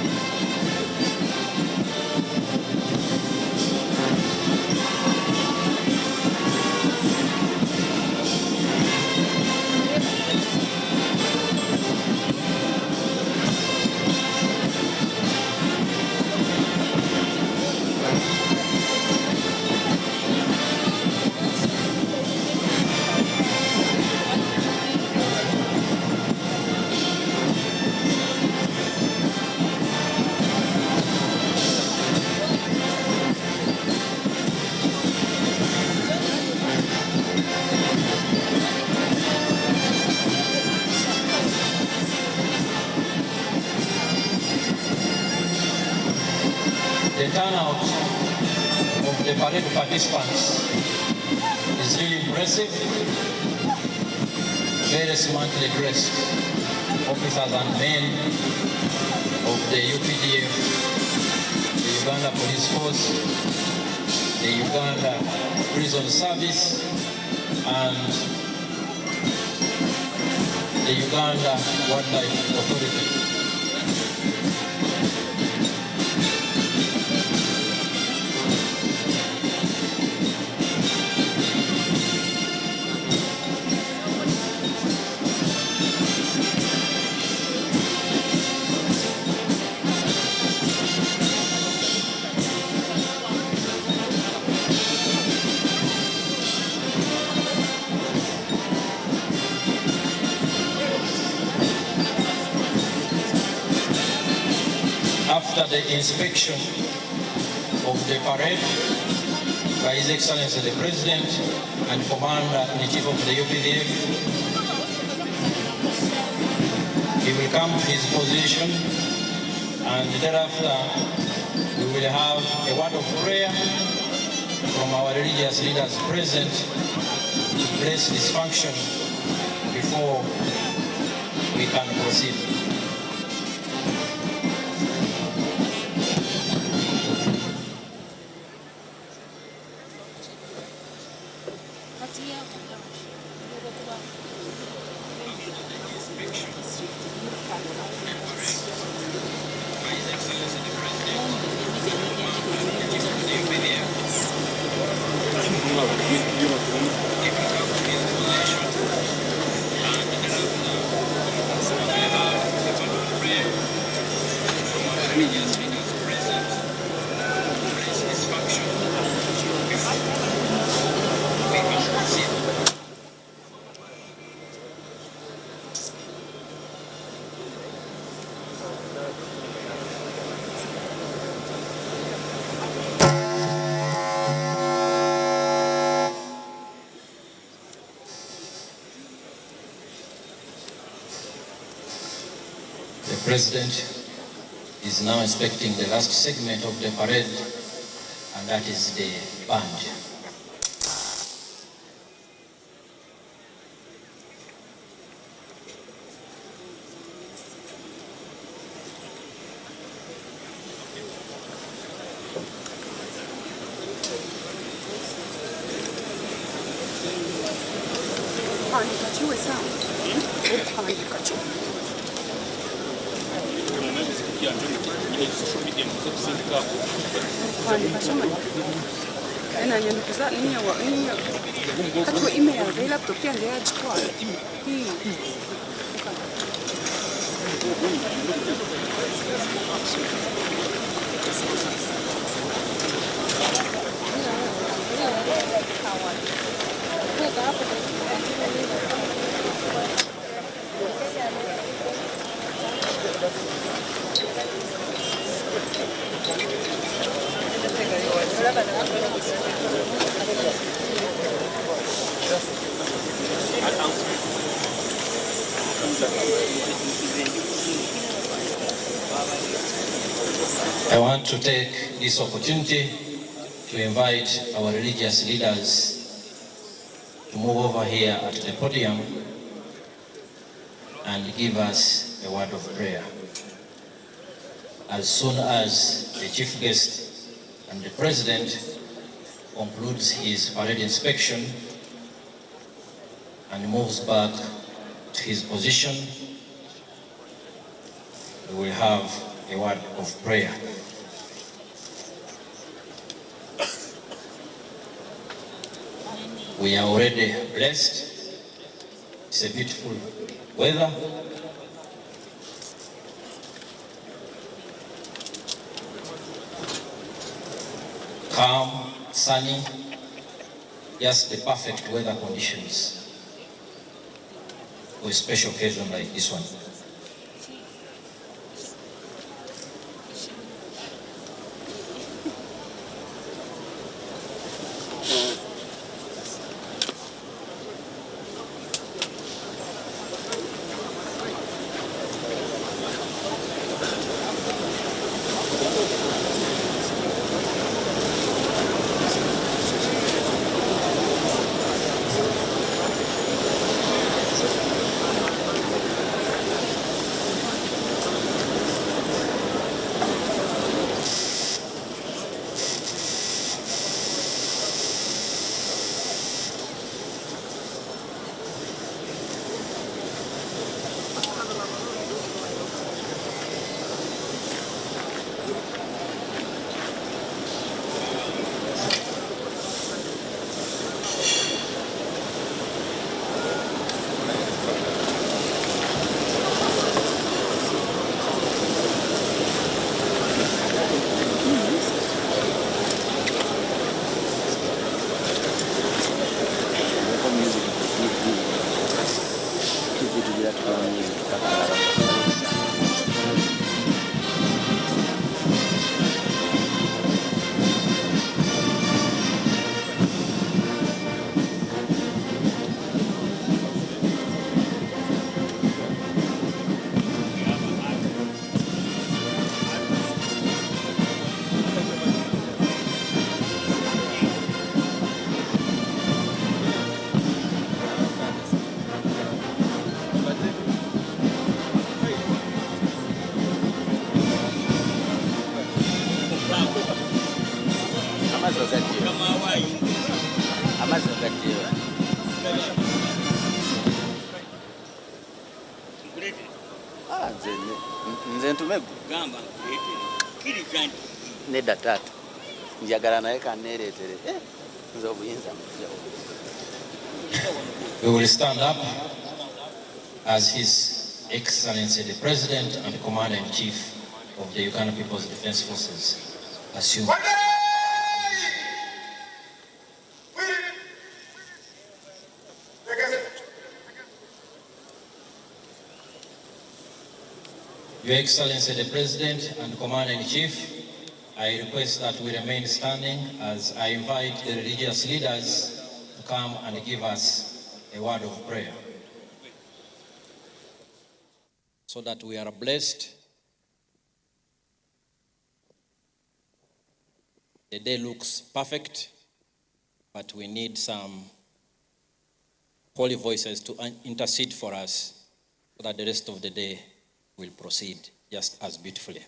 The turnout of the parade participants is really impressive. Very smartly dressed officers and men of the UPDF, the Uganda Police Force, the Uganda Prison Service, and the Uganda Wildlife Authority. After the inspection of the parade by His Excellency the President and Commander-in-Chief of the UPDF, he will come to his position and thereafter we will have a word of prayer from our religious leaders present to bless this function before we can proceed. The President is now inspecting the last segment of the parade, and that is the band. I want to take this opportunity to invite our religious leaders to move over here at the podium and give us a word of prayer. As soon as the chief guest and the president concludes his parade inspection and moves back to his position, we will have a word of prayer. We are already blessed. It's a beautiful weather. Calm, sunny, just the perfect weather conditions for a special occasion like this one. Amazzi ogajjeewa? Ah, nze ntume gwe. Nedda taata, njagala naye kanneereetere. Eh, nze obuyinza mujjawo. We will stand up as His Excellency the President and Commander-in-Chief of the Uganda People's Defense Forces assume. Your Excellency the President and Commander-in-Chief, I request that we remain standing as I invite the religious leaders to come and give us a word of prayer, so that we are blessed. The day looks perfect, but we need some holy voices to intercede for us so that the rest of the day will proceed just as beautifully.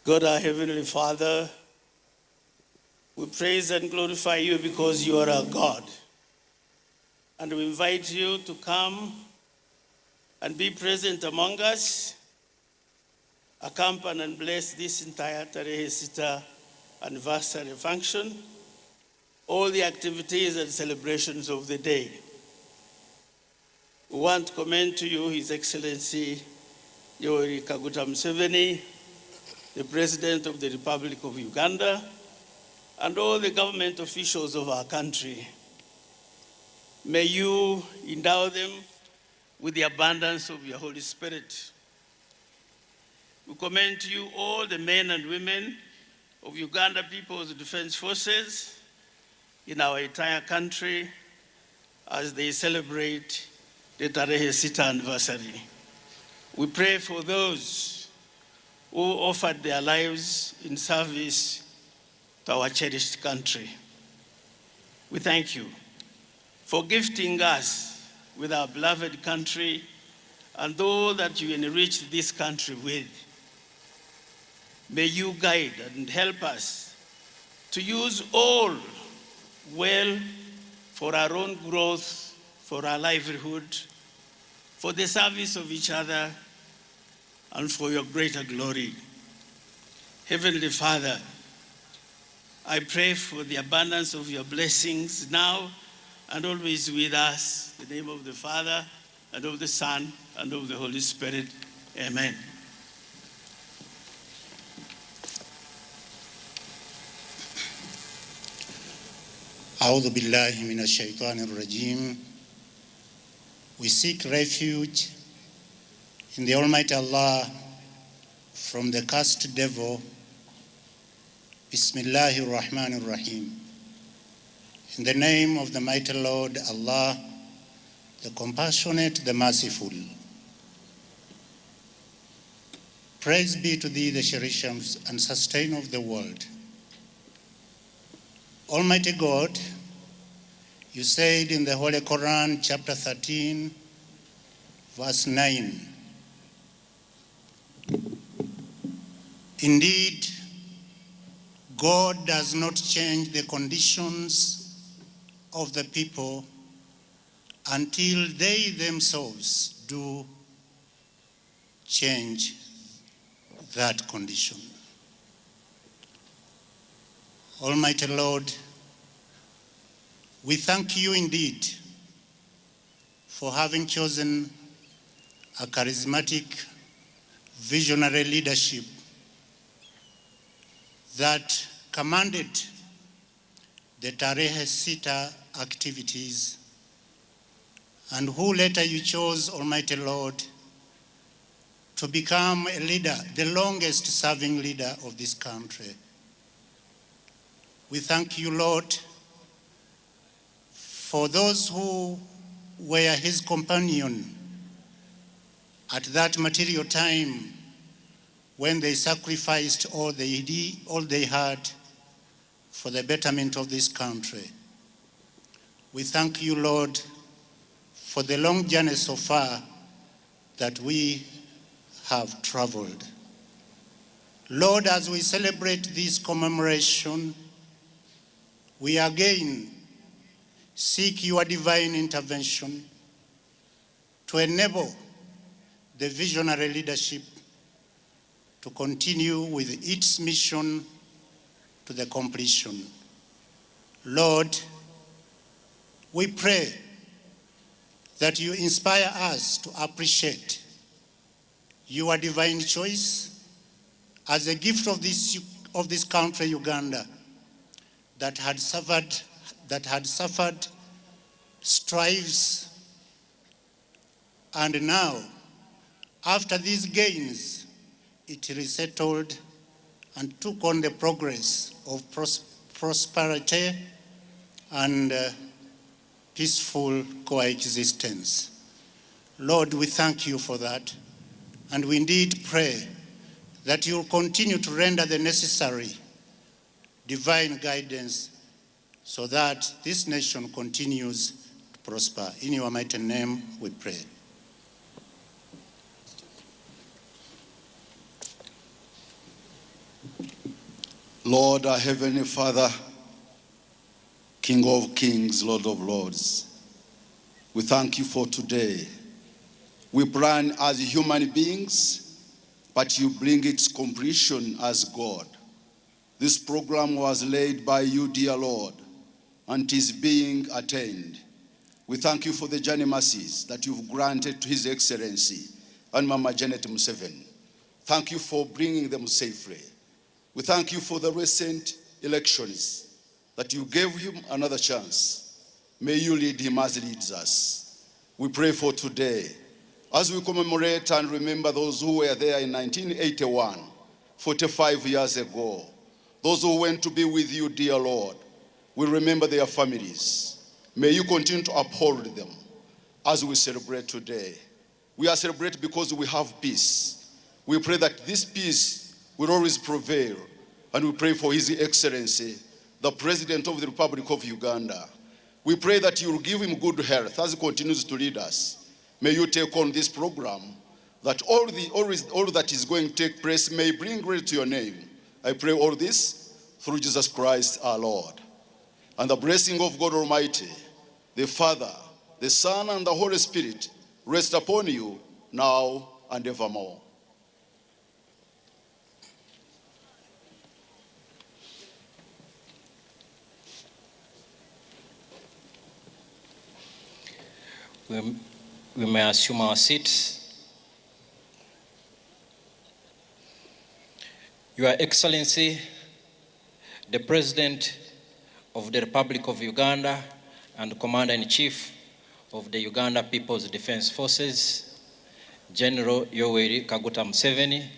God, our Heavenly Father, we praise and glorify you because you are our God. And we invite you to come and be present among us, accompany and bless this entire Tarehe Sita anniversary function, all the activities and celebrations of the day. We want to commend to you His Excellency Yoweri Kaguta Museveni, the President of the Republic of Uganda, and all the government officials of our country. May you endow them with the abundance of your Holy Spirit. We commend to you all the men and women of Uganda People's Defense Forces in our entire country as they celebrate the Tarehe Sita anniversary. We pray for those who offered their lives in service to our cherished country. We thank you for gifting us with our beloved country and all that you enriched this country with. May you guide and help us to use all well for our own growth, for our livelihood, for the service of each other, and for your greater glory. Heavenly Father, I pray for the abundance of your blessings now and always with us. In the name of the Father, and of the Son, and of the Holy Spirit. Amen. أعوذ بالله من الشيطان الرجيم. We seek refuge in the Almighty Allah from the cursed devil. Bismillahir Rahmanir Rahim. In the name of the mighty Lord Allah, the compassionate, the merciful. Praise be to thee, the cherisher and sustainer of the world. Almighty God, you said in the Holy Quran, chapter 13, verse 9, Indeed, God does not change the conditions of the people until they themselves do change that condition. Almighty Lord, we thank you indeed for having chosen a charismatic, visionary leadership that commanded the Tarehe Sita activities, and who later you chose, Almighty Lord, to become a leader, the longest serving leader of this country. We thank you, Lord, for those who were his companion at that material time when they sacrificed all they did, all they had for the betterment of this country. We thank you, Lord, for the long journey so far that we have traveled. Lord, as we celebrate this commemoration, we again seek your divine intervention to enable the visionary leadership to continue with its mission to the completion. Lord, we pray that you inspire us to appreciate your divine choice as a gift of this country, Uganda, that had suffered strifes, and now, after these gains, it resettled and took on the progress of prosperity and peaceful coexistence. Lord, we thank you for that, and we indeed pray that you will continue to render the necessary divine guidance so that this nation continues to prosper. In your mighty name we pray. Lord, our Heavenly Father, King of Kings, Lord of Lords, we thank you for today. We plan as human beings, but you bring its completion as God. This program was laid by you, dear Lord, and is being attained. We thank you for the journey mercies that you've granted to His Excellency and Mama Janet Museveni. Thank you for bringing them safely. We thank you for the recent elections, that you gave him another chance. May you lead him as he leads us. We pray for today, as we commemorate and remember those who were there in 1981, 45 years ago, those who went to be with you, dear Lord, we remember their families. May you continue to uphold them as we celebrate today. We are celebrating because we have peace. We pray that this peace will always prevail And we pray for His Excellency, the President of the Republic of Uganda. We pray that you will give him good health as he continues to lead us. May you take on this program, that all that is going to take place may bring glory to your name. I pray all this through Jesus Christ our Lord. And the blessing of God Almighty, the Father, the Son, and the Holy Spirit rest upon you now and evermore. We may assume our seats. Your Excellency, the President of the Republic of Uganda and Commander-in-Chief of the Uganda People's Defense Forces, General Yoweri Kaguta Museveni,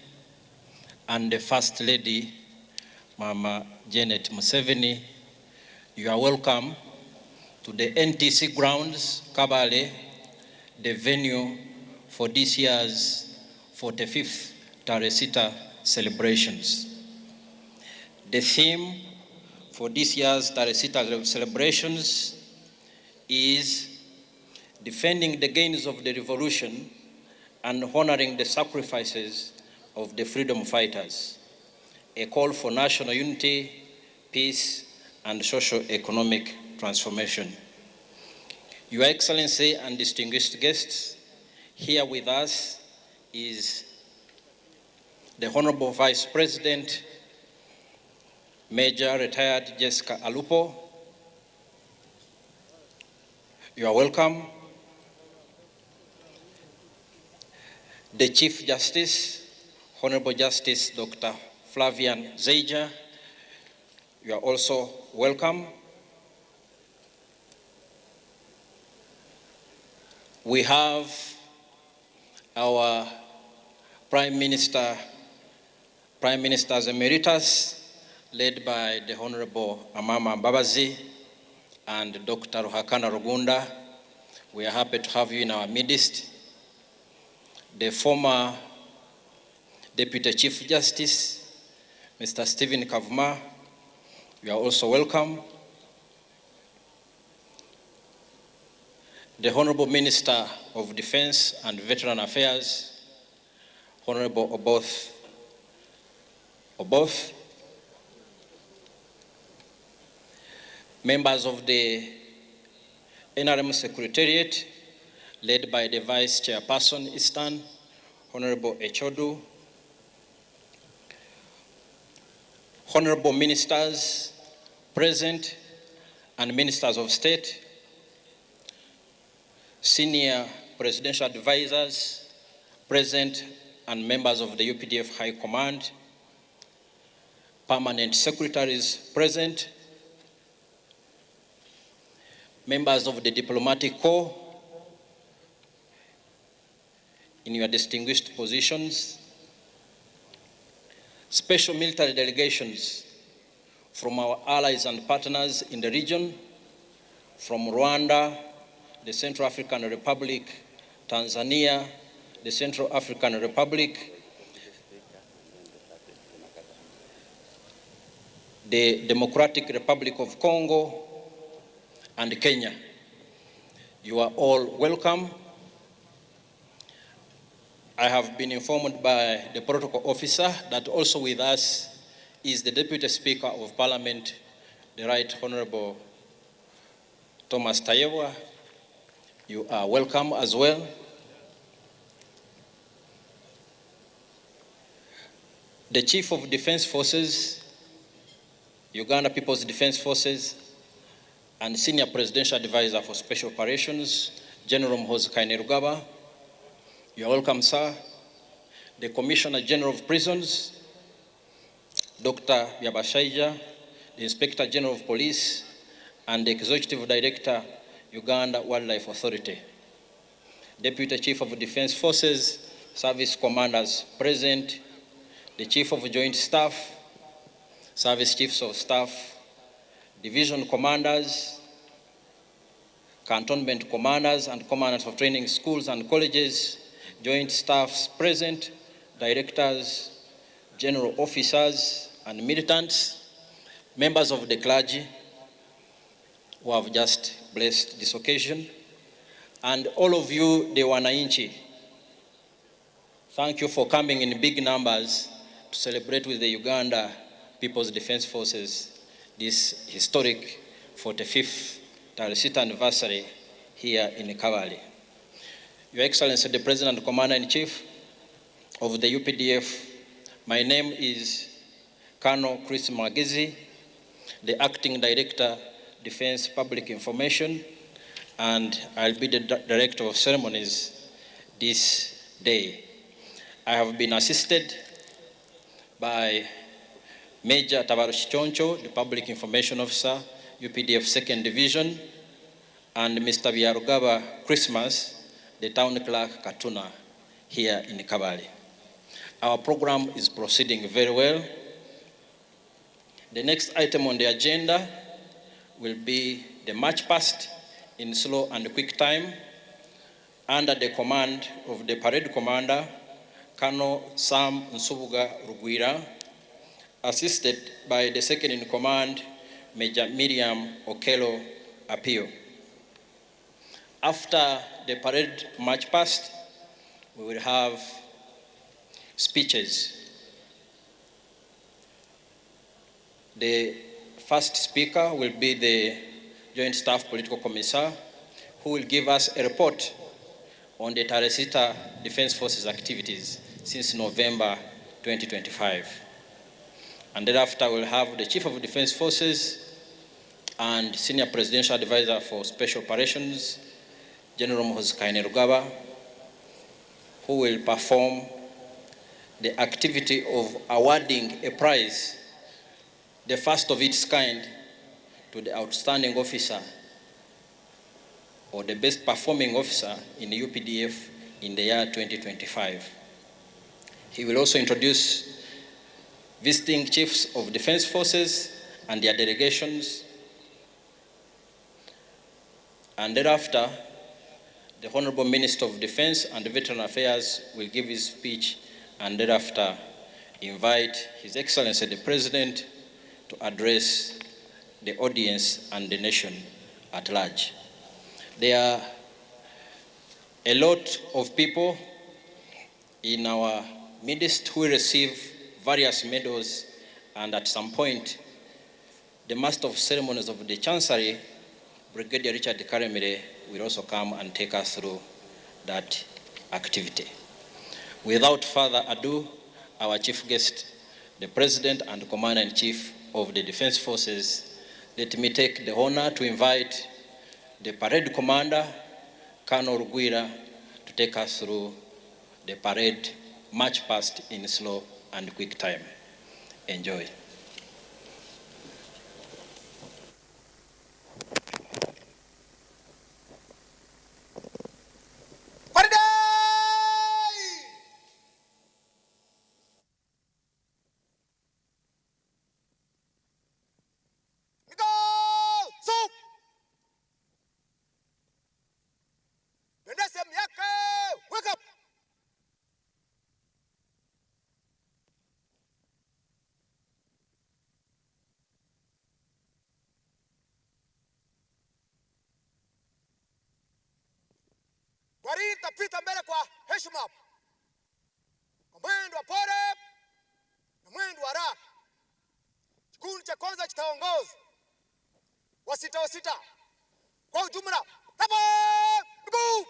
and the First Lady, Mama Janet Museveni, you are welcome to the NTC grounds, Kabale, the venue for this year's 45th Tarehe celebrations. The theme for this year's Tarehe Sita celebrations is defending the gains of the revolution and honoring the sacrifices of the freedom fighters, a call for national unity, peace, and socio-economic transformation. Your Excellency and distinguished guests, here with us is the Honorable Vice President, Major Retired Jessica Alupo. You are welcome. The Chief Justice, Honorable Justice Dr. Flavian Zeija, you are also welcome. We have our Prime Minister, Prime Ministers Emeritus, led by the Honorable Amama Mbabazi and Dr. Ruhakana Rugunda. We are happy to have you in our midst. The former Deputy Chief Justice, Mr. Stephen Kavuma, you are also welcome. The Honorable Minister of Defense and Veteran Affairs, Honorable Oboth Oboth, members of the NRM Secretariat, led by the Vice Chairperson Eastern, Honorable Echodu, Honorable Ministers present and Ministers of State, Senior Presidential Advisors present and members of the UPDF High Command, Permanent Secretaries present, members of the Diplomatic Corps in your distinguished positions, special military delegations from our allies and partners in the region, from Rwanda, the Central African Republic, Tanzania, the Central African Republic, the Democratic Republic of Congo, and Kenya. You are all welcome. I have been informed by the protocol officer that also with us is the Deputy Speaker of Parliament, the Right Honorable Thomas Tayebwa. You are welcome as well. The Chief of Defense Forces, Uganda People's Defense Forces, and Senior Presidential Advisor for Special Operations, General Muhoozi Kainerugaba. You are welcome, sir. The Commissioner General of Prisons, Dr. Byabashaija, the Inspector General of Police, and the Executive Director, Uganda Wildlife Authority. Deputy Chief of Defense Forces, Service Commanders present, the Chief of Joint Staff, Service Chiefs of Staff, Division Commanders, Cantonment Commanders and Commanders of Training Schools and Colleges, Joint Staffs present, Directors, General Officers, and militants, members of the clergy who have just blessed this occasion, and all of you, the Wananchi. Thank you for coming in big numbers to celebrate with the Uganda People's Defense Forces this historic 45th Tarisita anniversary here in Kabale. Your Excellency, the President and Commander-in-Chief of the UPDF, my name is Colonel Chris Magizi, the Acting Director, Defense Public Information, and I'll be the Director of Ceremonies this day. I have been assisted by Major Tabarush Choncho, the Public Information Officer, UPDF 2nd Division, and Mr. Vyarugaba Christmas, the Town Clerk Katuna, here in Kabale. Our program is proceeding very well. The next item on the agenda will be the march past in slow and quick time under the command of the parade commander, Colonel Sam Nsubuga Rugwira, assisted by the second in command, Major Miriam Okello Apio. After the parade march past, we will have speeches. The first speaker will be the Joint Staff Political Commissar, who will give us a report on the Taresita Defense Forces activities since November 2025. And thereafter, we'll have the Chief of Defense Forces and Senior Presidential Advisor for Special Operations, General Muhoozi Kainerugaba, who will perform the activity of awarding a prize, the first of its kind, to the outstanding officer or the best performing officer in the UPDF in the year 2025. He will also introduce visiting chiefs of defense forces and their delegations. And thereafter, the Honorable Minister of Defense and Veteran Affairs will give his speech and thereafter invite His Excellency the President to address the audience and the nation at large. There are a lot of people in our midst who receive various medals, and at some point, the Master of Ceremonies of the Chancery, Brigadier Richard Karemire, will also come and take us through that activity. Without further ado, our chief guest, the President and Commander-in-Chief of the Defense Forces, let me take the honor to invite the parade commander, Colonel Rugwira, to take us through the parade march past in slow and quick time. Enjoy. Gwaride itapita mbele kwa heshima, kwa mwendo wa pole na mwendo wa haraka. Kikundi cha kwanza kitaongoza wasita wasita, kwa ujumla miguu.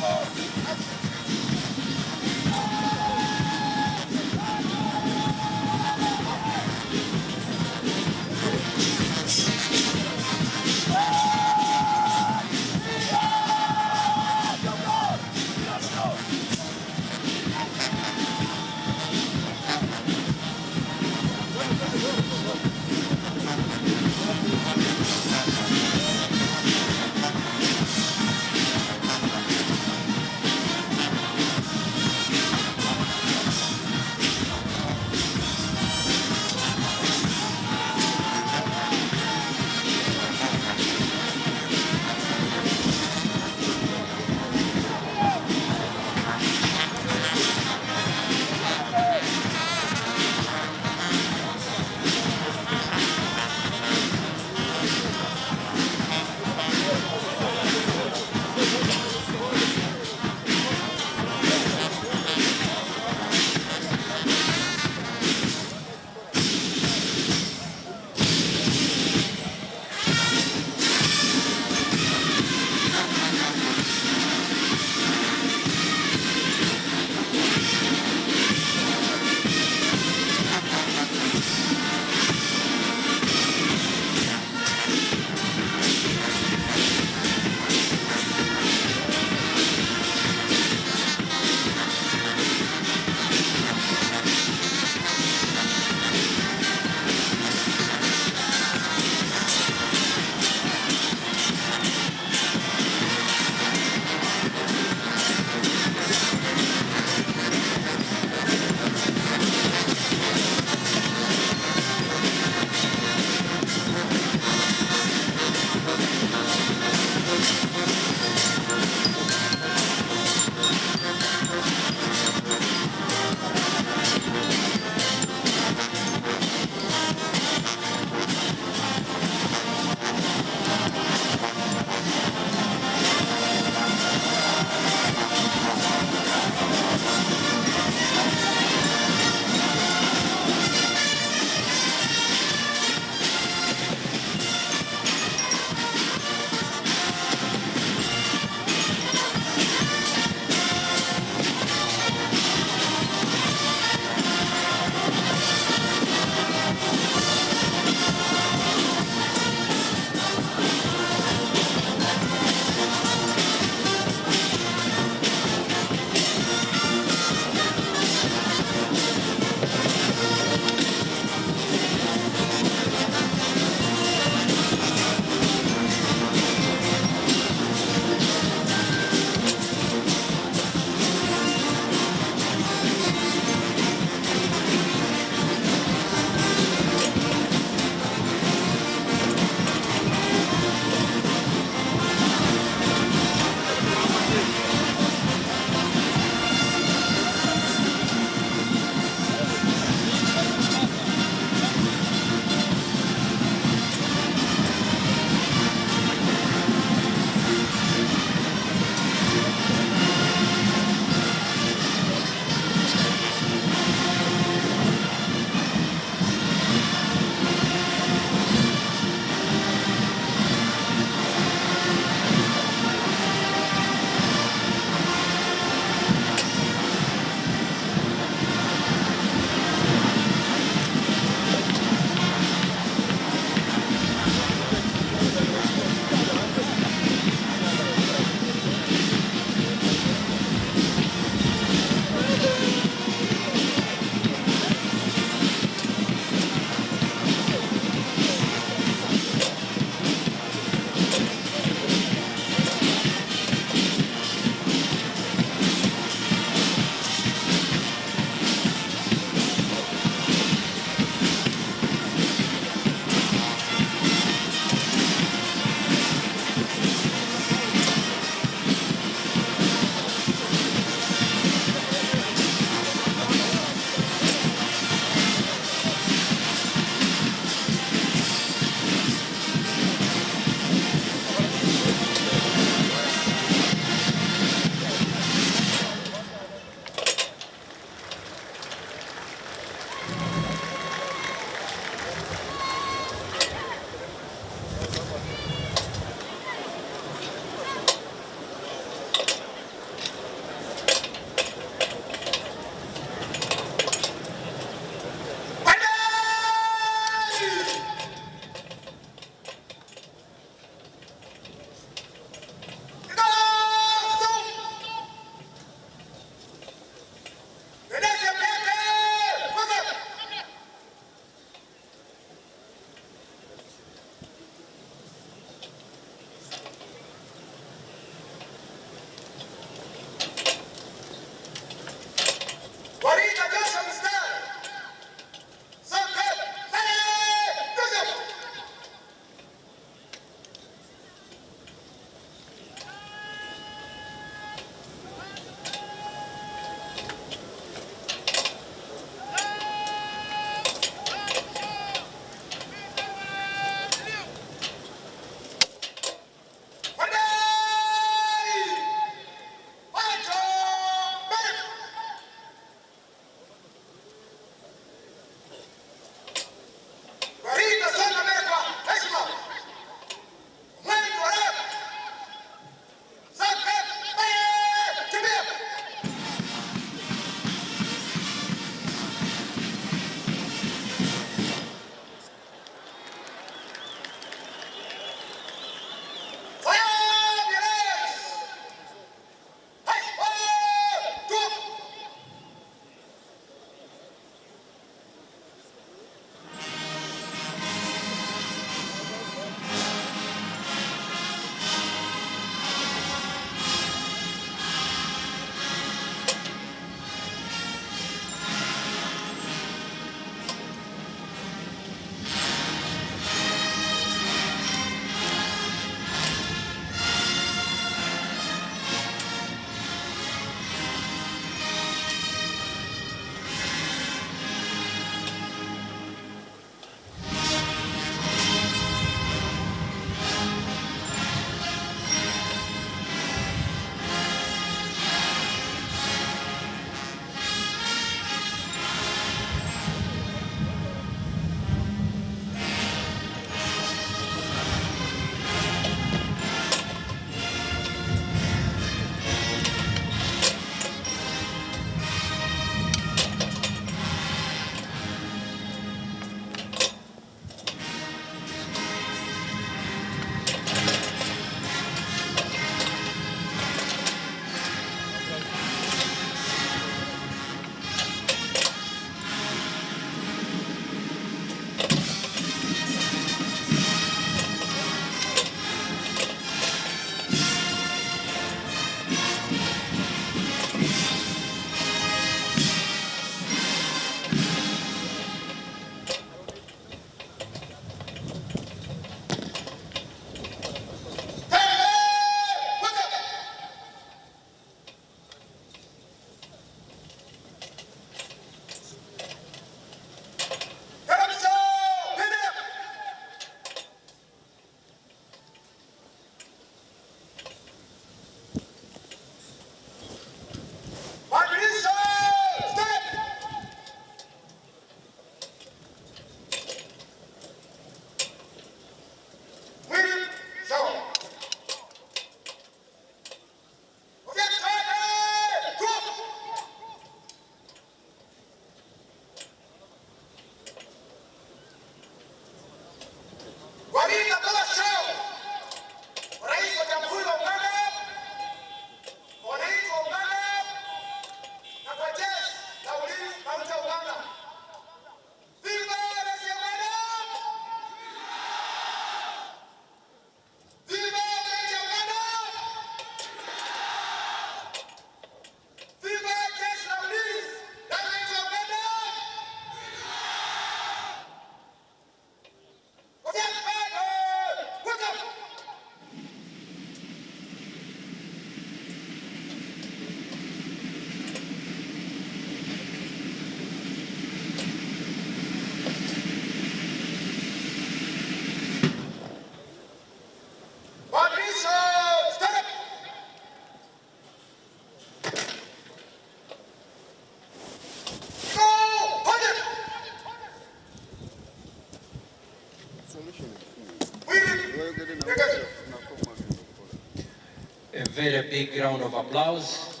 very big round of applause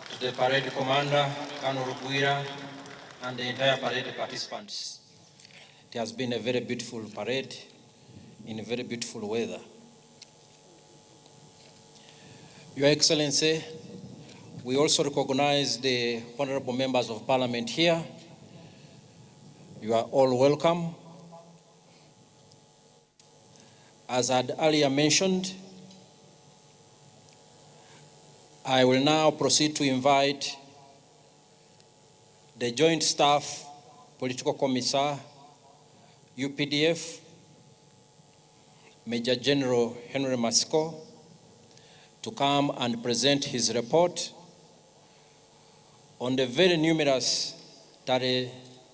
to the parade commander, Colonel Rugwira, and the entire parade participants. It has been a very beautiful parade in very beautiful weather. Your Excellency, we also recognize the honorable members of parliament here. You are all welcome. As I had earlier mentioned, I will now proceed to invite the Joint Staff Political Commissar, UPDF, Major General Henry Matsiko, to come and present his report on the very numerous Tarehe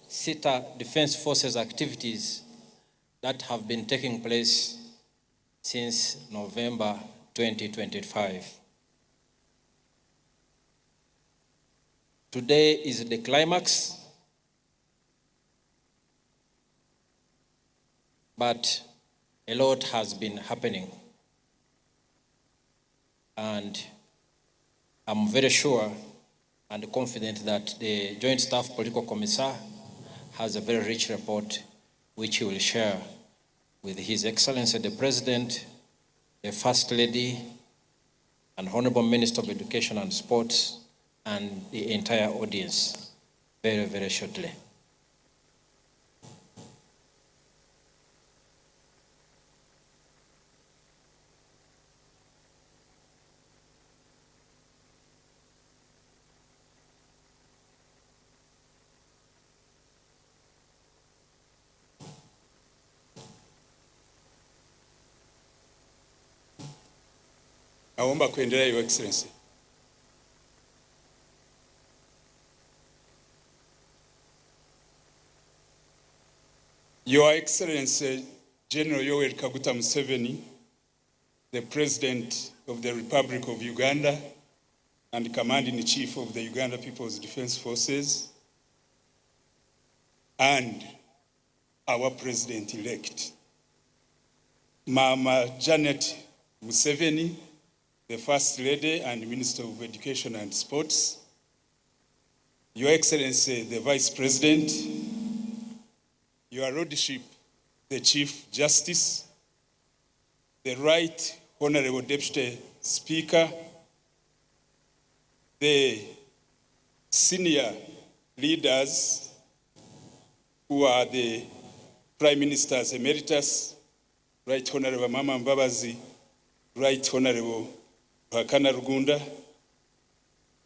Sita Defense Forces activities that have been taking place since November 2025. Today is the climax, but a lot has been happening. And I'm very sure and confident that the Joint Staff Political Commissar has a very rich report which he will share with His Excellency the President, the First Lady, and Honorable Minister of Education and Sports, and the entire audience very, very shortly. Naomba kuendelea, Your Excellency. Your Excellency, General Yoweri Kaguta Museveni, the President of the Republic of Uganda and Commander-in-Chief of the Uganda People's Defense Forces, and our President-elect, Mama Janet Museveni, the First Lady and Minister of Education and Sports, Your Excellency, the Vice President, Your Lordship, the Chief Justice, the Right Honorable Deputy Speaker, the senior leaders who are the Prime Ministers Emeritus, Right Honorable Amama Mbabazi, Right Honorable Ruhakana Rugunda,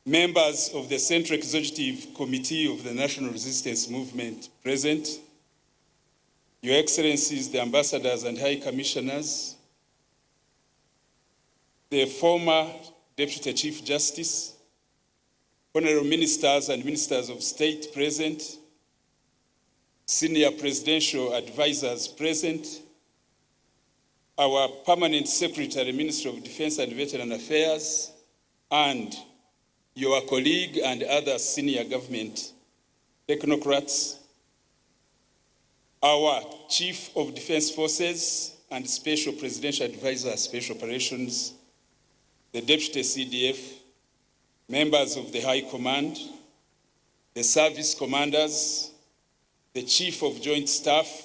members of the Central Executive Committee of the National Resistance Movement present, Your Excellencies, the Ambassadors and High Commissioners, the former Deputy Chief Justice, Honorable Ministers and Ministers of State present, Senior Presidential Advisors present, our Permanent Secretary, Minister of Defense and Veteran Affairs, and your colleague and other senior government technocrats, our Chief of Defense Forces and Special Presidential Advisor, Special Operations, the Deputy CDF, members of the High Command, the service commanders, the Chief of Joint Staff,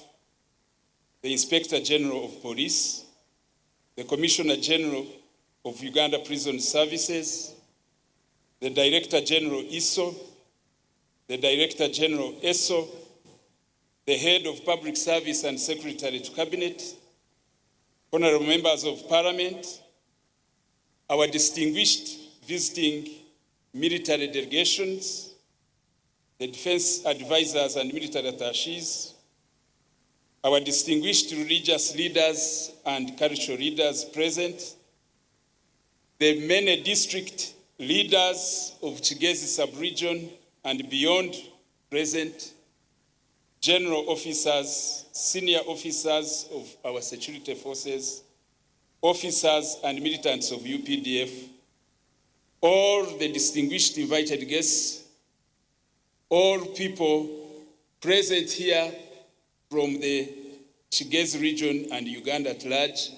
the Inspector General of Police, the Commissioner General of Uganda Prison Services, the Director General ISO, the Director General ESO, the Head of Public Service and Secretary to Cabinet, honorable members of Parliament, our distinguished visiting military delegations, the defense advisors and military attaches, our distinguished religious leaders and cultural leaders present, the many district leaders of Kigezi sub-region and beyond present, general officers, senior officers of our security forces, officers and militants of UPDF, all the distinguished invited guests, all people present here from the Kigezi region and Uganda at large,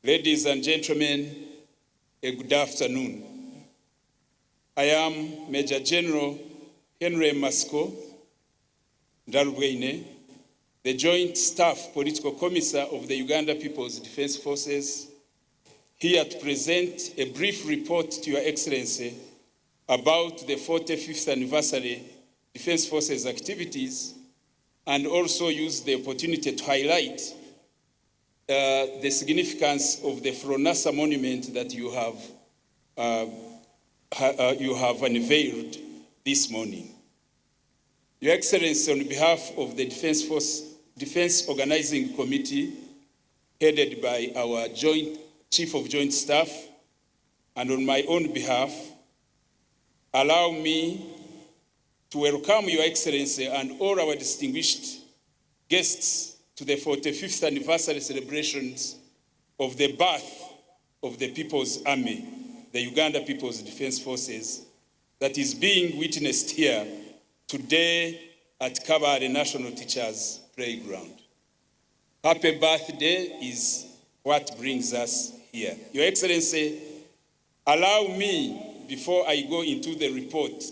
ladies and gentlemen, a good afternoon. I am Major General Henry Matsiko Ndarubweine, the Joint Staff Political Commissar of the Uganda People's Defense Forces, here to present a brief report to Your Excellency about the 45th anniversary Defense Forces activities and also use the opportunity to highlight the significance of the FRONASA monument that you have, you have unveiled this morning. Your Excellency, on behalf of the Defense Force Defense Organizing Committee, headed by our Joint Chief of Joint Staff, and on my own behalf, allow me to welcome Your Excellency and all our distinguished guests to the 45th anniversary celebrations of the birth of the People's Army, the Uganda People's Defense Forces, that is being witnessed here today at Kabale National Teachers Playground. Happy birthday is what brings us here. Your Excellency, allow me, before I go into the report,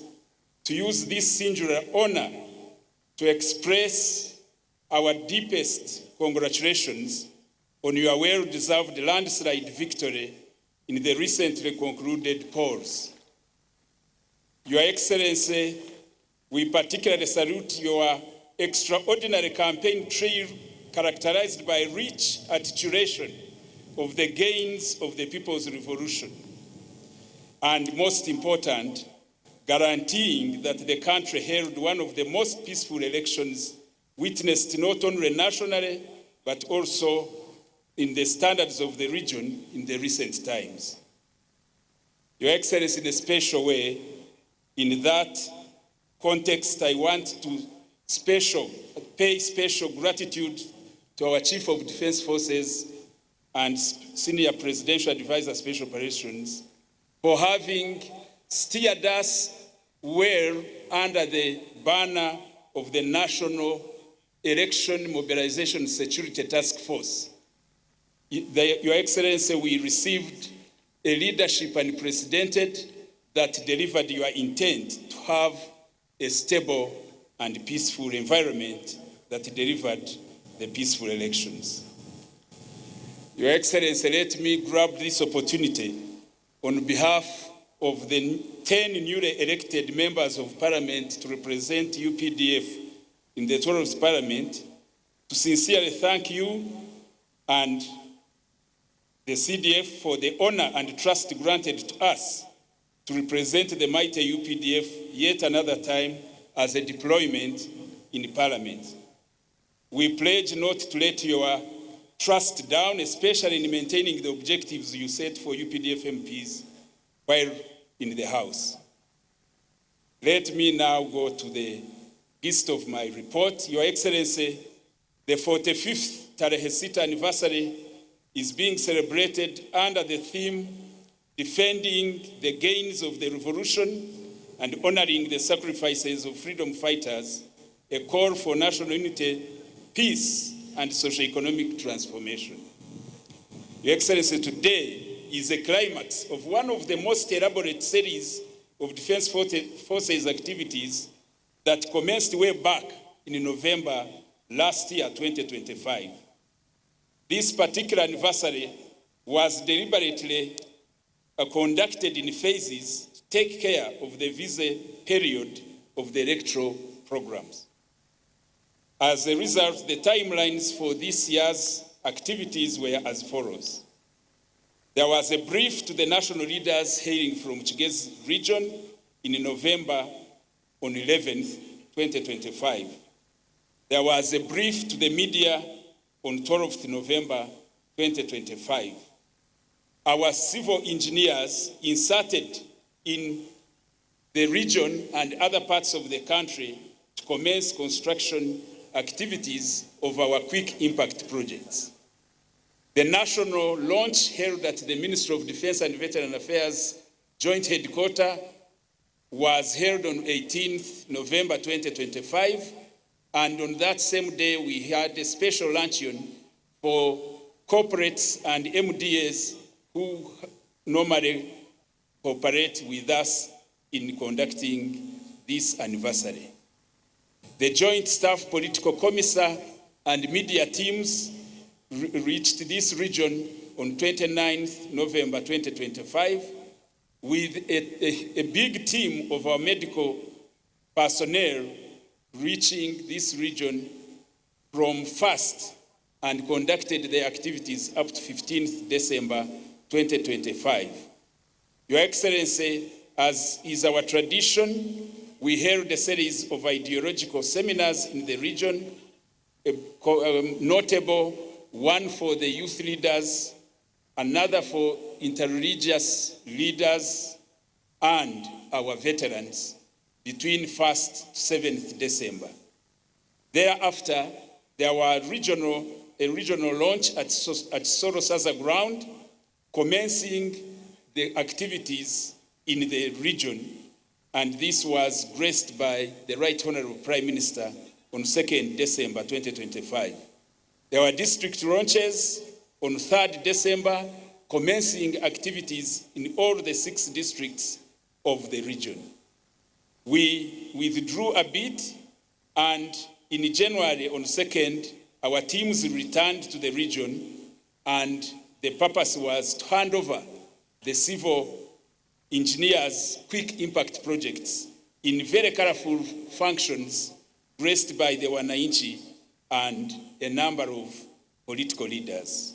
to use this singular honor to express our deepest congratulations on your well-deserved landslide victory in the recently concluded polls. Your Excellency, we particularly salute your extraordinary campaign trail characterized by rich articulation of the gains of the people's revolution, and most important, guaranteeing that the country held one of the most peaceful elections witnessed not only nationally, but also in the standards of the region in the recent times. Your Excellency, in a special way, in that context, I want to special, pay special gratitude to our Chief of Defense Forces and Senior Presidential Advisor Special Operations for having steered us well under the banner of the National Election Mobilization Security Task Force. Your Excellency, we received a leadership unprecedented that delivered your intent to have a stable and peaceful environment that delivered the peaceful elections. Your Excellency, let me grab this opportunity on behalf of the 10 newly elected members of parliament to represent UPDF in the 12th parliament to sincerely thank you and the CDF for the honor and trust granted to us to represent the mighty UPDF yet another time as a deployment in parliament. We pledge not to let your trust down, especially in maintaining the objectives you set for UPDF MPs while in the House. Let me now go to the gist of my report. Your Excellency, the 45th Tarehe Sita anniversary is being celebrated under the theme Defending the Gains of the Revolution and Honoring the Sacrifices of Freedom Fighters, a call for national unity, peace, and socioeconomic transformation. Your Excellency, today is a climax of one of the most elaborate series of Defense Forces activities that commenced way back in November last year, 2025. This particular anniversary was deliberately conducted in phases to take care of the busy period of the electoral programs. As a result, the timelines for this year's activities were as follows. There was a brief to the national leaders hailing from Kigezi region in November on 11th, 2025. There was a brief to the media on 12th November 2025. Our civil engineers inserted in the region and other parts of the country to commence construction activities of our quick impact projects. The national launch held at the Ministry of Defense and Veteran Affairs Joint Headquarters was held on 18th November 2025, and on that same day we had a special luncheon for corporates and MDAs who normally cooperate with us in conducting this anniversary. The Joint Staff Political Commissar and media teams reached this region on 29th November 2025 with a big team of our medical personnel reaching this region from first and conducted their activities up to 15th December 2025. Your Excellency, as is our tradition, we held a series of ideological seminars in the region, a notable one for the youth leaders, another for interreligious leaders, and our veterans between 1st to 7th December. Thereafter, there were a regional launch at Kisoro Saza ground, commencing the activities in the region, and this was graced by the Right Honorable Prime Minister on 2nd December 2025. There were district launches on 3rd December, commencing activities in all the 6 districts of the region. We withdrew a bit, and in January on 2nd, our teams returned to the region, and the purpose was to hand over the civil engineers' quick impact projects in very colorful functions graced by the Wananchi and a number of political leaders.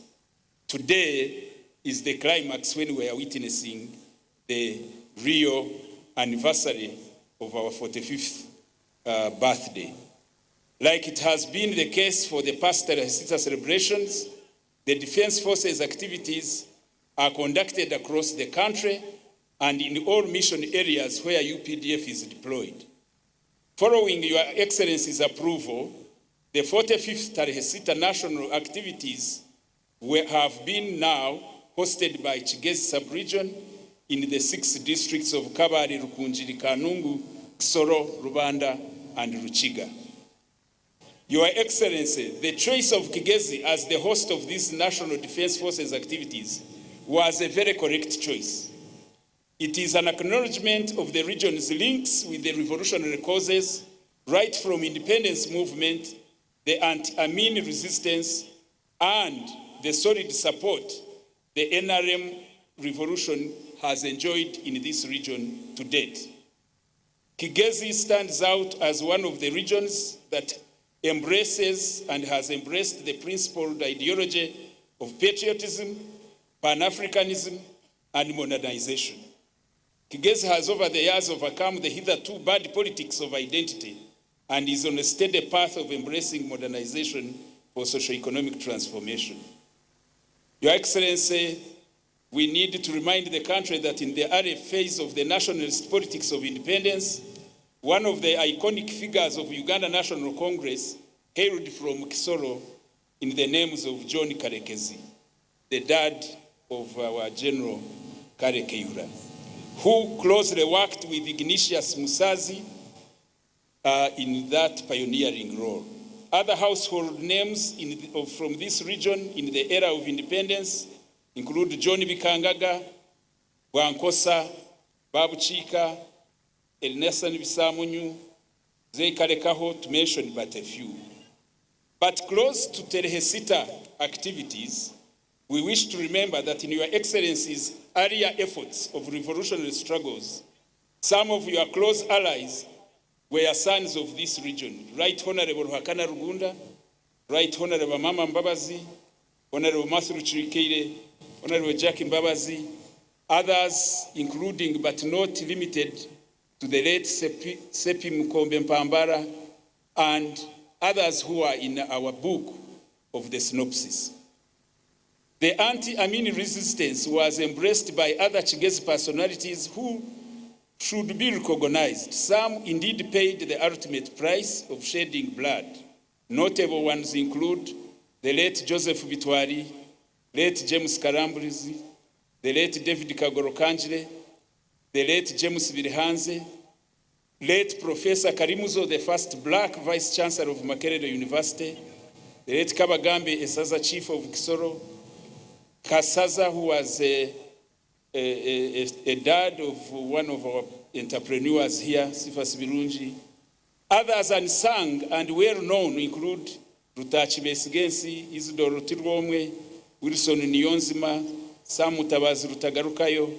Today is the climax when we are witnessing the real anniversary of our 45th birthday. Like it has been the case for the past Tarehe Sita celebrations, the Defense Forces activities are conducted across the country and in all mission areas where UPDF is deployed. Following Your Excellency's approval, the 45th Tarehe Sita national activities have been now hosted by Kigezi sub-region in the 6 districts of Kabale, Rukungiri, Kanungu, Kisoro, Rubanda, and Rukiga. Your Excellency, the choice of Kigezi as the host of these National Defense Forces activities was a very correct choice. It is an acknowledgement of the region's links with the revolutionary causes, right from independence movement, the anti-Amin resistance, and the solid support the NRM revolution has enjoyed in this region to date. Kigezi stands out as one of the regions that embraces and has embraced the principled ideology of patriotism, Pan-Africanism, and modernization. Kigezi has over the years overcome the hitherto bad politics of identity and is on a steady path of embracing modernization for socio-economic transformation. Your Excellency, we need to remind the country that in the early phase of the nationalist politics of independence, one of the iconic figures of Uganda National Congress hailed from Kisoro in the names of John Karekezi, the dad of our General Kale Kayihura, who closely worked with Ignatius Musazi in that pioneering role. Other household names from this region in the era of independence include John Bikangaga, Bwankosa, Babu Chika, Elnathan Bisamunyu, Zey Kalekaho, to mention but a few. But close to Tarehe Sita activities, we wish to remember that in Your Excellency's earlier efforts of revolutionary struggles, some of your close allies were sons of this region. Right Honorable Ruhakana Rugunda, Right Honorable Amama Mbabazi, Honorable Matthew Chirikeire, Honorable Jack Mbabazi, others including but not limited to the late Sepi Mukombe Mpambara, and others who are in our book of the synopsis. The anti-Amin resistance was embraced by other Kigezi personalities who should be recognized. Some indeed paid the ultimate price of shedding blood. Notable ones include the late Joseph Bitwari, late James Karamburizi, the late David Kagoro Kanjire, the late James Birihanze, late Professor Kalimuzo, the first black vice chancellor of Makerere University, the late Kabagambe Esaza, chief of Kisoro, Kasaza, who was a, a, a dad of one of our entrepreneurs here, Sifas Birungi. Others unsung and well known include Rutachi Besigensi, Isidore Rutirwomwe, Wilson Niyonzima, Sam Mutabazi Rutagarukayo,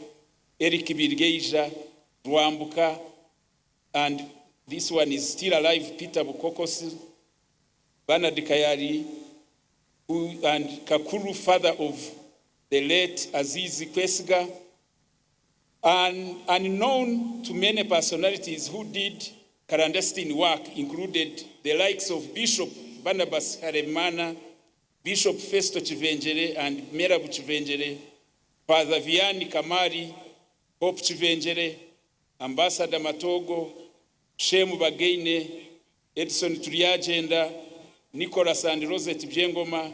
Eric Birgeija, Rwambuka, and this one is still alive, Peter Bukokosi, Bernard Kayari, who, and Kakuru, father of the late Azizi Kwesiga, and unknown to many personalities who did clandestine work included the likes of Bishop Barnabas Haremana, Bishop Festo Chivenjere and Merabu Chivenjere, Father Vianney Kamari, Hope Chivenjere, Ambassador Matogo, Shemu Bagaine, Edson Turiagenda, Nicholas and Rosette Byengoma,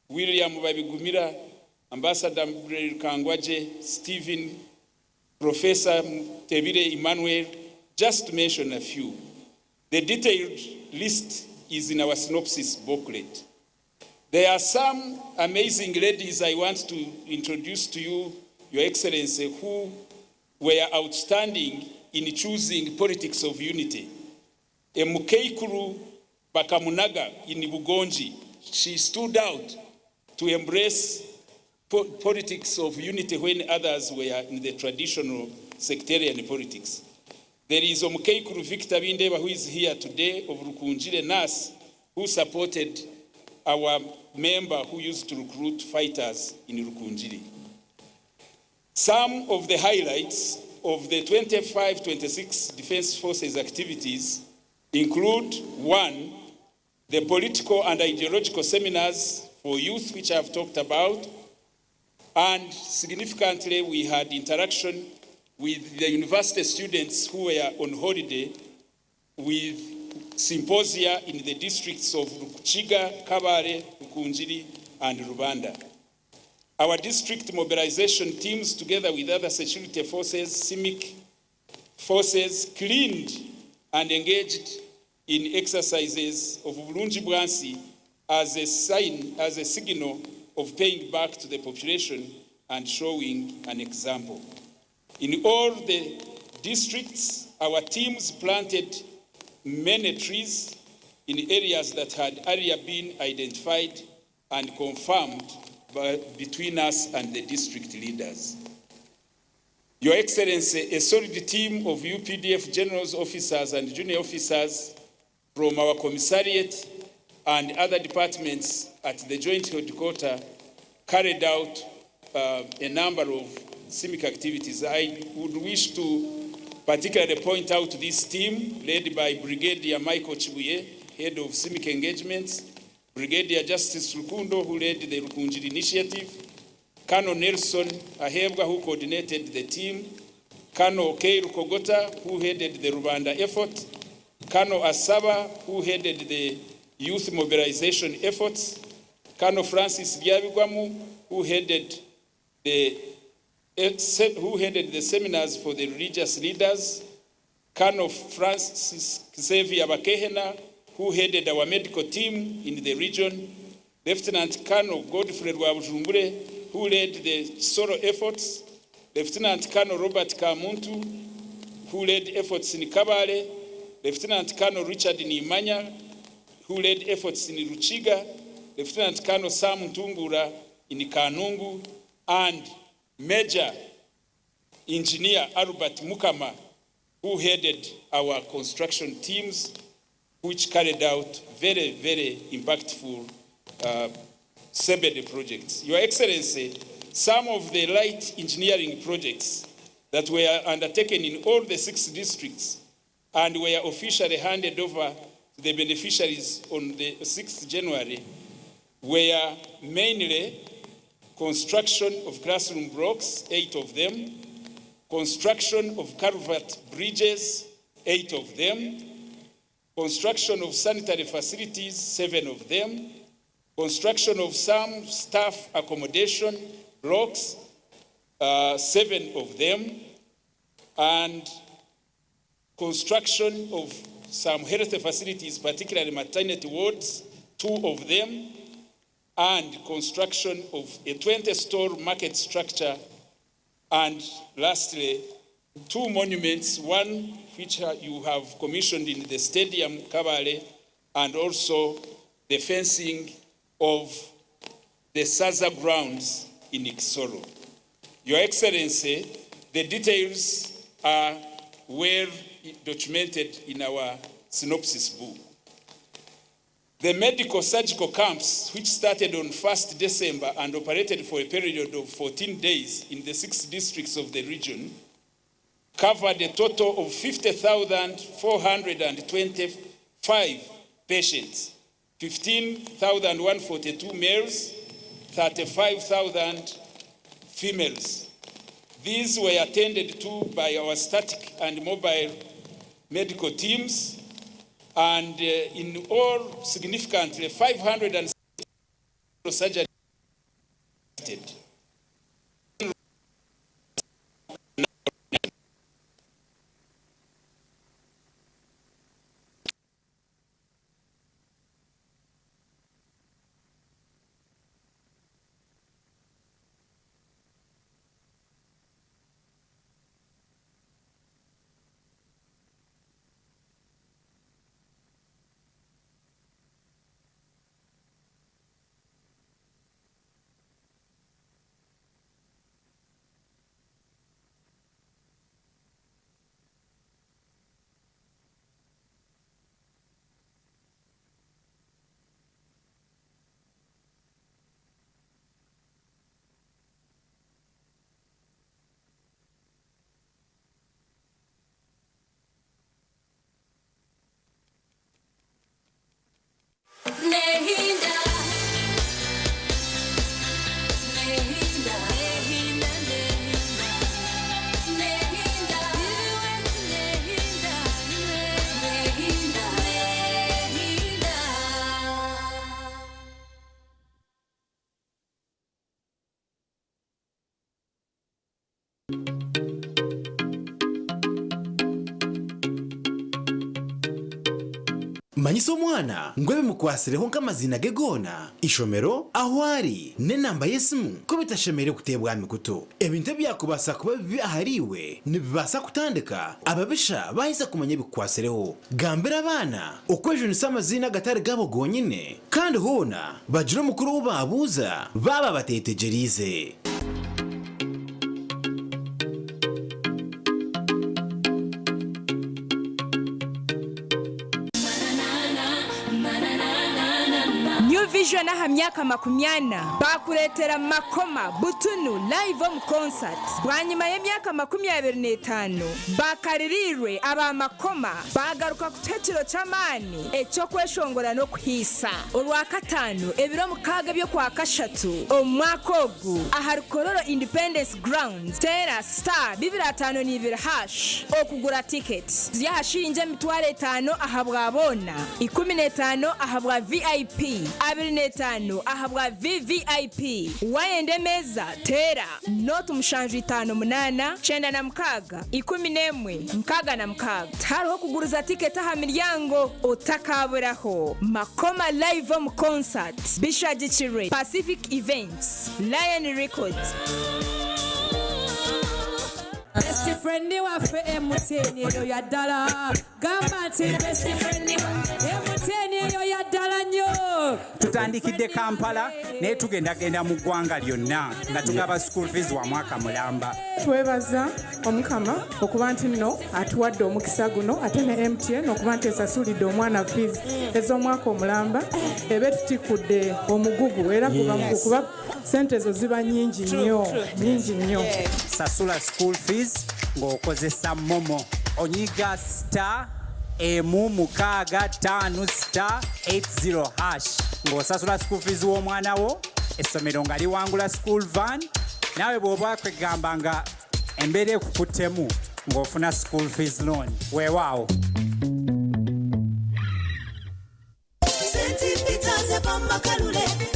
William Babigumira, Ambassador Kangwaje, Stephen, Professor Tebire Emmanuel, just to mention a few. The detailed list is in our synopsis booklet. There are some amazing ladies I want to introduce to you, Your Excellency, who were outstanding in choosing politics of unity. Emukeikuru Bakamunaga in Bugonji, she stood out to embrace politics of unity when others were in the traditional sectarian politics. There is Omukeikuru Victor Bindeba, who is here today, of Rukunjire Nas, who supported our member who used to recruit fighters in Rukunjiri. Some of the highlights of the 25-26 Defense Forces activities include one, the political and ideological seminars for youth, which I've talked about, and significantly we had interaction with the university students who were on holiday with symposia in the districts of Rukiga, Kabale, Rukungiri, and Rubanda. Our district mobilization teams, together with other security forces, CIMIC forces, cleaned and engaged in exercises of Bulungi Bwansi as a sign, as a signal of paying back to the population and showing an example. In all the districts, our teams planted many trees in areas that had earlier been identified and confirmed by, between us and the district leaders. Your Excellency, a solid team of UPDF generals, officers, and junior officers from our commissariat and other departments at the joint headquarters carried out a number of CIMIC activities. I would wish to particularly point out this team led by Brigadier Michael Chibuye, head of CIMIC engagements, Brigadier Justice Rukundo, who led the Rukungiri initiative, Colonel Nelson Ahebwa, who coordinated the team, Colonel K. Rukogota, who headed the Rubanda effort, Colonel Asaba, who headed the youth mobilization efforts, Colonel Francis Byabigwamu, who headed the who headed the seminars for the religious leaders, Colonel Francis Xavier Bakehena, who headed our medical team in the region, Lieutenant Colonel Godfrey Rwabujumbure, who led the solo efforts, Lieutenant Colonel Robert Kamuntu, who led efforts in Kabale, Lieutenant Colonel Richard Nimanya, who led efforts in Ruchiga, Lieutenant Colonel Sam Ntungura in Kanungu, and Major Engineer Albert Mukama, who headed our construction teams, which carried out very, very impactful CBD projects. Your Excellency, some of the light engineering projects that were undertaken in all the 6 districts and were officially handed over to the beneficiaries on the 6th January were mainly construction of classroom blocks, 8 of them, construction of culvert bridges, 8 of them, construction of sanitary facilities, 7 of them, construction of some staff accommodation blocks, 7 of them, and construction of some health facilities, particularly maternity wards, 2 of them, and construction of a 20-store market structure And lastly, two monuments, one which you have commissioned in the stadium, Kabale, and also the fencing of the Saza grounds in Kisoro. Your Excellency, the details are well documented in our synopsis book. The medical surgical camps, which started on 1st December and operated for a period of 14 days in the six districts of the region, covered a total of 50,425 patients, 15,142 males, 35,000 females. These were attended to by our static and mobile medical teams, and in all, significantly, 500 surgery. Nehinda, nehinda, nehinda, nehinda, nehinda, nehinda, nehinda. Manyisa omwana ngu ebimukwasireho nk'amaziina ge goona, ishomero, ahu ari, n'enamba y'esimu ku bitashemereire kuteebwa aha mikutu. Ebintu ebyakubaasa kuba bibi ahariiwe nibibaasa kutandika ababisha baaheza kumanya ebikukwasireho. Gambira abaana okwejunisa amaziina agatari gaabo gonyine kandi hoona bagire omukuru ou baabuuza baaba bateetegyereize. New Vision aha myaka makumyana baakureetera Makoma Butunu live omu concert. Bwanyima y'emyaka 25 bakaririirwe aba Makoma baagaruka kutuha ekiro ky'amaani eky'okweshongora n'okuhiisa. Orwakataano ebiro mukaaga eby'Okwakashatu omu mwaka ogu ahari Kololo Independence Grounds, teera star bibiri ataano n'ibiri hash okugura tiketi. Ziri aha shiringi 5000 ahabwa boona, 15 ahabwa VIP, 25 ahabwa VVIP. Waayenda emeeza, teera nooti 758 96 11 66. Tihariho kuguriza tiketi aha miryango, otakaaburaho. Makoma Live omu Concert bishagikirwe Pacific Events, Lion Records. Best friend waffe MTN eyo ya ddala gamba nti best friend MTN eyo ya ddala nnyo. Tutandikidde Kampala naye tugendagenda mu ggwanga lyonna nga tugaba school fees wa mwaka mulamba. Twebaza Omukama okuba nti nno atuwadde omukisa guno ate ne MTN okuba nti esasulidde omwana fees ez'omwaka omulamba eba etutikudde omugugu era guba mugugu kuba sente ezo ziba nyingi nnyo nyingi nnyo. Sasula school fees ng'okozesa momo onyiga star emu mukaaga ttaano star 80 hash ng'osasula school fees w'omwana wo essomero nga liwangula school van naawe bw'oba kwegamba nga embeera ekukuttemu ng'ofuna school fees loan weewaawo. St. Peter's Bombo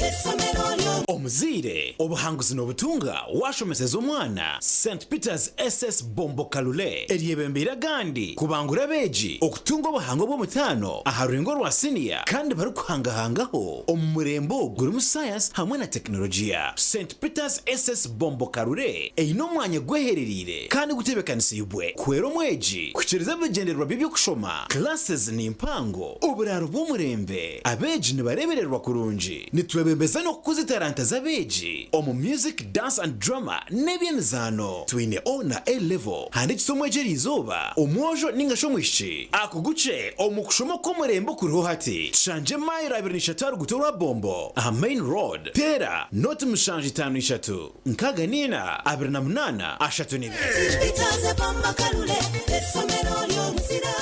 essomero lyo. Omuzaire, obuhanguzi n'obutunga waashomeseza omwana St Peters SS Bombo Kalule eryebembeire agandi kubangura abeegi okutunga obuhango bw'omutaano aha rurengo rwa siniya kandi barikuhangahangaho omu murembe ogu gurimu sayansi hamwe na tekinologiya. St Peters SS Bombo Kalule eine omwanya gweherereire kandi gutebeekanisiibwe kuhwera omwegi kuhikiiriza ebigyendererwa bye by'okushoma. Classes ni mpango, oburaaro bw'omurembe, abeegi nibareebererwa kurungi. Nitwebembeza n'okukuza etaranta z'abeegi omu music, dance and drama n'eby'emizaano. Twine O na A level. Handiikisa omwegi eriizooba, omwojo ninga shi omwishiki, akugukye omu kushoma okw'omurembe okuriho hati. Tushangye mailo 23 aha ruguuto rwa Bombo aha Main Road. Teera noti 753 64 28 32. Itaze Bombo Kalule essomero ly'omuzira.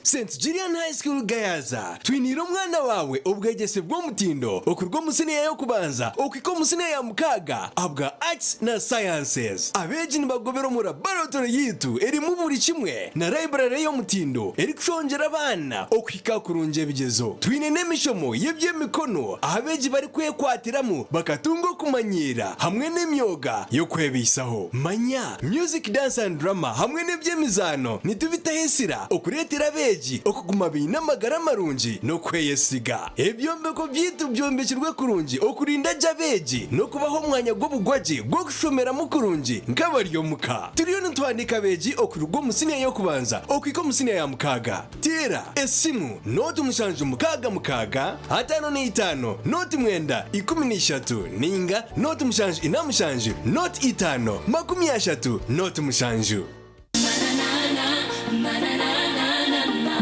St Julian High School Gayaza, Twiniire omwana waawe obwegyese bw'omutindo okuruga omu siniya y'okubanza okuhika omu siniya ya mukaaga ahabwa Arts na Sciences. Abeegi nibagobera omu laboratory yaitu erimu buri kimwe na library y'omutindo erikushongyera abaana okuhika kurungi ebigyezo. Twine n'emishomo y'eby'emikono ahu abeegi barikwekwatiramu bakatunga okumanyiira hamwe n'emyoga y'okwebaisaho. Manya Music, Dance and Drama hamwe n'eby'emizaano nitubitaho ensira okureetera abeegi okuguma baine amagara marungi n'okweyesiga. Ebyombeko byaitu byombekirwe kurungi okurinda gye abeegi n'okubaha omwanya gw'obugwagye gw'okushomeramu kurungi nk'abari omuka. Turiyo nituhandiika abeegi okuruga omu siniya y'okubanza okuhika omu siniya ya mukaaga. Teera esimu nooti 7 6 55 nooti 9 13 ninga nooti 7 4 7 nooti 5 30 nooti 7.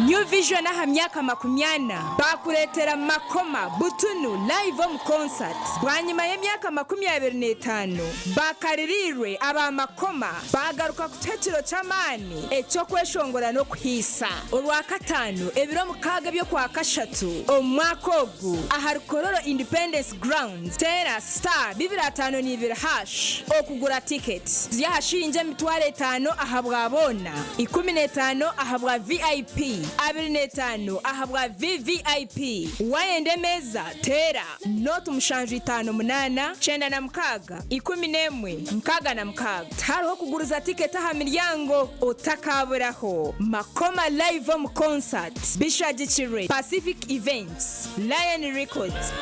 New Vision aha myaka 40 baakureetera Makoma Butunu live omu concert. Bwanyima y'emyaka 25 bakaririirwe aba Makoma baagaruka kutuha ekiro ky'amaani eky'okweshongora n'okuhiisa. Orwakataano ebiro 6 eby'Okwakashatu omu mwaka ogu ahari Kololo Independence Grounds, teera star 252 hash okugura tiketi. Ziri aha shiringi 5000 ahabwa boona, 15 ahabwa VIP, 25 ahabwa VVIP. Waayenda emeeza, teera nooti 758 96 11 66. Tihariho kuguriza tiketi aha miryango, otakaaburaho. Makoma Live omu Concert bishagikirwe Pacific Events, Lion Records.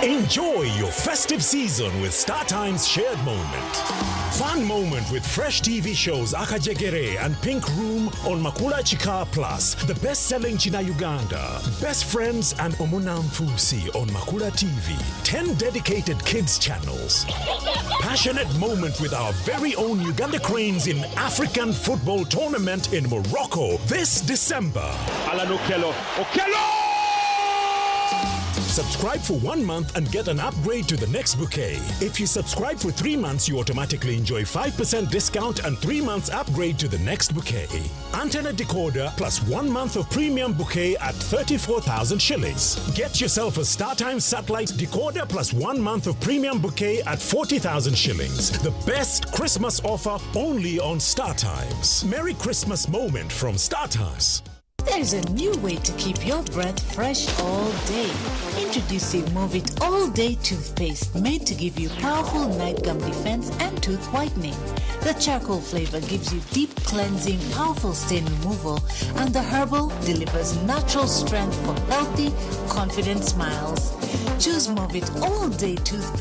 Enjoy your festive season with StarTimes Shared Moment. Fun moment with fresh TV shows Akajegere and Pink Room on Makula Chika Plus, the best-selling China Uganda, Best Friends and Omunanfusi on Makula TV, 10 dedicated kids channels. Passionate moment with our very own Uganda Cranes in African football tournament in Morocco this December. Alan Okello. Okello! Subscribe for 1 month and get an upgrade to the next bouquet. If you subscribe for 3 months, you automatically enjoy 5% discount and 3 months upgrade to the next bouquet. Antenna decoder plus 1 month of premium bouquet at 34,000 shillings. Get yourself a StarTimes satellite decoder plus 1 month of premium bouquet at 40,000 shillings. The best Christmas offer only on StarTimes. Merry Christmas moment from StarTimes. There's a new way to keep your breath fresh all day. Introducing Movit All Day Toothpaste, made to give you powerful night gum defense and tooth whitening. The charcoal flavor gives you deep cleansing, powerful stain removal, and the herbal delivers natural strength for healthy, confident smiles. Choose Movit All Day Toothpaste.